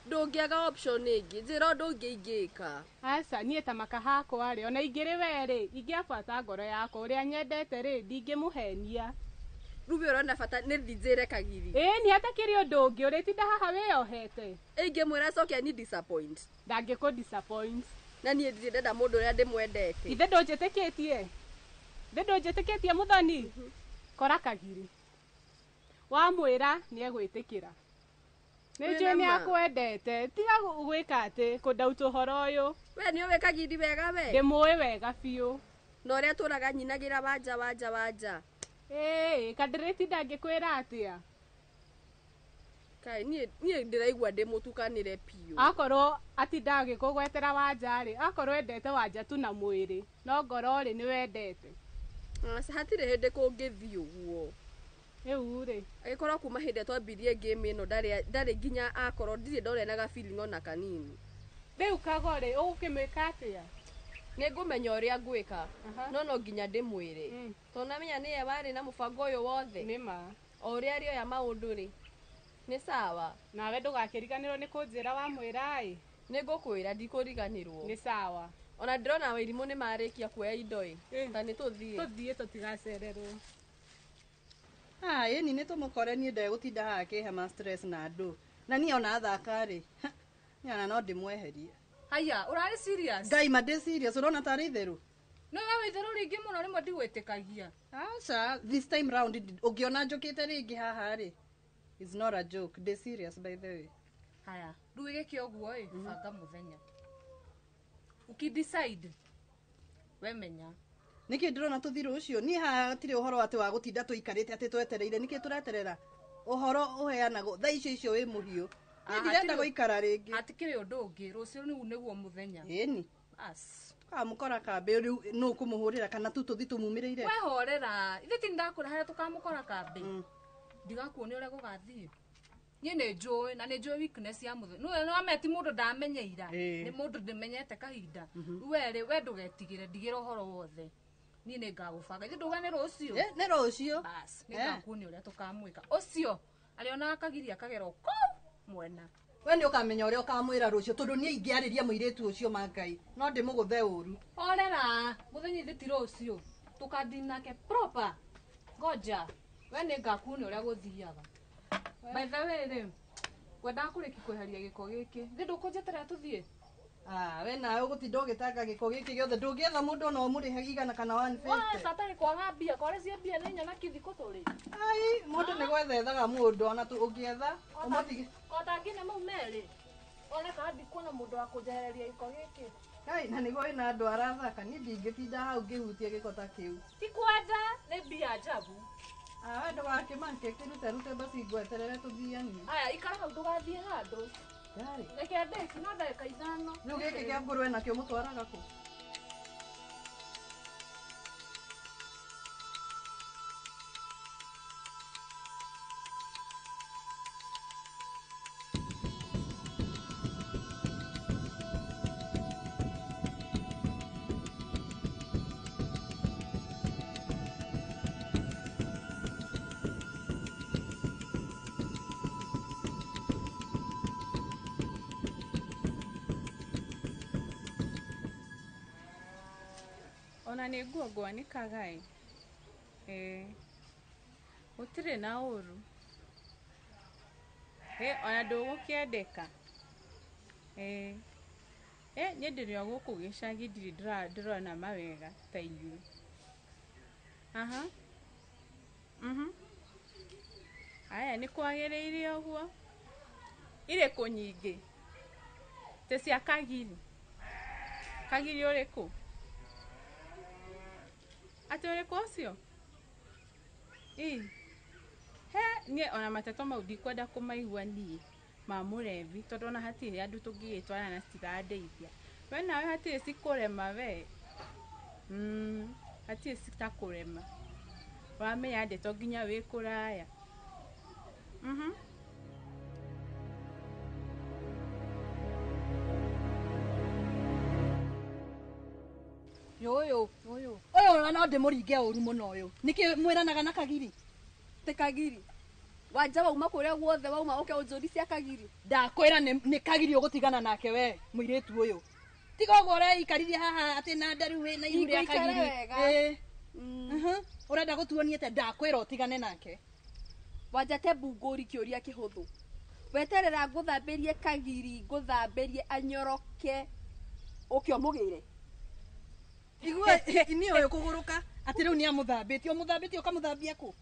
Ndũngĩaga option ĩngĩ, njĩra ũndũ ũngĩ ingĩka. Aca, niĩ ta maka hakwa rĩ, ona ingĩrĩ we rĩ, ingĩabuata ngoro yakwa, ũrĩa nyendete rĩ, ndingĩmũhenia. Rĩu we ũrona bata nĩ thiĩ njĩre Kagiri. Ĩĩ, nĩ hatakĩrĩ ũndũ ũngĩ, ũrĩtinda haha wĩyohete. Ingĩmwĩra acoke ni disappoint. Ndangĩkũ disappoint. Na niĩ ndirĩ ndenda mũndũ ũrĩa ndĩmwendete. Ithe ndũnjĩtĩkĩtie? Ithe ndũnjĩtĩkĩtie Mũthoni? Kora Kagiri. Wamwĩra nĩegwĩtĩkĩra. Nĩ njũĩ nĩ akwendete, tiga gwĩka atĩ kũndauta ũhoro ũyũ. We nĩ ũĩ Kagiri wega we? Ndĩmũĩ wega biũ. Na ũrĩa tũraga nyinagĩra wanja wanja wanja. Ĩĩ, kandirĩtinda ngĩkwĩra atĩa? Kai niĩ ndĩraigua ndĩmũtukanĩre biũ. Akorwo atindaga agĩkũgwetera wanja rĩ, akorwo endete wanja tu na mwĩrĩ, no ngoro rĩ nĩ wendete. Aca hatirĩ hĩndĩ kũngĩthiĩ ũguo. Rĩu rĩ, Agĩkorwo kuma hĩndĩ ĩrĩa twambirie game ĩno ndarĩ nginya akorwo ndirĩ ndorena ga feeling ona kanini. Rĩu kago rĩ, ũgũkĩmwĩka atĩa? Nĩ ngũmenya ũrĩa ngwĩka, no nginya ndĩmwĩre. Tondũ namenya nĩye warĩ na mũbango ũyũ wothe. Nĩma. O ũrĩa arĩoya maũndũ rĩ, nĩ sawa. Nawe ndũgakĩriganĩrwo nĩ kũnjĩra wamwĩra ĩ. Nĩ ngũkwĩra ndikũriganĩrwo. Nĩ sawa. Ona ndĩrona wairimũ nĩ marĩkia kuoya indo ĩ. Ta nĩ tũthiĩ. Tũthiĩ tũtigacererwo. Ĩni nĩ tũmũkore niĩ ndegũtinda haha akĩhe stress na andũ. Na niĩ ona athaka rĩ, niĩ ona no ndĩmweherie. Haya, ũrarĩ serious? Ngai ma ndĩ serious, ũrona tarĩ itherũ? No we itherũ rĩngĩ mũno rĩmwe ndigwĩtĩkagia. Aca, this time round ũngĩona njũkĩte rĩngĩ haha rĩ, it's not a joke, ndĩ serious by the way. Haya, rĩu ĩgĩke ũguo ĩ, banga mũthenya. Ũkĩ-decide, we menya. Nĩkĩ ndĩrona tũthiĩ rũciũ? Niĩ haha hatirĩ ũhoro atĩ wa gũtinda tũikarĩte atĩ twetereire. Nĩkĩ tũreterera? Ũhoro ũheanagwo thaa icio icio wĩ mũhiũ. Niĩ ndirenda gũikara rĩngĩ. Hatikĩrĩ ũndũ ũngĩ, rũciũ rĩu nĩguo mũthenya. Ĩni. As. Tũkamũkora kambĩ rĩu nũ ũkũmũhũrĩra kana tu tũthiĩ tũmumĩrĩire? We horera, ithe ti ndakũra harĩa tũkamũkora kambĩ. Ndigakuonia ũrĩa gũgathiĩ. Niĩ nĩ njũĩ na nĩ njũĩ weakness ya mũthenya. Nĩ wamenya ti mũndũ ndamenyeira, nĩ mũndũ ndĩmenyete kahinda. Rĩu we rĩ, we ndũgetigĩre, ndigĩra ũhoro wothe. Niĩ nĩ ngagũbanga. Ithe ndauga nĩ rũciũ? Nĩ rũciũ. Bas, nĩ ngakuonia ũrĩa tũkamwĩka. Ũcio arĩonaga kagiri akagera kũu mwena. We nĩ ũkamenya ũrĩa ũkamwĩra rũciũ tondũ niĩ ingĩarĩria mũirĩtu ũcio ma Ngai no ndĩmũgũthe ũru. Horera, mũthenya ithe ti rũciũ. Tũkandini nake proper. Ngoja, we nĩ ngakuonia ũrĩa gũthiaga. By the way rĩ, ngwendaga kũrĩki kweheria gĩko gĩkĩ. Thĩ ndũkũnjeterera tũthiĩ? We nawe ũgũtinda ũgĩtanga gĩko gĩkĩ gĩothe ndũngĩetha mũndũ ona ũmũrĩhe igana kana 150. Wa batarĩ kwaga mbia, kware cia mbia nĩ nyona kĩthiko tũrĩ. Ai, mũndũ nĩ gwetha ethaga mũndũ ona ũngĩetha ũmũtige. Kota nginya mau merĩ. Ona kana ndikuona mũndũ wa kũnjehereria gĩko gĩkĩ. Kai, na nĩguo wĩna andũ arathaka, niĩ ndingĩtinda hau ngĩhutia gĩko ta kĩu. Ti kwenda, nĩ mbia njabu. We ndũgakĩmake, kĩrute rute basi ngweterere tũthianie. Aya, ikara hau ndũgathiĩ handũ. Reke ndĩki no ndagĩka 5. Rĩu gĩkĩ kĩa ngũrwe nakĩo mũtwaraga kũ? Ona nĩ nguo ngwanĩkaga ĩ. Ĩĩ. Gũtirĩ na ũru. Ĩ ona ndũgũkĩendeka. Ĩĩ. Ĩ niĩ ndĩrĩ o gũkũ gĩcagi ndirĩ ndĩrona mawega ta inyuĩ. Aha. Aya nĩ kwagĩrĩire ũguo. Irĩkũ nyingĩ? Tĩ cia kagiri. Kagiri ũrĩkũ? Atĩ ũrĩkũ ũcio? Ĩ. He niĩ ona mateto mau ndikwenda kũmaigua niĩ ma mũrebi tondũ ona hatirĩ andũ tũngĩgĩtwarana na citirandeithia. We nawe hatirĩ cikũrema we. Hatirĩ citakũrema. Wamenya ndeto nginya wĩ kũraya. Ũyũ ũyũ ona no ndĩmũringe ũru mũno ũyũ. Nĩkĩ mwĩranaga na kagiri? Ti kagiri. Wanja wauma kũrĩa guothe wauma ũke ũnjũri cia kagiri. Ndakwĩra nĩ kagiri ũgũtigana nake we mũirĩtu ũyũ. Tiga ũguo ũreikaririe haha atĩ na nda rĩu wĩna ihu rĩa kagiri. Ĩĩ. Ũrenda gũtuonia atĩa? Ndakwĩra ũtigane nake. Wanja te mbungũri kĩũria kĩhũthũ. Weterera ngũthambĩrie kagiri, ngũthambĩrie anyoroke ũke ũmũgĩre. Igua niĩ ũyũ kũgũrũka atĩ rĩu nĩ amũthambĩtie, ũmũthambĩtie ũkamũthambia kũ?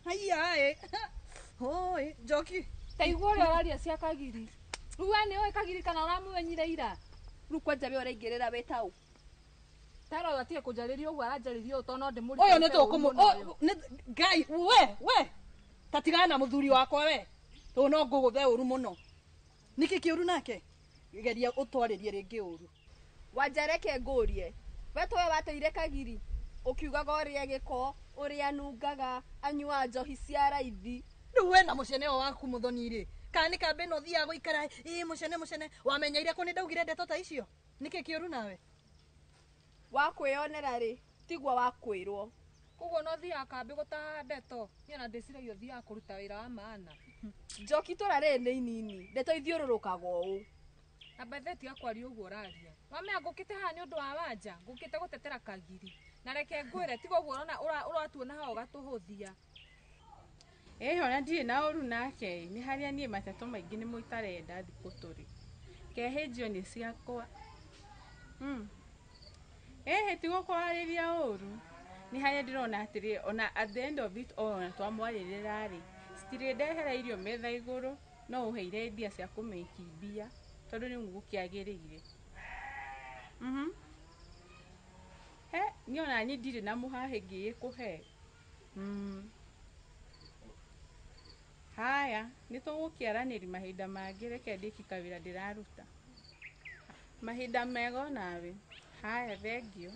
Haiya ĩ. Hoi, Njoki. Ta igua ũrĩa ũraria cia kagiri. Rĩu we nĩ ũĩ kagiri kana ũramũmenyire ira? Rĩu kwanja we ũraingĩrĩra wĩ taũ. Tara atige kũnjarĩria ũguo aranjarĩria ũũ tondũ no ndĩmũrute. Ũyũ nĩ tũkũmũ Ngai we tatigana na mũthuri wakwa we tondũ no ngũgũthe ũru mũno. Nĩkĩ kĩũru nake? Geria ũtwarĩrie rĩngĩ ũru. Wanja reke ngũrie. We towe wateire Kagiri ũkiugaga ũrĩa gĩko ũrĩa anungaga anyuaga njohi cia raithi. Rĩu we na mũcene ũyũ waku Mũthoni rĩ, kana nĩ kambĩ ĩno ũthiaga gũikara ĩ mũcene mũcene wamenyeire kũ nĩ ndaugire ndeto ta icio? Nĩkĩ kĩũru nawe? Wa kwĩyonera rĩ tiguo wa kwĩrwo. Koguo no thiaga kambĩ gũtaha ndeto niĩ ona ndĩciragia ũthiaga kũruta wĩra wa maana. Njoki tũra rĩrĩ nĩ inini ndeto ithiũrũrũkaga ũũ. Na by the way tiga kwaria ũguo ũraria. Wamenya ngũkĩte haha nĩ ũndũ wa Wanja, ngũkĩte gũtetera Kagiri. Na reke ngwĩre tiga ũguo ũrona ũratuona haha ũgatũhũthia. Ĩĩ ona ndirĩ na ũru nake nĩ harĩa niĩ mateto maingĩ nĩmo itarenda thikũ tũrĩ. Kehĩnjio nĩ ciakwa. Ĩhĩ ti gũkwarĩria ũru. Nĩ harĩa ndĩrona atĩrĩ ona at the end of it all ona twamwarĩrĩra rĩ citirĩ ndehera irio metha igũrũ no ũheire mbia cia kũmĩki mbia tondũ rĩu gũkĩagĩrĩire. He niĩ ona niĩ ndirĩ na mũhahĩ ngĩĩkũhe. Haya nĩ tũgũkĩaranĩria mahinda mangĩ reke ndĩki kawĩra ndĩraruta. Mahinda mega onawe. Haya thengio.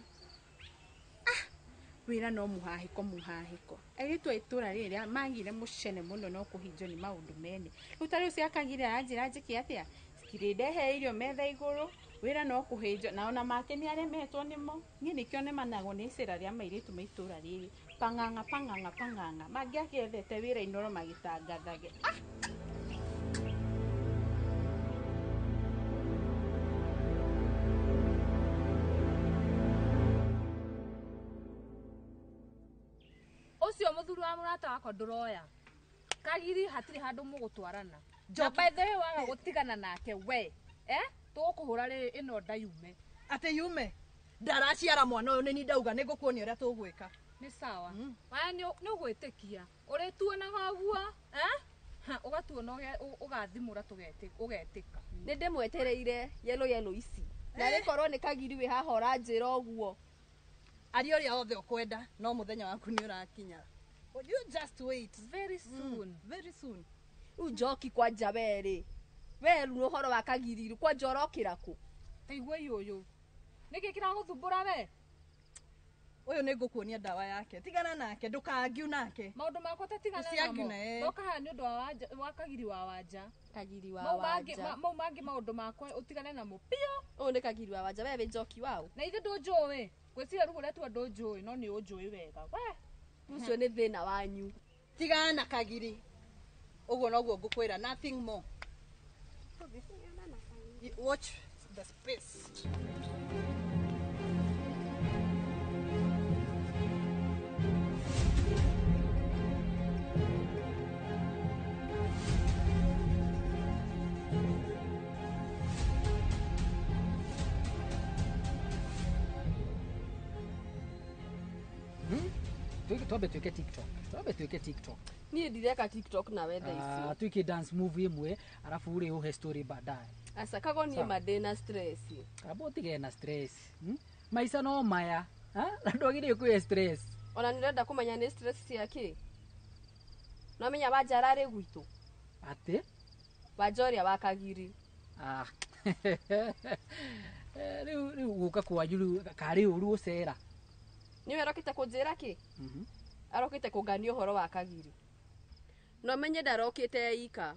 Wĩra no mũhahĩko mũhahĩko. Airĩtu a itũra rĩrĩ magire mũcene mũno no kũhinjwo nĩ maũndũ mene. Rĩu ta rĩu cia Kagiri aranjĩra njĩke atĩa? Citirĩ ndehere irio metha igũrũ, wĩra no kũhĩnjwo na ona make nĩ aremetwo nĩmo. Niĩ nĩkĩo nemanagwo nĩ icera rĩa mairĩtu ma itũra rĩrĩ. Pang'ang'a pang'ang'a pang'ang'a. Mangĩakĩethete wĩra inoro magĩtangathage. Ũcio mũthuri wa mũrata wakwa ndũroya. Kagiri hatirĩ handũ mũgũtwarana. Na by the way waga gũtigana nake we. Tũgũkũhũra rĩ ĩno nda yume. Atĩ yume? Ndaraciara mwana ũyũ nĩ niĩ ndauga nĩ ngũkuonia ũrĩa tũgwĩka. Nĩ sawa. Waya nĩ ũgwĩtĩkia. Ũrĩtuonaga ũguo, ũgatuona ũgathimũra ũgetĩka. Nĩ ndĩmwetereire yellow yellow ici. Na rĩkorwo nĩ Kagiri wĩ haha ũranjĩra ũguo. Aria ũrĩa othe ũkwenda no mũthenya waku nĩ ũrakinya. Would you just wait? Very soon. Very soon. Rĩu njoki kwanja we rĩ. We rĩu ũhoro wa Kagiri kwanja ũrokĩra kũ? Ta igua ũyũ. Nĩkĩ kĩragũthumbũra we? Ũyũ nĩ ngũkuonia ndawa yake. Tigana nake, ndũkaangiu nake. Maũndũ makwa ta tigana namo. Ndoka haha nĩ ũndũ wa Kagiri wa Wanja. Kagiri wa Wanja. Mau mangĩ maũndũ makwa ũtigane namo piũ. Ũyũ nĩ Kagiri wa Wanja, we wĩ njoki waũ. Na ithe ndũnjũĩ. Ngwĩciria rĩu ũretua ndũnjũĩ no nĩ ũnjũĩ wega. We ũcio nĩ thĩna wanyu. Tigana na Kagiri. Ũguo noguo ngũkwĩra, nothing more. Watch the space. Twambe twike TikTok. Twambe twike TikTok. Niĩ ndireka TikTok na wetha icio. Twike dance move ĩmwe arafu ure uhe story baadaye. Asa kago niĩ ma na stress. Kabo utige na stress. Maica no maya. Na ndwagĩrĩire kwĩ stress. Ona nĩrenda kũmenya nĩ stress ciake. No menya Wanja ararĩ gwitũ. Atĩ? Wanja ũrĩa wa Kagiri. Rĩu gũka kwanyu rĩu karĩ ũru ũcera. Nĩwe arokĩte kũnjĩra kĩ? Arokĩte kũngania ũhoro wa Kagiri. No menye ndarokĩte ika.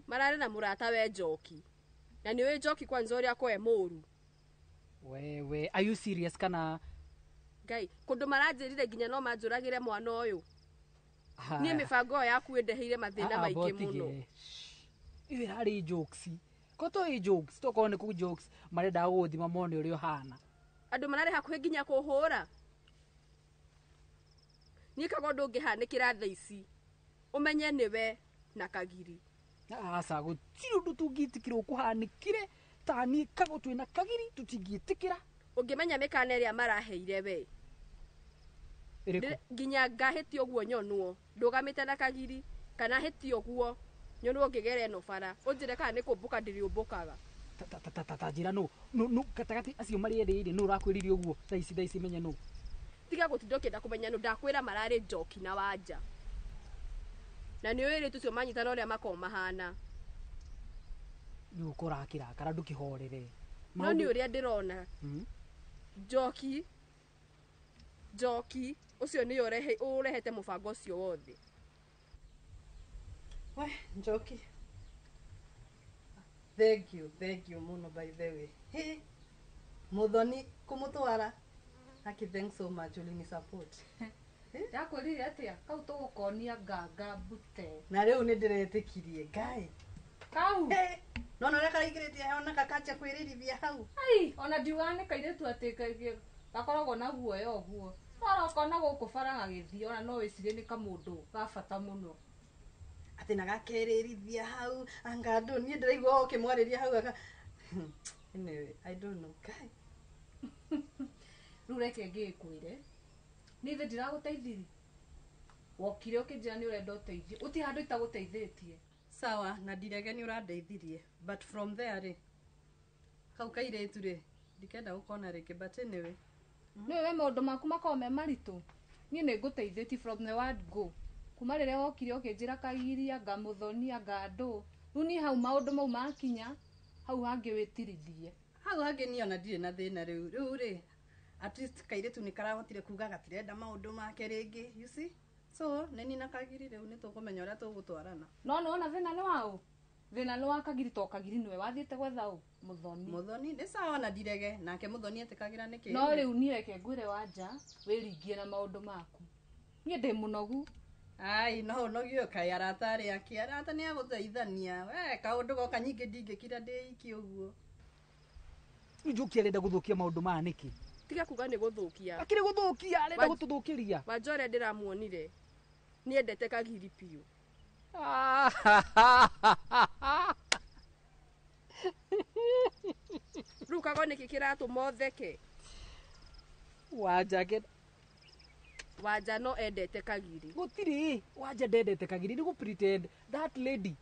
Mararĩ na mũrata we Njoki. Na nĩũĩ Njoki kwanza ũrĩa kwe mũru. Wewe, are you serious kana? Ngai, kũndũ maranjĩrire nginya no manjũragĩre mwana ũyũ. Niĩ mĩbango ĩyo yaku ĩndeheire mathĩna maingĩ mũno. Iyo ĩrarĩ jokes. Ko to ĩ jokes, tokorwo nĩ kũ jokes marendaga gũgũthima mone ũrĩa ũhana. Andũ mararĩ hakuhĩ nginya kũhũra. Niĩ kago ndũngĩhanĩkĩra thaa ici. Ũmenye nĩwe na Kagiri. Aca gũtirĩ ũndũ tũngĩtĩkĩra ũkũhanĩkire ta niĩ kago twĩna Kagiri tũtingĩtĩkĩra. Ũngĩmenya mĩkana ĩrĩa maraheire we. Nginya ngahĩtia ũguo nyonwo ndũgamĩte na Kagiri kana hĩtie ũguo nyonwo ngĩgera ĩno bara ũnjĩre kana nĩ kũmbũka ndĩrĩũmbũkaga. Ta njĩra nũ nũ gatagatĩ acio marĩ erĩ rĩ nũ ũrakwĩrire ũguo thaa ici menye nũ. Tiga gũtinda ũkĩenda kũmenya nũ ndakwĩra mararĩ Njoki na Wanja. Na nĩ ũĩ airĩtu ũcio manyitana ũrĩa makoragwo mahana. Rĩu ũkora akĩrakara ndũkĩhorere. No nĩ ũrĩa ndĩrona. Njoki Njoki ũcio nĩwe ũrehete mũbango ũcio wothe. We Njoki. Thank you muno by the way. Hey, Muthoni kumutwara. Aki thanks so much ulini support. Ndakwĩrire atĩa kau tũgũkonia nganga mbute. Na rĩu nĩ ndĩretĩkirie Ngai. Kau. No no karaingĩrĩtie ona kakacha kwĩririthia hau. Ai, ona ndiugaga nĩ kairĩtu atĩ gakoragwo na guoya ũguo. Ũrokona gũkũ bara gagĩthiĩ ona no wĩcirie nĩ kamũndũ ga bata mũno. Atĩ na gakerĩrithia hau anga andũ niĩ ndĩraigua ũkĩmwarĩria hau aka. Anyway, I don't know. Kai. Rĩu reke ngĩkwĩre. Niĩ ithe ndiragũteithirie. Wokire ũkĩnjĩra nĩ ũrenda ũteithio. Gũtirĩ handũ itagũteithĩtie. Sawa, na ndirege nĩ ũrandeithirie. But from there rĩ, kau kairĩtu rĩ, ndikenda gũkona rĩngĩ but anyway. Nĩ we maũndũ maku makoragwo me maritũ. Niĩ nĩ ngũteithĩtie from the word go. Kuma rĩrĩa wokire ũkĩnjĩra Kagiria, anga Muthoni, anga andũ. Rĩu niĩ hau maũndũ mau makinya, hau hangĩ wĩtirithie. Hau hangĩ niĩ ona ndirĩ na thĩna rĩu. Rĩu rĩ, at least kairĩtu nĩ karahotire kuga gatirenda maũndũ make rĩngĩ, you see? So, nĩ niĩ na Kagiri rĩu nĩ tũkũmenya ũrĩa tũgũtwarana. No nĩwona thĩna nĩ waũ? Thĩna nĩ wa Kagiri to Kagiri nĩwe wathiĩte gwetha ũ? Muthoni. Muthoni nĩ sawa na ndirege nake Muthoni etĩkagĩra nĩkĩ? No rĩu niĩ reke ngwĩre Wanja wĩringie na maũndũ maku. Niĩ ndĩ mũnogu. Ai, no ũnogio kaĩ arata arĩa akĩ arata nĩ agũteithania. We kaũndũ goka nyingĩ ndingĩkira ndĩ iki ũguo. Njoki arenda gũthũkia maũndũ maya nĩkĩ? Tiga kuga nĩ gũthũkia. Akĩrĩ gũthũkia, arenda gũtũthũkĩria. Wanja ũrĩa ndĩramuonire nĩendete Kagiri biũ. Rĩu kago nĩkĩ kĩratũma ũtheke? Wanja Wanja no endete Kagiri. Gũtirĩ, Wanja ndendete Kagiri, nĩ gũ pretend. That lady,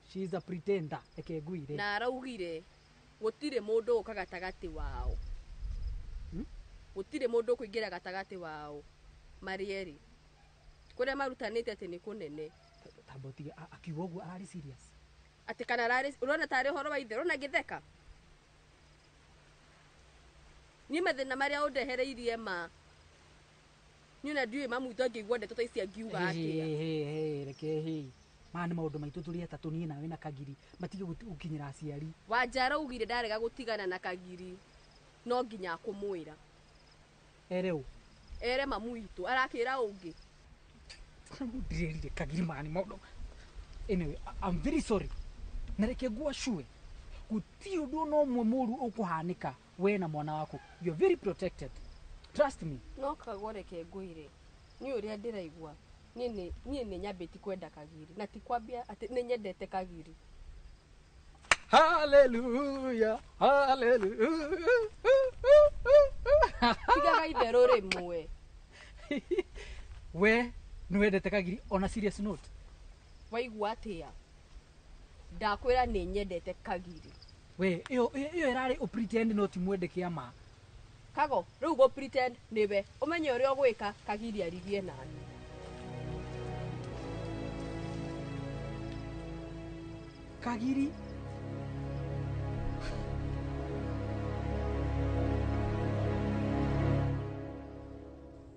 she is a pretender, reke ngwĩre. Na araugire gũtirĩ mũndũ ũka gatagatĩ wao. Gũtirĩ mũndũ ũkũingĩra gatagatĩ wao marĩ erĩ. Kũrĩa marutanĩte atĩ nĩ kũnene. Tamba ũtige akiuga ũguo ararĩ serious. Atĩ kana ararĩ ũrona tarĩ ũhoro wa ithe, ũrona ngĩtheka. Niĩ mathĩna marĩa ũndehereirie ma. Niĩ ona ndiũĩ mamu witũ angĩigua ndeto ta ici angiuga atĩa. Reke hĩ. Maya nĩ maũndũ maitũ tũrĩ atatũ niĩ nawe na Kagiri matige gũkinyĩra aciari. Wanja araugire ndarega gũtigana na Kagiri no nginya akũmwĩra. Ere ũ? Ere mamu witũ arakĩra ũngĩ. Ndirerire Kagiri maya nĩ maũndũ. Anyway, I'm very sorry. Na reke ngwacue. Gũtirĩ ũndũ ona ũmwe mũũru ũkũhanĩka we na mwana waku. You're very protected. Trust me. No Kagwo reke ngwĩre. Niĩ ũrĩa ndĩraigua niĩ nĩ nyambĩtie kwenda Kagiri na ti kwambia atĩ nĩ nyendete Kagiri. Hallelujah, hallelujah. Tigaga itherũ rĩmwe. We nĩ wendete Kagiri on a serious note. Waigua atĩa? Ndakwĩra nĩ nyendete Kagiri. We ĩyo ĩrarĩ ũ pretend no ti mwende kĩama. Kago, rĩu gũ pretend nĩwe ũmenye ũrĩa ũgwĩka Kagiri arigie nani. Kagiri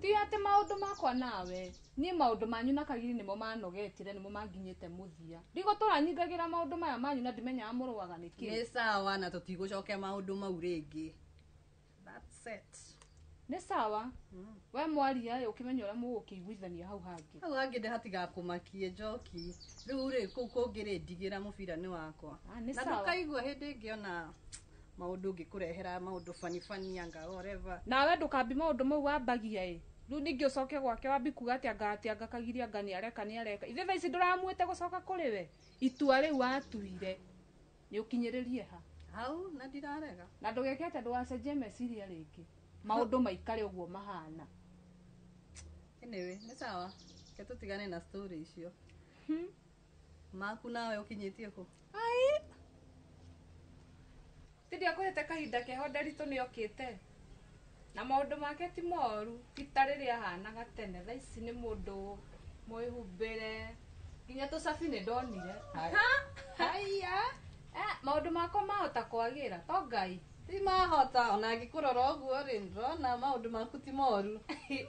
ti atĩ maũndũ makwa nawe niĩ maũndũ manyu na Kagiri nĩmo manogetire nĩmo manginyĩte mũthia. Ndigũtũra nyingagĩra maũndũ maya manyu na ndimenyaga mũrũaga nĩkĩ. Nĩ sawa na tũtigũcokia maũndũ mau rĩngĩ. That's it. Nĩ sawa. We mwaria ĩ ũkĩmenya ũrĩa mũgũkĩiguithania hau hangĩ. Hau hangĩ ndĩhatigakũmakie Njoki. Rĩu rĩ kũu kũngĩ rĩ ndigĩra mũbira nĩ wakwa. Nĩ Na sawa. ndũkaigua hĩndĩ ĩngĩ ona maũndũ ngĩkũrehera maũndũ funny funny anga whatever. Nawe ndũkambi maũndũ mau wambagia ĩ. Rĩu ningĩ ũcoke gwake wambi kuga atĩ anga atĩ anga Kagiri anga nĩ areka nĩ areka. Ithe thaa ici ndũramuĩte gũcoka kũrĩ we. Itua rĩu watuire nĩ ũkinyĩrĩrie ha. Hau na ndirarega. Na ndũgeke atĩ ndũgacenjie meciria rĩngĩ. Maũndũ maikare ũguo mahana. Anyway, nĩ sawa. Reke tũtigane na story icio. Maku nawe ũkinyĩtie kũ? Ai. Ti ndiakũhete kahinda keho Nderitu nĩokĩte. Na maũndũ make ti moru, ti ta rĩrĩa ahanaga tene. Thaa ici nĩ mũndũ mwĩhumbĩre. Nginya tũcabi nĩ ndonire. Haiya. Maũndũ makwa mahota kwagĩra, to Ngai. Ti mahota, ona ngĩkũrora ũguo rĩ, ndĩrona maũndũ maku ti moru.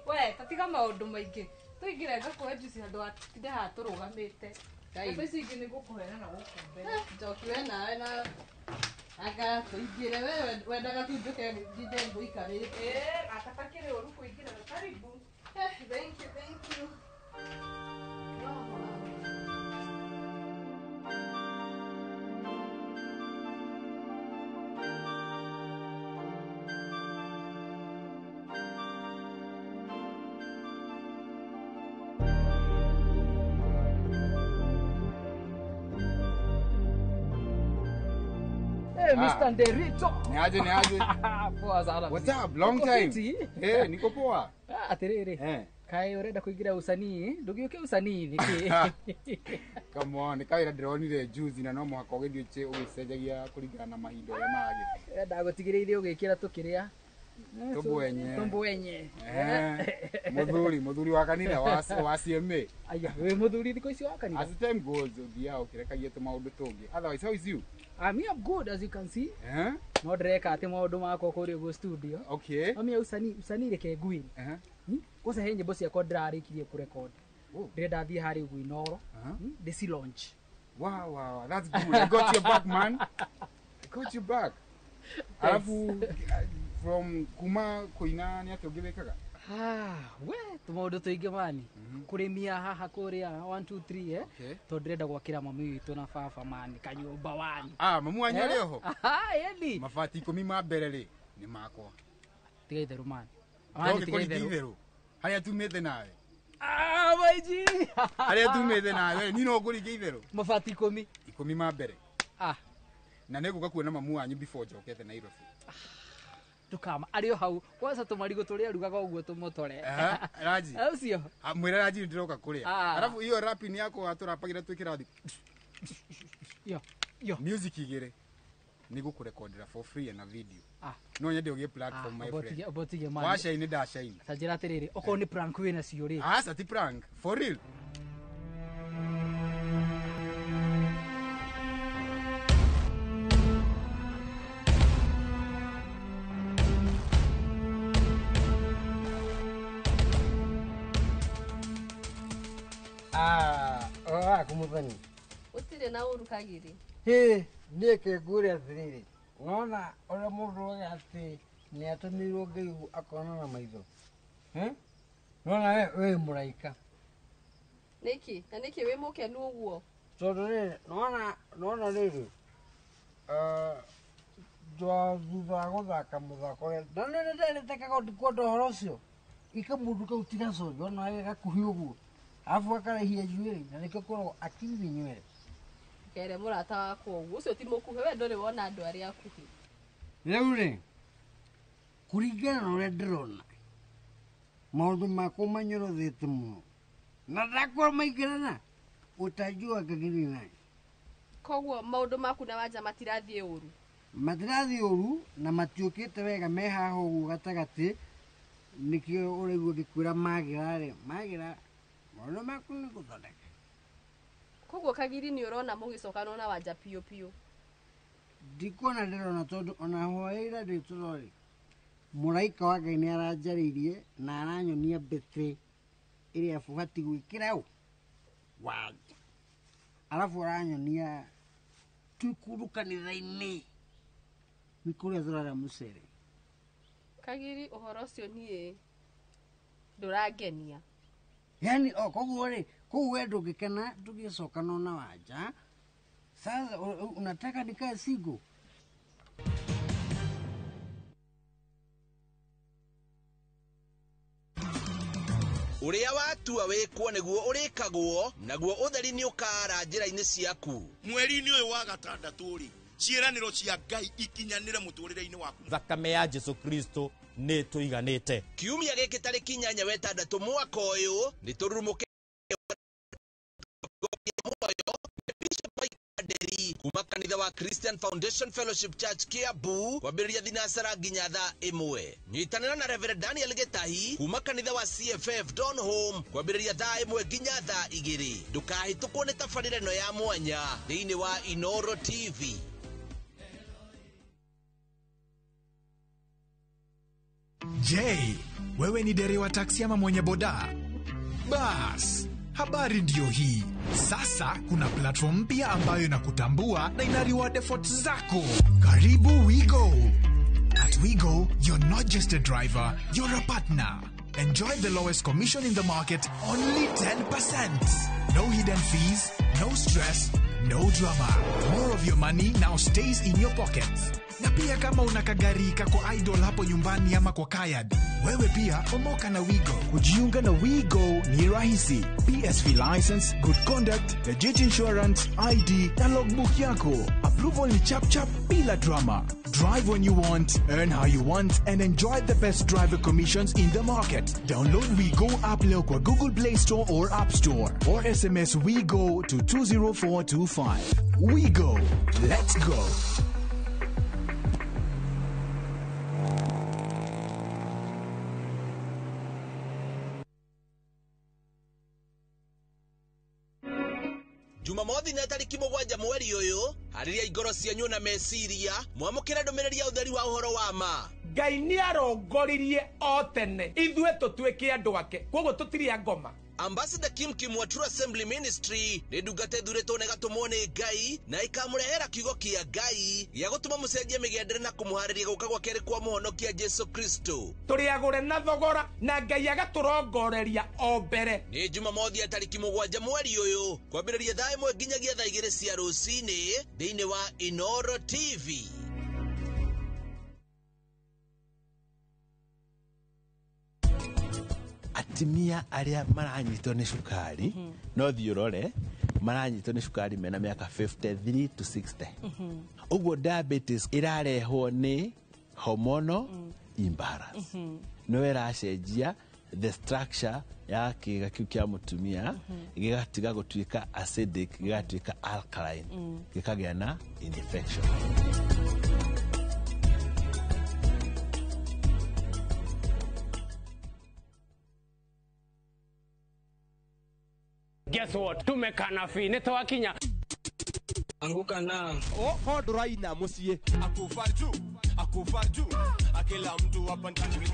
We, ta tiga maũndũ maingĩ. Tũingĩre ngakũhe juice handũ ha tũtinde haha tũrũgamĩte. Ngai. Thaa ici ingĩ nĩ ngũkũhera na gũkũ mbere. Njoki we nawe na anga tũingĩre we wendaga tu njũke ndinde ngũikarĩte. Gaka takĩrĩ ũru kũingĩra, karibu. Thank you, thank you. Hey, Mr. Nderito. Niaje, niaje. Poa sana. What's up? Long Uko time. fiti? Niko poa. Atiriri. Kaĩ ũrenda kũingĩra usanii? Ndũgĩũke usanii nĩkĩ? Come on, kawĩra ndĩronire juzi na no mũhaka ũgĩthiĩ ũgĩcenjagia kũringana na mahinda ũrĩa maragĩthiĩ. Ndagũtigĩrĩire ũgĩkĩra tũkĩrĩa. Tũmbwenye. Tũmbwenye. Mũthuri wa kanitha wa CMA. Aya, wĩ mũthuri thikũ ici wa kanitha? As time goes, ũthiaga ũkĩrekagia tũmaũndũ tũngĩ. Otherwise, how is you? Me, I'm good as you can see. No ndĩreka atĩ maũndũ makwa kũrĩa ũguo studio. Okay. No mia usanii reke ngwĩre. Kwanza he nyĩmbo ciakwa ndĩrarĩkirie kũrecord. Ndĩrenda thiĩ harĩa ũguo Inooro. Ndĩci launch. Wow, wow, that's good. I got your back, man. I got your back. Alafu from kuma kũina nĩ atĩa ũngĩ wĩkaga? We tũmaũndũ tũingĩ mani. Kũrĩmia haha kũrĩa 1 2 3 Tondũ ndĩrenda gwakĩra mami witũ na baba mani kanyũmba wani. Mamu wanyu arĩ oho? Ĩni. Mabati 10 ma mbere rĩ nĩ makwa. Tiga itherũ mani. Mani tiga itherũ. Harĩa tumĩte nawe. Maiji. Harĩa tumĩte nawe ni no ngũringe itherũ. Mabati 10. 10 ma mbere. Na nĩngũka kuona mamu wanyu before njokete Nairobi. Ndũkama arĩ o hau kwanza tũmarigũ tũrĩa arugaga ũguo tũmũtore. Raji. Ũcio. Mwĩre Raji ndĩroka kũrĩa. Alafu hiyo rapping yako atũrapagĩra twĩ kĩrathi. Yo, yo. Music igĩrĩ nĩngũkũrekondera for free na video. No nyende ũgĩe platform my friend. Obotige mani. Wa shine nda shine. Ta njĩra atĩrĩrĩ, okorwo nĩ prank wĩna cio rĩ. Aca ti prank, for real. Kumuthani. Gũtirĩ na ũru Kagiri. Hĩ, niĩ kĩngũre atĩrĩrĩ, wona ũrĩa mũndũ oiga atĩ nĩ atũmĩirwo Ngai akona na maitho. Nona we wĩ mũraika. Nĩkĩ? Na nĩkĩ wĩ mũkenu ũguo? Tondũ rĩrĩ, nona rĩrĩ, thutha wa gũthaka mũthako ũrĩa, na nĩ ndenete Kagondi kwenda ũhoro ũcio. Ikamũndũ kau ti gaconjo, ona ge gakuhĩ ũguo. Alafu akaraihia njuĩrĩ na nĩkĩo kwĩragwo akili nĩ nywere. Kere mũrata wakwa ũguo, ũcio ti mũkuhĩ, we ndũrĩ wona andũ arĩa akuhĩ. Rĩu rĩ, kũringana na ũrĩa ndĩrona, maũndũ makwa manyorothete mũno. Na ndakorwo maingĩrana, ũtajua Kagiri naye. Koguo maũndũ maku na Wanja matirathiĩ ũru? Matirathiĩ ũru na matiũkĩte wega me haha ũguo gatagatĩ, nĩkĩo ũraigua ngĩkwĩra magĩra rĩ, magĩra maũndũ maku nĩ gũthondeka. Koguo Kagiri nĩ ũrona mũgĩcokanwo na Wanja piũ piũ? Ndikuona ndĩrona tondũ ona hwaĩra ndĩ toro rĩ, mũraika wa Ngai nĩ aranjarĩirie na aranyonia mbete ĩrĩa bũbatiĩ gwĩkĩra ũ Wanja. Arabu aranyonia twĩ kũndũ kanitha-inĩ nĩ kũrĩa tũrarĩa mũcere. Kagiri ũhoro ũcio niĩ ndũrangenia. Yani koguo rĩ, kũu we ndũngĩkena tũgĩcokana na Wanja. Sasa unataka nikae single? Ũrĩa watua wĩkwo nĩguo ũrĩkagwo, naguo ũtheri nĩ ũkaara njĩra-inĩ ciaku. Mweri-inĩ ũyũ wa gatandatũ rĩ, ciĩranĩro cia Ngai ikinyanĩre mũtũrĩre-inĩ waku. Thakame ya Jesu Kristo nĩ tũiganĩte. Kiumia gĩkĩ tarĩki 8 wa 6 mwaka ũyũ nĩ tũrurumũke muoyo Bishop Nderi Kuma kanitha wa Christian Foundation Fellowship Church Kiambu kwambĩrĩria thinacara nginya thaa 1. Nyitanĩra na Reverend Daniel Gĩtahi kuma kanitha wa CFF Don Home kwambĩrĩria thaa 1 nginya thaa 2. Ndũkahĩtũkwo nĩ tabarĩra ĩno ya mwanya thĩinĩ wa Inoro TV. Je, wewe ni dereva taksi ama mwenye boda? Bas, habari ndiyo hii. Sasa kuna platform mpya ambayo inakutambua na ina reward efforts zako. Karibu WeGo. At WeGo, you're not just a driver, you're a partner. Enjoy the lowest commission in the market, only 10%. No hidden fees, no stress, no drama. More of your money now stays in your pockets. Na pia kama una kagari kako idol hapo nyumbani ama kwa kayad, wewe pia omoka na WeGo. Kujiunga na WeGo ni rahisi. PSV license, good conduct, legit insurance, ID na logbook yako. Approval ni chap chap bila drama. Drive when you want, earn how you want, and enjoy the best driver commissions in the market. Download WeGo app leo kwa Google Play Store or App Store, or SMS WeGo to 20425. WeGo. Let's go. Jumamothi na tariki 7 mweri uyu hariria igoro cianyu na meciria mwamukira ndumiriri ya utheri wa uhoro wa ma. Ngai ni arongoririe o tene ithuĩ tũtuĩke andũ ake koguo tũtirĩ a ngoma. Ambassador Kim Kim wa True Assembly Ministry nĩ ndungata ĩthurĩtwo na ĩgatũmwo nĩ Ngai na ĩkamũrehera kiugo kĩa Ngai gĩa gũtũma mũcenjie mĩgendere na kũmũharĩria gũka gwa kerĩ kwa mũhonokia Jesu Kristo. Tũrĩ agũre na thogora na Ngai agatũrongoreria o mbere. Nĩ Jumamothi ya tariki 7 mweri ũyũ kwambĩrĩria thaa 1 nginyagia thaa 2 cia rũcinĩ thĩinĩ wa Inoro TV. Atimia aria maranyitwo nĩ cukari no thiĩ ũrore maranyitwo nĩ cukari mena mĩaka 53 to 60. Ũguo diabetes ĩrarehwo nĩ hormonal imbalance. No ĩracenjia the structure ya kĩga kĩu kĩa mũtumia gĩgatiga gũtuĩka acidic gĩgatuĩka alkaline gĩkagĩa na infection. Guess what? Tumekana fi nĩ twakinya. Anguka na. Oh, ndũraina mũciĩ. Akufa juu, akufa juu. Akila mtu hapa ndani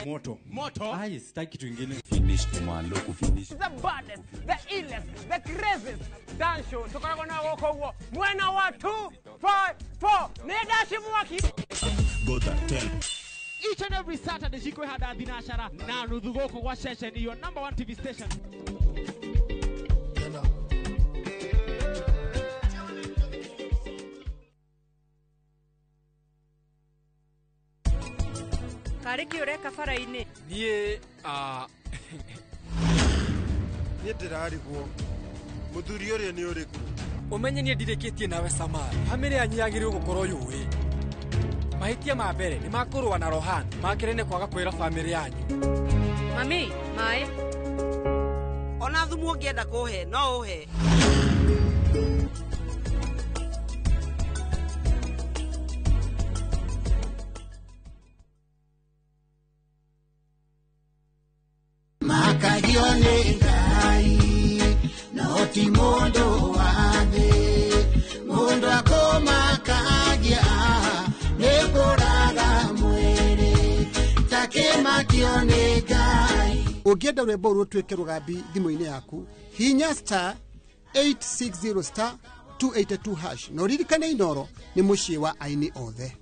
moto. Moto. Ai, sitaki kitu kingine. Finish kumalo kufinish. The baddest, the illest, the craziest dance show. Tukoragwo na gũkũ ũguo. Mwena wa 2 5 4. Nĩ ndaci mwaki. Go tell. Each and every Saturday cikwĩhanda thinacara na nuthu gũkũ gwa ceceni your number 1 TV station. Karĩ kĩ ũreka bara-inĩ? Niĩ niĩ ndĩrarigwo mũthuri ũrĩa nĩ ũrĩkũ. Ũmenye niĩ ndirĩkĩtie nawe Samara. Bamĩrĩ yanyu yagĩrĩirwo gũkorwo yũĩ. Mahĩtia ma mbere nĩ makũrũa na Rohan, ma kerĩ nĩ kwaga kwĩra bamĩrĩ yanyu. Mami, maĩ. Ona thumu ũngĩenda kũhe no ũhe. Makagio nĩ Ngai no ti mũndũ wa thĩ, mũndũ akũmakagia nĩ kũraga mwĩrĩ takĩmakio nĩ Ngai. Ũngĩenda rwĩmbo rũtuĩke rũgambi thimũ-inĩ yaku, hihinya star 860 star 282 hash na ũririkane Inoro nĩ mũciĩ wa aini othe.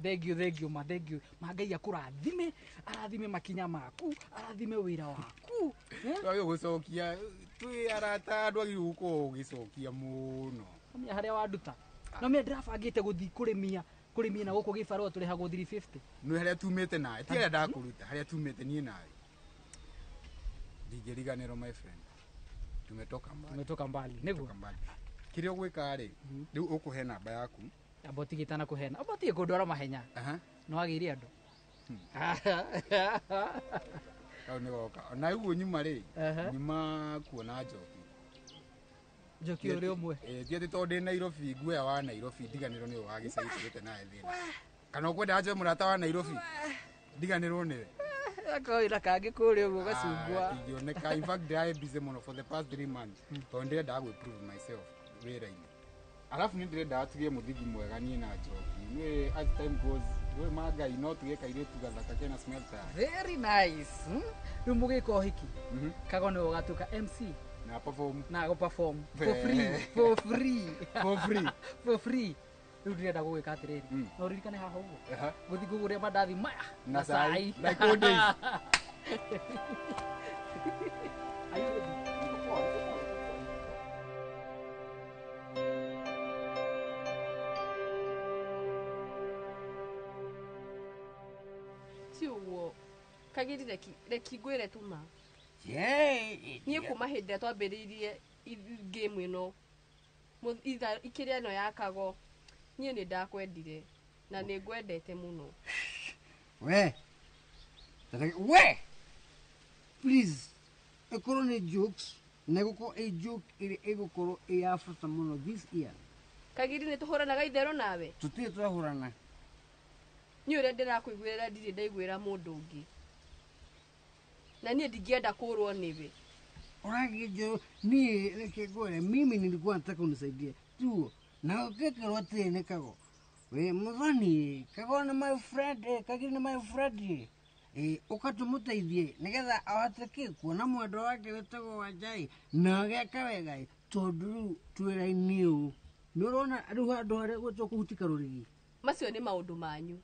Thank you ma, thank you ma. Ngai akũrathime, arathime makinya maku, arathime wĩra waku. Twagĩrĩirwo gũcokia twĩ arata, ndwagĩrĩirwo gũkorwo ũgĩcokia mũno. Nomia harĩa wanduta. Nomia ndĩrabangĩte gũthiĩ kũrĩmia na gũkũ gĩbarũa tũrĩhagwo 350. Nĩ harĩa tumĩte nawe, ti harĩa ndakũruta, harĩa tumĩte niĩ nawe. Ndingĩriganĩrwo my friend. Tumetoka mbali. Tumetoka mbali. Nĩguo. Kĩrĩa ũgwĩka rĩ, rĩu ũkũhe namba yaku. Amba ũtigĩte na kũhena. Amba ũtige kũndwara mahenya. No wagĩire andũ. Kau nĩ goka. Na ũguo nyuma rĩ, nyuma kuona Njoki. Njoki ũrĩ ũmwe. Ti atĩ tondũ ndĩ Nairobi nguoya wa Nairobi ndiganĩrwo nĩ ũyũ wa gĩcagi tũgĩte naye thĩna. Kana ũkwenda njoe mũrata wa Nairobi ndiganĩrwo nĩwe. Akorwo wĩna kangĩ kũrĩa ũguo gacungwa. Ingĩoneka. In fact ndĩrarĩ busy mũno for the past 3 months tondũ ndĩrendaga gwĩ prove myself wĩra-inĩ. Alafu nĩ ndĩrendaga tũgĩe mũthingi mwega niĩ na Njoki. Nĩ as time goes we ma Ngai no tũgĩe kairĩtu gathaka kena smell ta. Very nice. Rĩu mũgĩka ũhiki Kago nĩwe ũgatuĩka MC na perform na go perform for free, for free, for free, for free. Rĩu ndĩrenda gũgĩka atĩrĩrĩ, no ũririkane haha ũguo gũthiĩ kũgũrĩa mandathi maya na cai like old days. Are you ready? Ti ũguo Kagiri reki ngwĩre tu ma. Niĩ kuma hĩndĩ ĩrĩa twambĩrĩirie game ĩno ikĩrĩa ĩno ya Kago, niĩ nĩ ndakwendire na nĩ ngwendete mũno. We we please, ĩkorwo nĩ jokes na ĩgũkorwo ĩ joke ĩrĩa ĩgũkorwo ĩ ya bata mũno this year. Kagiri nĩ tũhũranaga itherũ nawe? Tũtirĩ twahũrana. Niĩ ũrĩa ndĩrakũiguĩra ndirĩ ndaiguĩra mũndũ ũngĩ. Na niĩ ndingĩenda kũrwo nĩwe. Ũragĩnjũ niĩ reke ngwĩre, mimi nilikuwa nataka unisaidie tu na ũkĩkerwo atĩrĩ nĩ Kago. We Muthoni, Kago nĩ my friend, Kagiri nĩ my friend. Ũka tũmũteithie nĩgetha ahote kĩ kuona mwendwa wake wĩtagwo Wanjai na ageka wega tondũ rĩu twĩra-inĩ ũũ nĩ ũrona rĩu handũ harĩa gwĩtwo kũhutika rũrigi. Macio nĩ maũndũ manyu.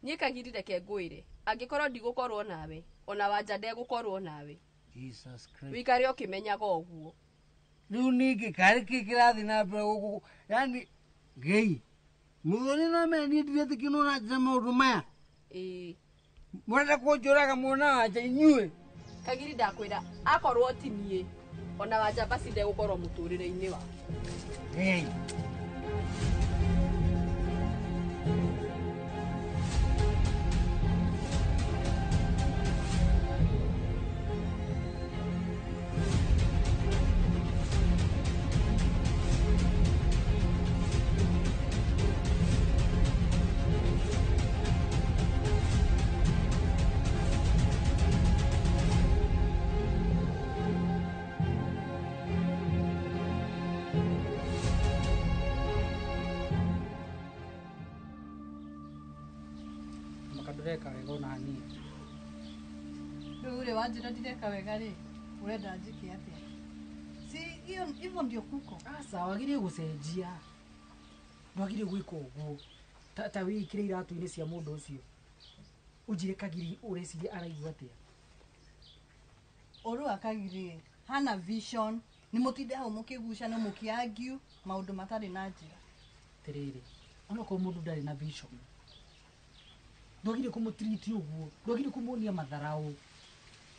Niĩ Kagiri reke ngwĩre, angĩkorwo ndigũkorwo nawe ona Wanja ndegũkorwo nawe. Jesus Christ. Wĩikare ũkĩmenyaga ũguo. Rĩu ningĩ karĩ kĩ kĩrathiĩ na mbere gũkũ? Yani gei Muthoni no amenye niĩ ndiretĩkia nĩ ũranjĩra maũndũ maya. Ĩĩ. Mũrenda kũnjũraga mwona Wanja inyuĩ. Kagiri ndakwĩra akorwo ti niĩ ona Wanja basi ndegũkorwo mũtũrĩre-inĩ wake. Gei. Ndureka wega ona niĩ. Rĩu rĩ wanjĩra ndireka wega rĩ, ũrenda njĩke atĩa? Si hiyo hivyo ndio kuko. Aca wagĩrĩire gũcenjia. Ndwagĩrĩire gwĩka ũguo. Ta wĩikĩre iratũ-inĩ cia mũndũ ũcio. Ũnjĩre Kagiri ũreciria araigua atĩa? Ũru wa Kagiri hana vision, nĩ mũtinde hau mũkĩgucana mũkĩ-argue maũndũ matarĩ na njĩra. Atĩrĩrĩ, onokorwo mũndũ ndarĩ na vision, ndwagĩrĩire kũmũtreat ũguo, ndwagĩrĩire kũmuonia matharaũ.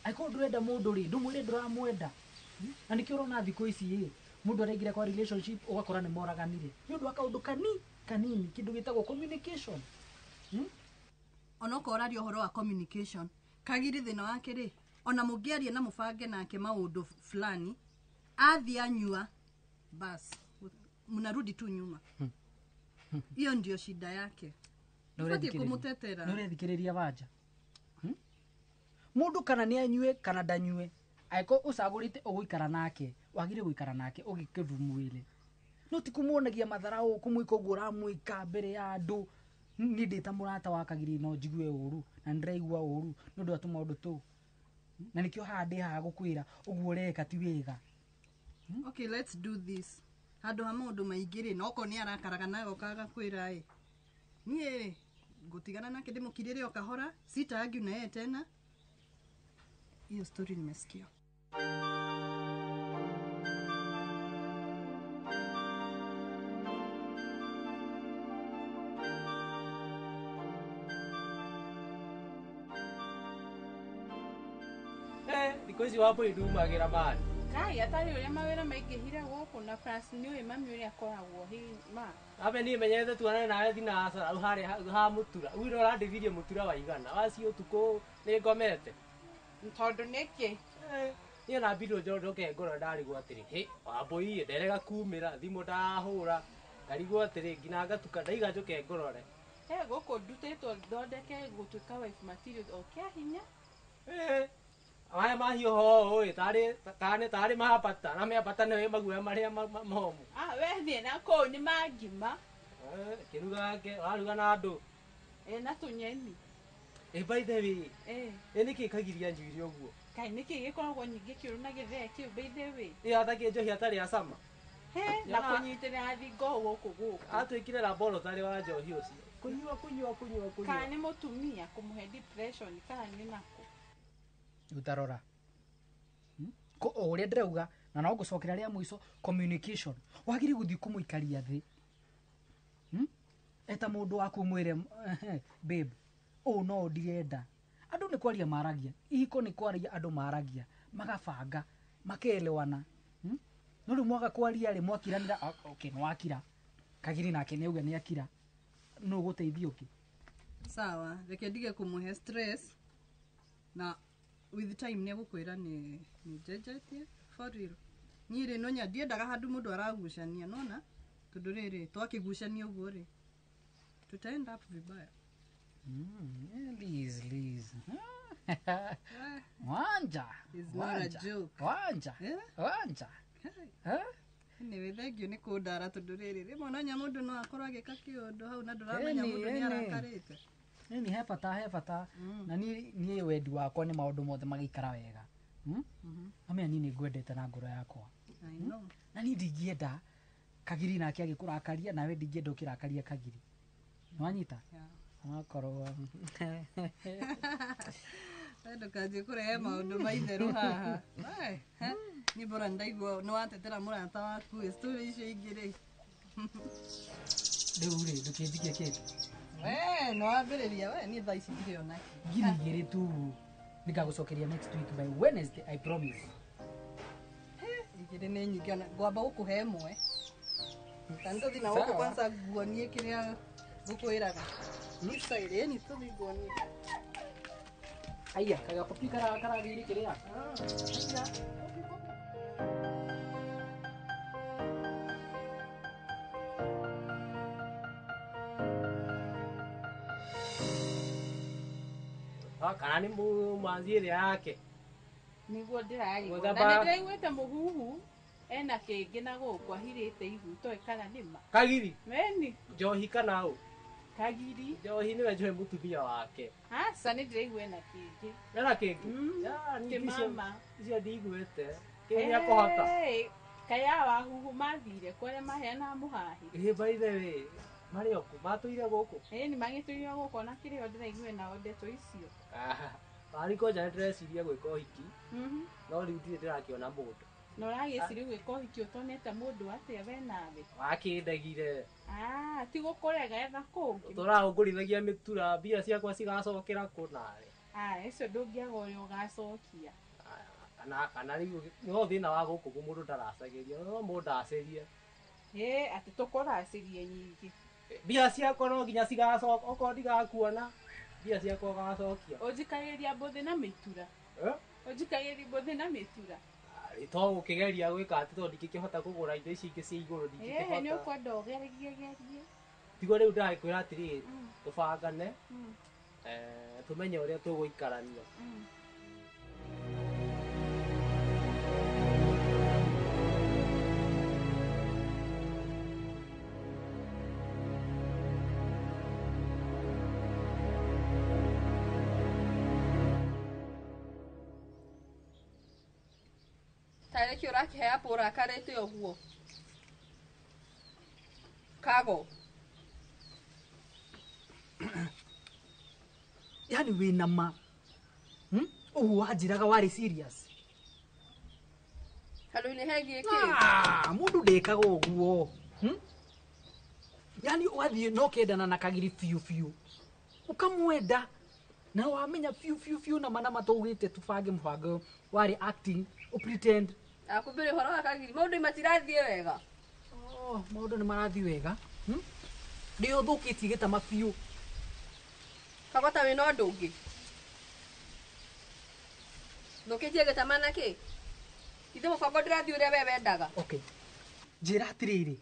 Angĩkorwo ndũrenda mũndũ rĩ, ndũmwĩre ndũramwenda. Na nĩkĩo ũrona thikũ ici ĩ, mũndũ araingĩra kwa relationship ũgakora nĩ moraganire nĩ ũndũ wa kaũndũ kanini, kĩndũ gĩtagwo communication. Onokorwo ũraria ũhoro wa communication, Kagiri thĩna wake rĩ, ona mũngĩaria na mũbange nake maũndũ fulani, athiĩ anyua, bas mnarudi tu nyuma. Hiyo ndio shida yake. Ndũbatiĩ kũmũtetera. Nĩ ũrethikĩrĩria Wanja. Mũndũ kana nĩ anyue kana ndanyue, angĩkorwo ũcagũrĩte ũgũikara nake, wagĩrĩire gũikara nake ũgĩkĩrumwĩre. No ti kũmuonagia matharaũ, kũmwĩka ũguo ũramwĩka mbere ya andũ. Niĩ ndĩ ta mũrata wa Kagiri no njigue ũru na nĩndĩraigua ũru nĩ ũndũ wa tũmaũndũ tũu. Na nĩkĩo haha ndĩ haha gũkwĩra ũguo ũreka ti wega. Okay, let's do this. Handũ ha maũndũ maingĩ rĩ, na okorwo nĩ arakaraga na agoka agakwĩra ĩ, niĩ rĩ ngũtigana nake ndĩmũkirĩre o kahora, sita argue na yeye tena. Hiyo story nimesikia. Thikũ ici Wambũi ndumagĩra mani. Kai atarĩ ũrĩa mawĩra maingĩhire gũkũ na plus nĩ ũĩ mami ũrĩa akoragwo hi ma. Ambe niĩ menyerete tuonane nawe thinacara hau harĩa ha mũtura. Uire ũrandĩthirie mũtura waigana. Waci ũtukũ nĩ ngomete. Tondũ nĩkĩ? Niĩ nambirwo njoke ngoro ndarigwo atĩrĩ, hĩ, Wambũi nderega kumĩra, thimũ ndahũra, ngarigwo atĩrĩ, nginya ngatuka ndaiga njoke ngorore. He gũkũ ndutĩtwo thondeke gũtuĩka wife material o kĩa hinya. Maya mahiũha ũũ ĩ, tarĩ mambata, na mĩambata nĩyo ĩ maguoya marĩa momũ. Ah, we thiĩ na kũu nĩ mangima. Kĩruga ũraruga na andũ. Na tũnyeni. By the way, nĩkĩ kagiria njuĩrĩ ũguo? Kaĩ nĩkĩ gĩkoragwo nyingĩ kĩũru na gĩthee kĩu by the way? Ĩ atakĩ njohi atarĩ acama. He, na kũnyitĩrĩra thingo gũkũ gũkũ. Atuĩkire laboratory wa njohi ũcio. Kũnyua. Kana nĩ mũtumia kũmũhe depression kana nĩ nakũ? Utarora. Ko o ũrĩa ndĩrauga na no ngũcokera rĩa mũico communication. Wagĩrĩire gũthiĩ kũmũikaria thĩ. Eta mũndũ waku mwĩre babe, ũũ no ndirenda. Andũ nĩ kwaria maragia, ihiko nĩ kwaria andũ maragia, magabanga, makeelewana. No rĩu mwaga kwaria rĩ mwakiranĩra, okay, nĩ wakira. Kagiri nake nĩ auga nĩ akira. No gũteithio kĩ? Sawa, reke ndige kũmũhe stress na with time nĩ egũkwĩra nĩ njenjetie for real. Niĩ rĩ no ndiendaga handũ mũndũ aragucania nona tondũ rĩrĩ twakĩgucania ũguo rĩ tuta end up vibaya. Liz. Wanja. It's not a joke. Wanja. Wanja. Anyway, thank you nĩ kũndara tondũ rĩrĩ rĩmwe ona mũndũ no akorwo agĩka kĩũndũ hau na ndũramenya mũndũ nĩ arakarĩte. Nĩ he bata. Na niĩ wendi wakwa nĩ maũndũ mothe magĩikara wega. Amenya niĩ nĩ ngwendete na ngoro yakwa. I know. Na niĩ ndingĩenda Kagiri nake agĩkũrakaria nawe ndingĩenda ũkĩrakaria Kagiri. Nĩwanyita? Akorwo ndũkanjie kũrehe maũndũ ma itherũ haha. Niĩ bora ndaigua nĩ watetera mũrata waku story icio ingĩ rĩ. Rĩu rĩ ndũkĩnjikie kĩndũ. We nĩ wambĩrĩria we niĩ thaa ici ndirĩ ona kĩ. 2,000 tu. Nĩngagũcokeria next week by Wednesday, I promise. 2,000 nĩ nyingĩ ona ngwamba gũkũhe ĩmwe. Tandũ na gũkũ kwanza nguonie kĩrĩa ngũkwĩraga. Nĩ ni tũthiĩ nguonie. Aya, kagapopi karagĩire kĩrĩa. Kana nĩ mwanzi ĩrĩa yake. Nĩguo ndĩrarigwo. Na nĩ ndĩraiguĩte mũhuhu ena kĩngĩ na gũkũ ahirĩte ihu toĩ kana nĩma. Kagiri. Weni. Njohi kana ũ? Kagiri. Njohi nĩwe njohi mũtumia wake. Aca nĩ ndĩraigua ena kĩngĩ. Ena kĩngĩ? Kĩmama. Icio ndiguĩte. Kĩu nĩekũhota. Kaĩ awa huhu mathire kũrĩa maheanaga mũhahi. Ĩ by the way, marĩ o kũ? Matũire gũkũ? Ĩ nĩ magĩtũire gũkũ ona kĩrĩa ndĩraigua nao ndeto icio. Marĩ kwanja nĩ ndĩreciria gwĩka ũhiki. No rĩu ndirĩ ndĩrakĩona mũndũ. Na ũragĩciria gwĩka ũhiki ũtonete mũndũ atĩa we nawe? Wakĩndegire. Ti gũkũrega etha kũngĩ. Tũrahũngũrithagia mĩtura mbia ciakwa cigacokera kũ nawe. Icio ndũngĩaga ũrĩa ũgacokia. Kana rĩu no thĩna wa gũkũ mũndũ ndaracagĩria no mũndũ acerie. Atĩ tũkũracĩrie nyingĩ. Mbia ciakwa no nginya cigacoka okorwo ndigakuona mbia ciakwa ũgacokia. Ũnjikagĩria mbũthĩ na mĩtura. Ũnjikagĩria mbũthĩ na mĩtura. To gũkĩgeria gwĩka atĩ tondũ ndingĩkĩhota kũgũra indo ici ingĩ cia igũrũ ndingĩkĩhota. Nĩ ũkwenda ũgerie gerie. Tiguo rĩu ndĩragĩkwĩra atĩrĩrĩ, tũbangane, tũmenye ũrĩa tũgũikarania. Tarĩ kĩ ũrakĩhe apple ũrakarĩte ũguo? Kago. Yani wĩna ma. Ũguo wanjĩraga warĩ serious. Handũ-inĩ hegiĩ kĩ? Mũndũ ndekaga ũguo. Yani ũgathiĩ na ũkendana na Kagiri biũ biũ. Ũkamwenda na wamenya biũ biũ biũ na mana matũgĩte tũbange mũbango warĩ acting, ũpretend. Akumbĩre ũhoro wa Kagiri, maũndũ matirathiĩ wega. Maũndũ nĩ marathiĩ wega. Nĩ ũthũkĩtie gĩtama biũ. Kagota wĩna ũndũ ũngĩ. Thũkĩtie gĩtama na kĩ? Ithe mũbango ndĩrathiĩ ũrĩa we wendaga. Okay. Njĩra atĩrĩrĩ,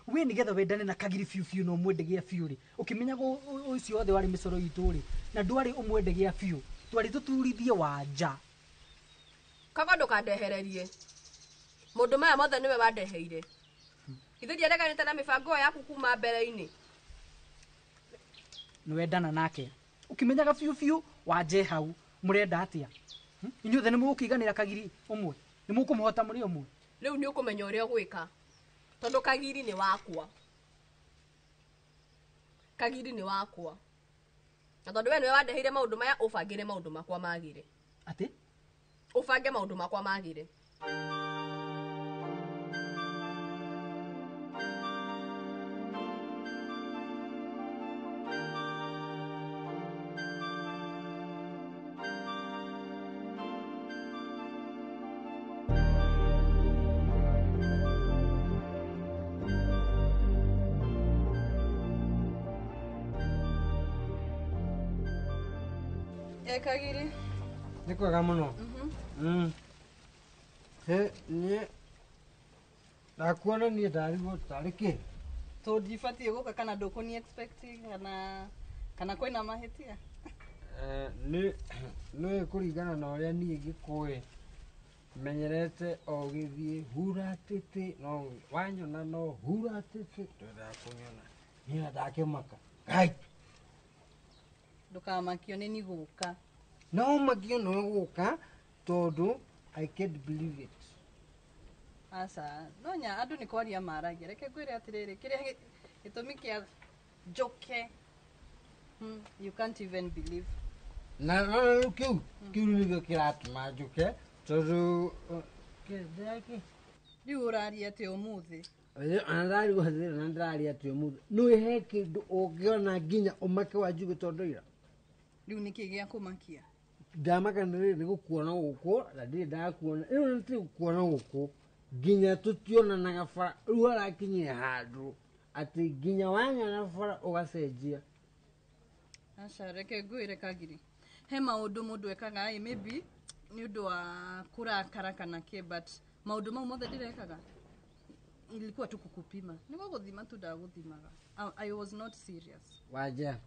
we nĩgetha wendane na Kagiri biũ biũ na ũmwende gĩa biũ rĩ, ũkĩmenyaga ũcio wothe warĩ mĩcoro itũ rĩ, na ndwarĩ ũmwende gĩa biũ, twarĩ tũturithie Wanja. Kago ndũkandehererie. Maũndũ maya mothe nĩwe wandeheire. Ithe ndiareganĩte na mĩbango ĩyo yaku kuma mbere-inĩ. Nĩwendana nake. Ũkĩmenyaga biũ biũ Wanja hau, mũrenda atĩa? Inyuothe nĩ mũgũkĩiganĩra Kagiri ũmwe? Nĩ mũkũmũhota mũrĩ ũmwe? Rĩu nĩ ũkũmenya ũrĩa ũgwĩka. Tondũ Kagiri nĩ wakwa. Kagiri nĩ wakwa. Na tondũ we nĩwe wandeheire maũndũ maya, ũbangĩre maũndũ makwa magĩre. Atĩ? Ũbange maũndũ makwa magĩre. Kagiri. Nĩ kwega mũno. He niĩ ndakuona niĩ ndarigwo tarĩ kĩ? Tondũ ndibatiĩ gũka kana ndũkũni expect kana kwĩna mahĩtia? Nĩ nĩ kũringana na ũrĩa niĩ ngĩkũĩ menyerete o gĩthiĩ huratĩtĩ no wanyona no huratĩtĩ ndakũnyona niĩ ndakĩmaka. Ngai. Ndũkamakio nĩ ni gũka. No makio no gũka tondũ I can't believe it. Aca, no nya andũ nĩ kwaria maragia. Reke ngwĩre atĩrĩrĩ, kĩrĩa gĩtũmi kĩa njoke. You can't even believe. Na rĩu kĩu nĩkĩo kĩratũma njoke tondũ kĩndĩrakĩ. Rĩu ũraria atĩ ũmũthĩ? Ona ndarigwo atĩrĩrĩ na ndĩraria atĩ ũmũthĩ. Nĩũĩ he kĩndũ ũngĩona nginya ũmake wa njuge tondũ ira. Rĩu nĩkĩ gĩa kũmakia? Ndamaka nĩ gũkuona gũkũ na ndirĩ ndakuona. Rĩu nĩ gũkuona gũkũ nginya tũtionanaga bara. Rĩu harakinyire handũ atĩ nginya wanyona bara ũgacenjia. Aca, reke ngwĩre Kagiri. He maũndũ mũndũ ekaga ĩ maybe nĩ ũndũ wa kũrakara kana kĩ, but maũndũ mau mothe ndĩrekaga ilikuwa tu kukupima. Nĩ gũgũthima tu ndagũthimaga. I was not serious. Wanja.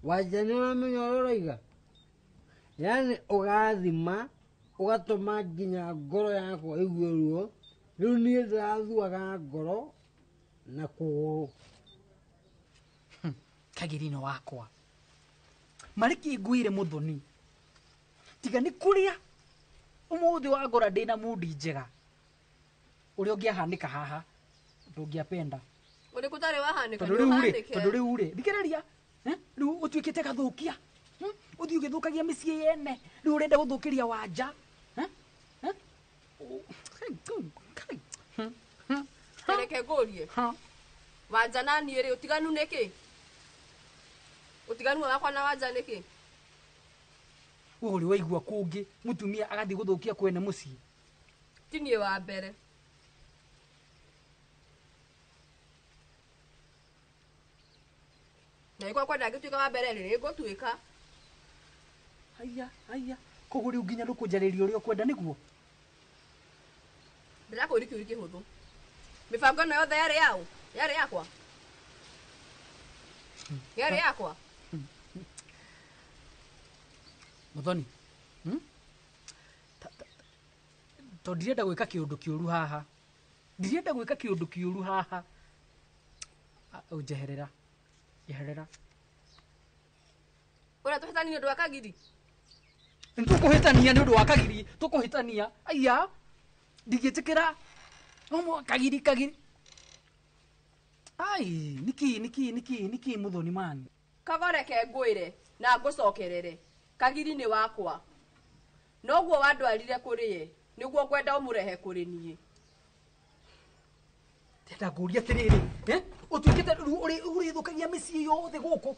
Wanja nĩ ũramenya ũrĩa ũroiga? Yaani ũgathima ũgatũma nginya ngoro yakwa ĩigue ruo. Rĩu niĩ ndĩrathuaga ngoro na kũgũrũ. Kagiri nĩ wakwa. Marĩki ngwĩre mũthoni. Tiga nĩ kũrĩa ũmũthĩ wangora ndĩna mundi njega. Ũrĩa ũngĩahanĩka haha ndũngĩapenda. Ũrĩkũ ũtarĩ wahanĩka Tondũ rĩu rĩ, thikĩrĩria. Rĩu ũtuĩkĩte gathũkia. Ũthiĩ ũgĩthũkagia mĩciĩ yene. Rĩu ũrenda gũthũkĩria Wanja. Reke ngũrie. Wanja na niĩ rĩ, ũtiganu nĩ kĩ? Ũtiganu wakwa na Wanja nĩ kĩ? Ũrĩ waigua kũngĩ mũtumia agathiĩ gũthũkia kwene mũciĩ. Ti niĩ wa mbere. Na ĩkorwo kwenda ngĩtuĩka wa mbere rĩ, nĩngũtuĩka. Haiya, haiya. Koguo rĩu nginya ndũkũnjarĩria ũrĩa ũkwenda nĩguo? Ndĩrakũũria kĩũria kĩhũthũ. Mĩbango ĩno yothe yarĩ yaũ? Yarĩ yakwa? Yarĩ yakwa? Mũthoni. Tondũ ndirenda gwĩka kĩũndũ kĩũru haha. Ndirenda gwĩka kĩũndũ kĩũru haha. Ũnjeherera. Njeherera. Ũrĩa tũhĩtania nĩ ũndũ wa Kagiri? Nĩ tũkũhĩtania nĩ ũndũ wa Kagiri. Tũkũhĩtania. Aya. Ndingĩtĩkĩra. Kagiri Kagiri. Ai, nĩkĩ mũthoni mani? Kago reke ngwĩre na ngũcokerere. Kagiri nĩ wakwa. Noguo wandwarire kũrĩ ye, nĩguo ngwenda ũmũrehe kũrĩ niĩ. Ndĩrenda ngũrie atĩrĩrĩ, ũtuĩkĩte rĩu ũrĩthũkagia mĩciĩ yothe gũkũ,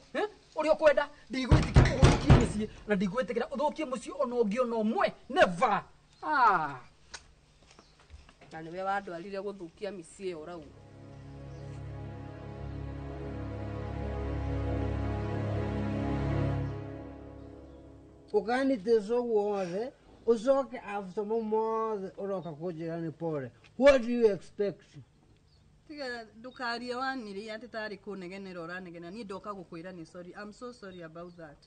ũrĩa ũkwenda. Ndigwĩtĩkĩra ũthũkie mĩciĩ na ndigwĩtĩkĩra ũthũkie mũciĩ ona ũngĩ ona ũmwe. Never. Na nĩwe wandwarire gũthũkia mĩciĩ ĩyo ũrauga. Ũkanitĩca ũguo wothe, ũcoke after mau mothe ũroka kũnjĩra nĩ pole. What do you expect? Tiga ndukarie wanĩrĩire atĩ tarĩ kũnegenera ũranegenera. Niĩ ndoka gũkwĩra nĩ sorry. I'm so sorry about that.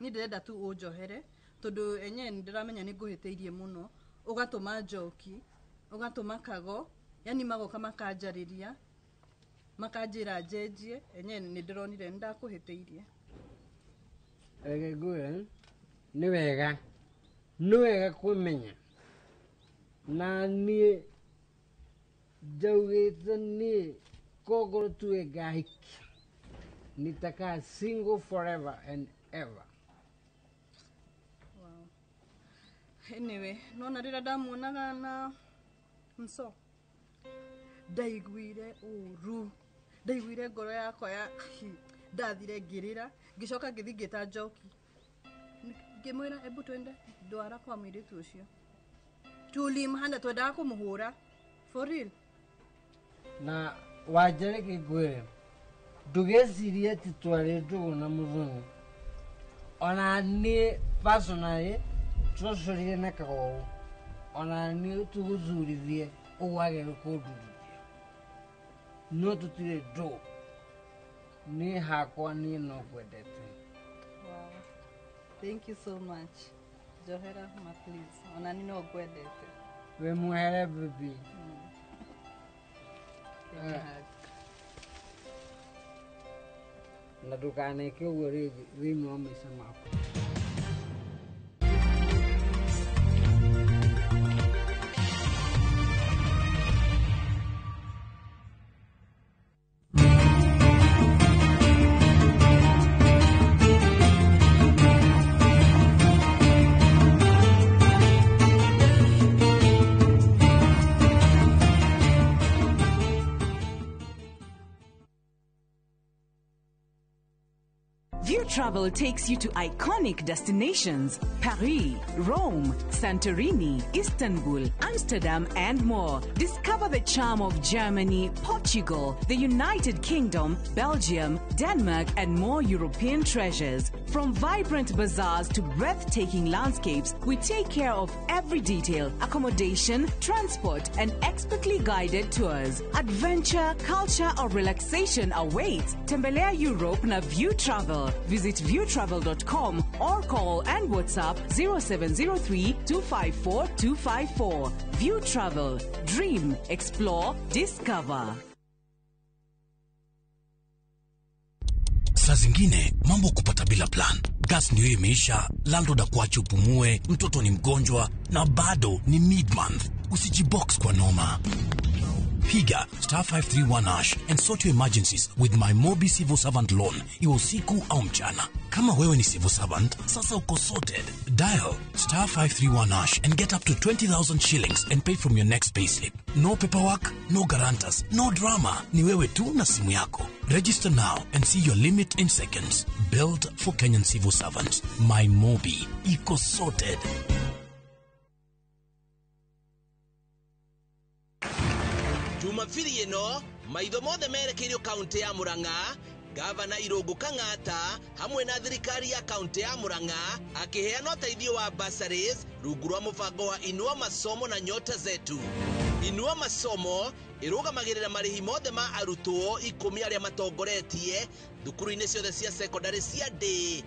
Niĩ ndĩrenda tu ũnjohere tondũ enyewe nĩ ndĩramenya nĩ ngũhĩtĩirie mũno. Ũgatũma njoki, ũgatũma kago, yani magoka makanjarĩria, makanjĩra njenjie, enyewe nĩ ndĩronire nĩ ndakũhĩtĩirie. Reke ngwĩre, nĩ wega, nĩ wega kwĩmenya. Na niĩ njaugĩte niĩ kongorwo tuge ngahikia, nitakaa single forever and ever. Wow. Anyway, nona rĩrĩa ndamuonaga na mso ndaiguire ũru, ndaiguire ngoro yakwa ya ndathire ngĩrĩra, ngĩcoka ngĩthiĩ ngĩta njoki, ngĩmwĩra ebu twende ndwara kwa mũirĩtu ũcio tulimhanda, twendaga kũmũhũra for real. Na Wanja reke ngwĩre, ndũgecirie atĩ twarĩ ndũgũ na mũthoni. Ona niĩ personally twacorire na kagogo, ona niĩ tũgũcurithie ũguo agĩrĩirwo kũndurithia, no tũtirĩ ndũgũ. Niĩ hakwa niĩ no ngwendete. Wow. Thank you so much. Njohera ma please. Ona niĩ no ngwendete. Wĩ mwehere baby. Take a hug. Na ndũkaneke ũguo rĩngĩ thĩinĩ wa maica maku. View Travel takes you to iconic destinations: Paris, Rome, Santorini, Istanbul, Amsterdam, and more. Discover the charm of Germany, Portugal, the United Kingdom, Belgium, Denmark, and more European treasures. From vibrant bazaars to breathtaking landscapes, we take care of every detail: accommodation, transport, and expertly guided tours. Adventure, culture, or relaxation awaits. Tembelea Europe na View Travel. Visit viewtravel.com or call and WhatsApp 0703 254 254. View Travel. Dream, explore, discover. Saa zingine mambo kupata bila plan. Gas ndio imeisha, landlord akuache upumue, mtoto ni mgonjwa na bado ni mid-month. Usijibox kwa noma. Piga star 531 hash and sort your emergencies with my Mobi Civil Servant Loan, iwe usiku au mchana. Kama wewe ni civil servant, sasa uko sorted. Dial star 531 hash and get up to 20,000 shillings and pay from your next payslip. No paperwork, no guarantors, no drama. Ni wewe tu na simu yako. Register now and see your limit in seconds. Built for Kenyan civil servants. My Mobi. Iko sorted. Jumapili ĩno maitho mothe merekeirio kaunti ya Murang'a. Gavana Irũngũ Kang'ata hamwe na thirikari ya kaunti ya Murang'a akĩheana ũteithio wa bursaries rungu rwa mũbango wa Inua Masomo na Nyota Zetu. Inua Masomo ĩrũgamagĩrĩra marĩhi mothe ma arutwo 10 arĩa matongoretie thukuru-inĩ ciothe cia secondary cia ndĩ.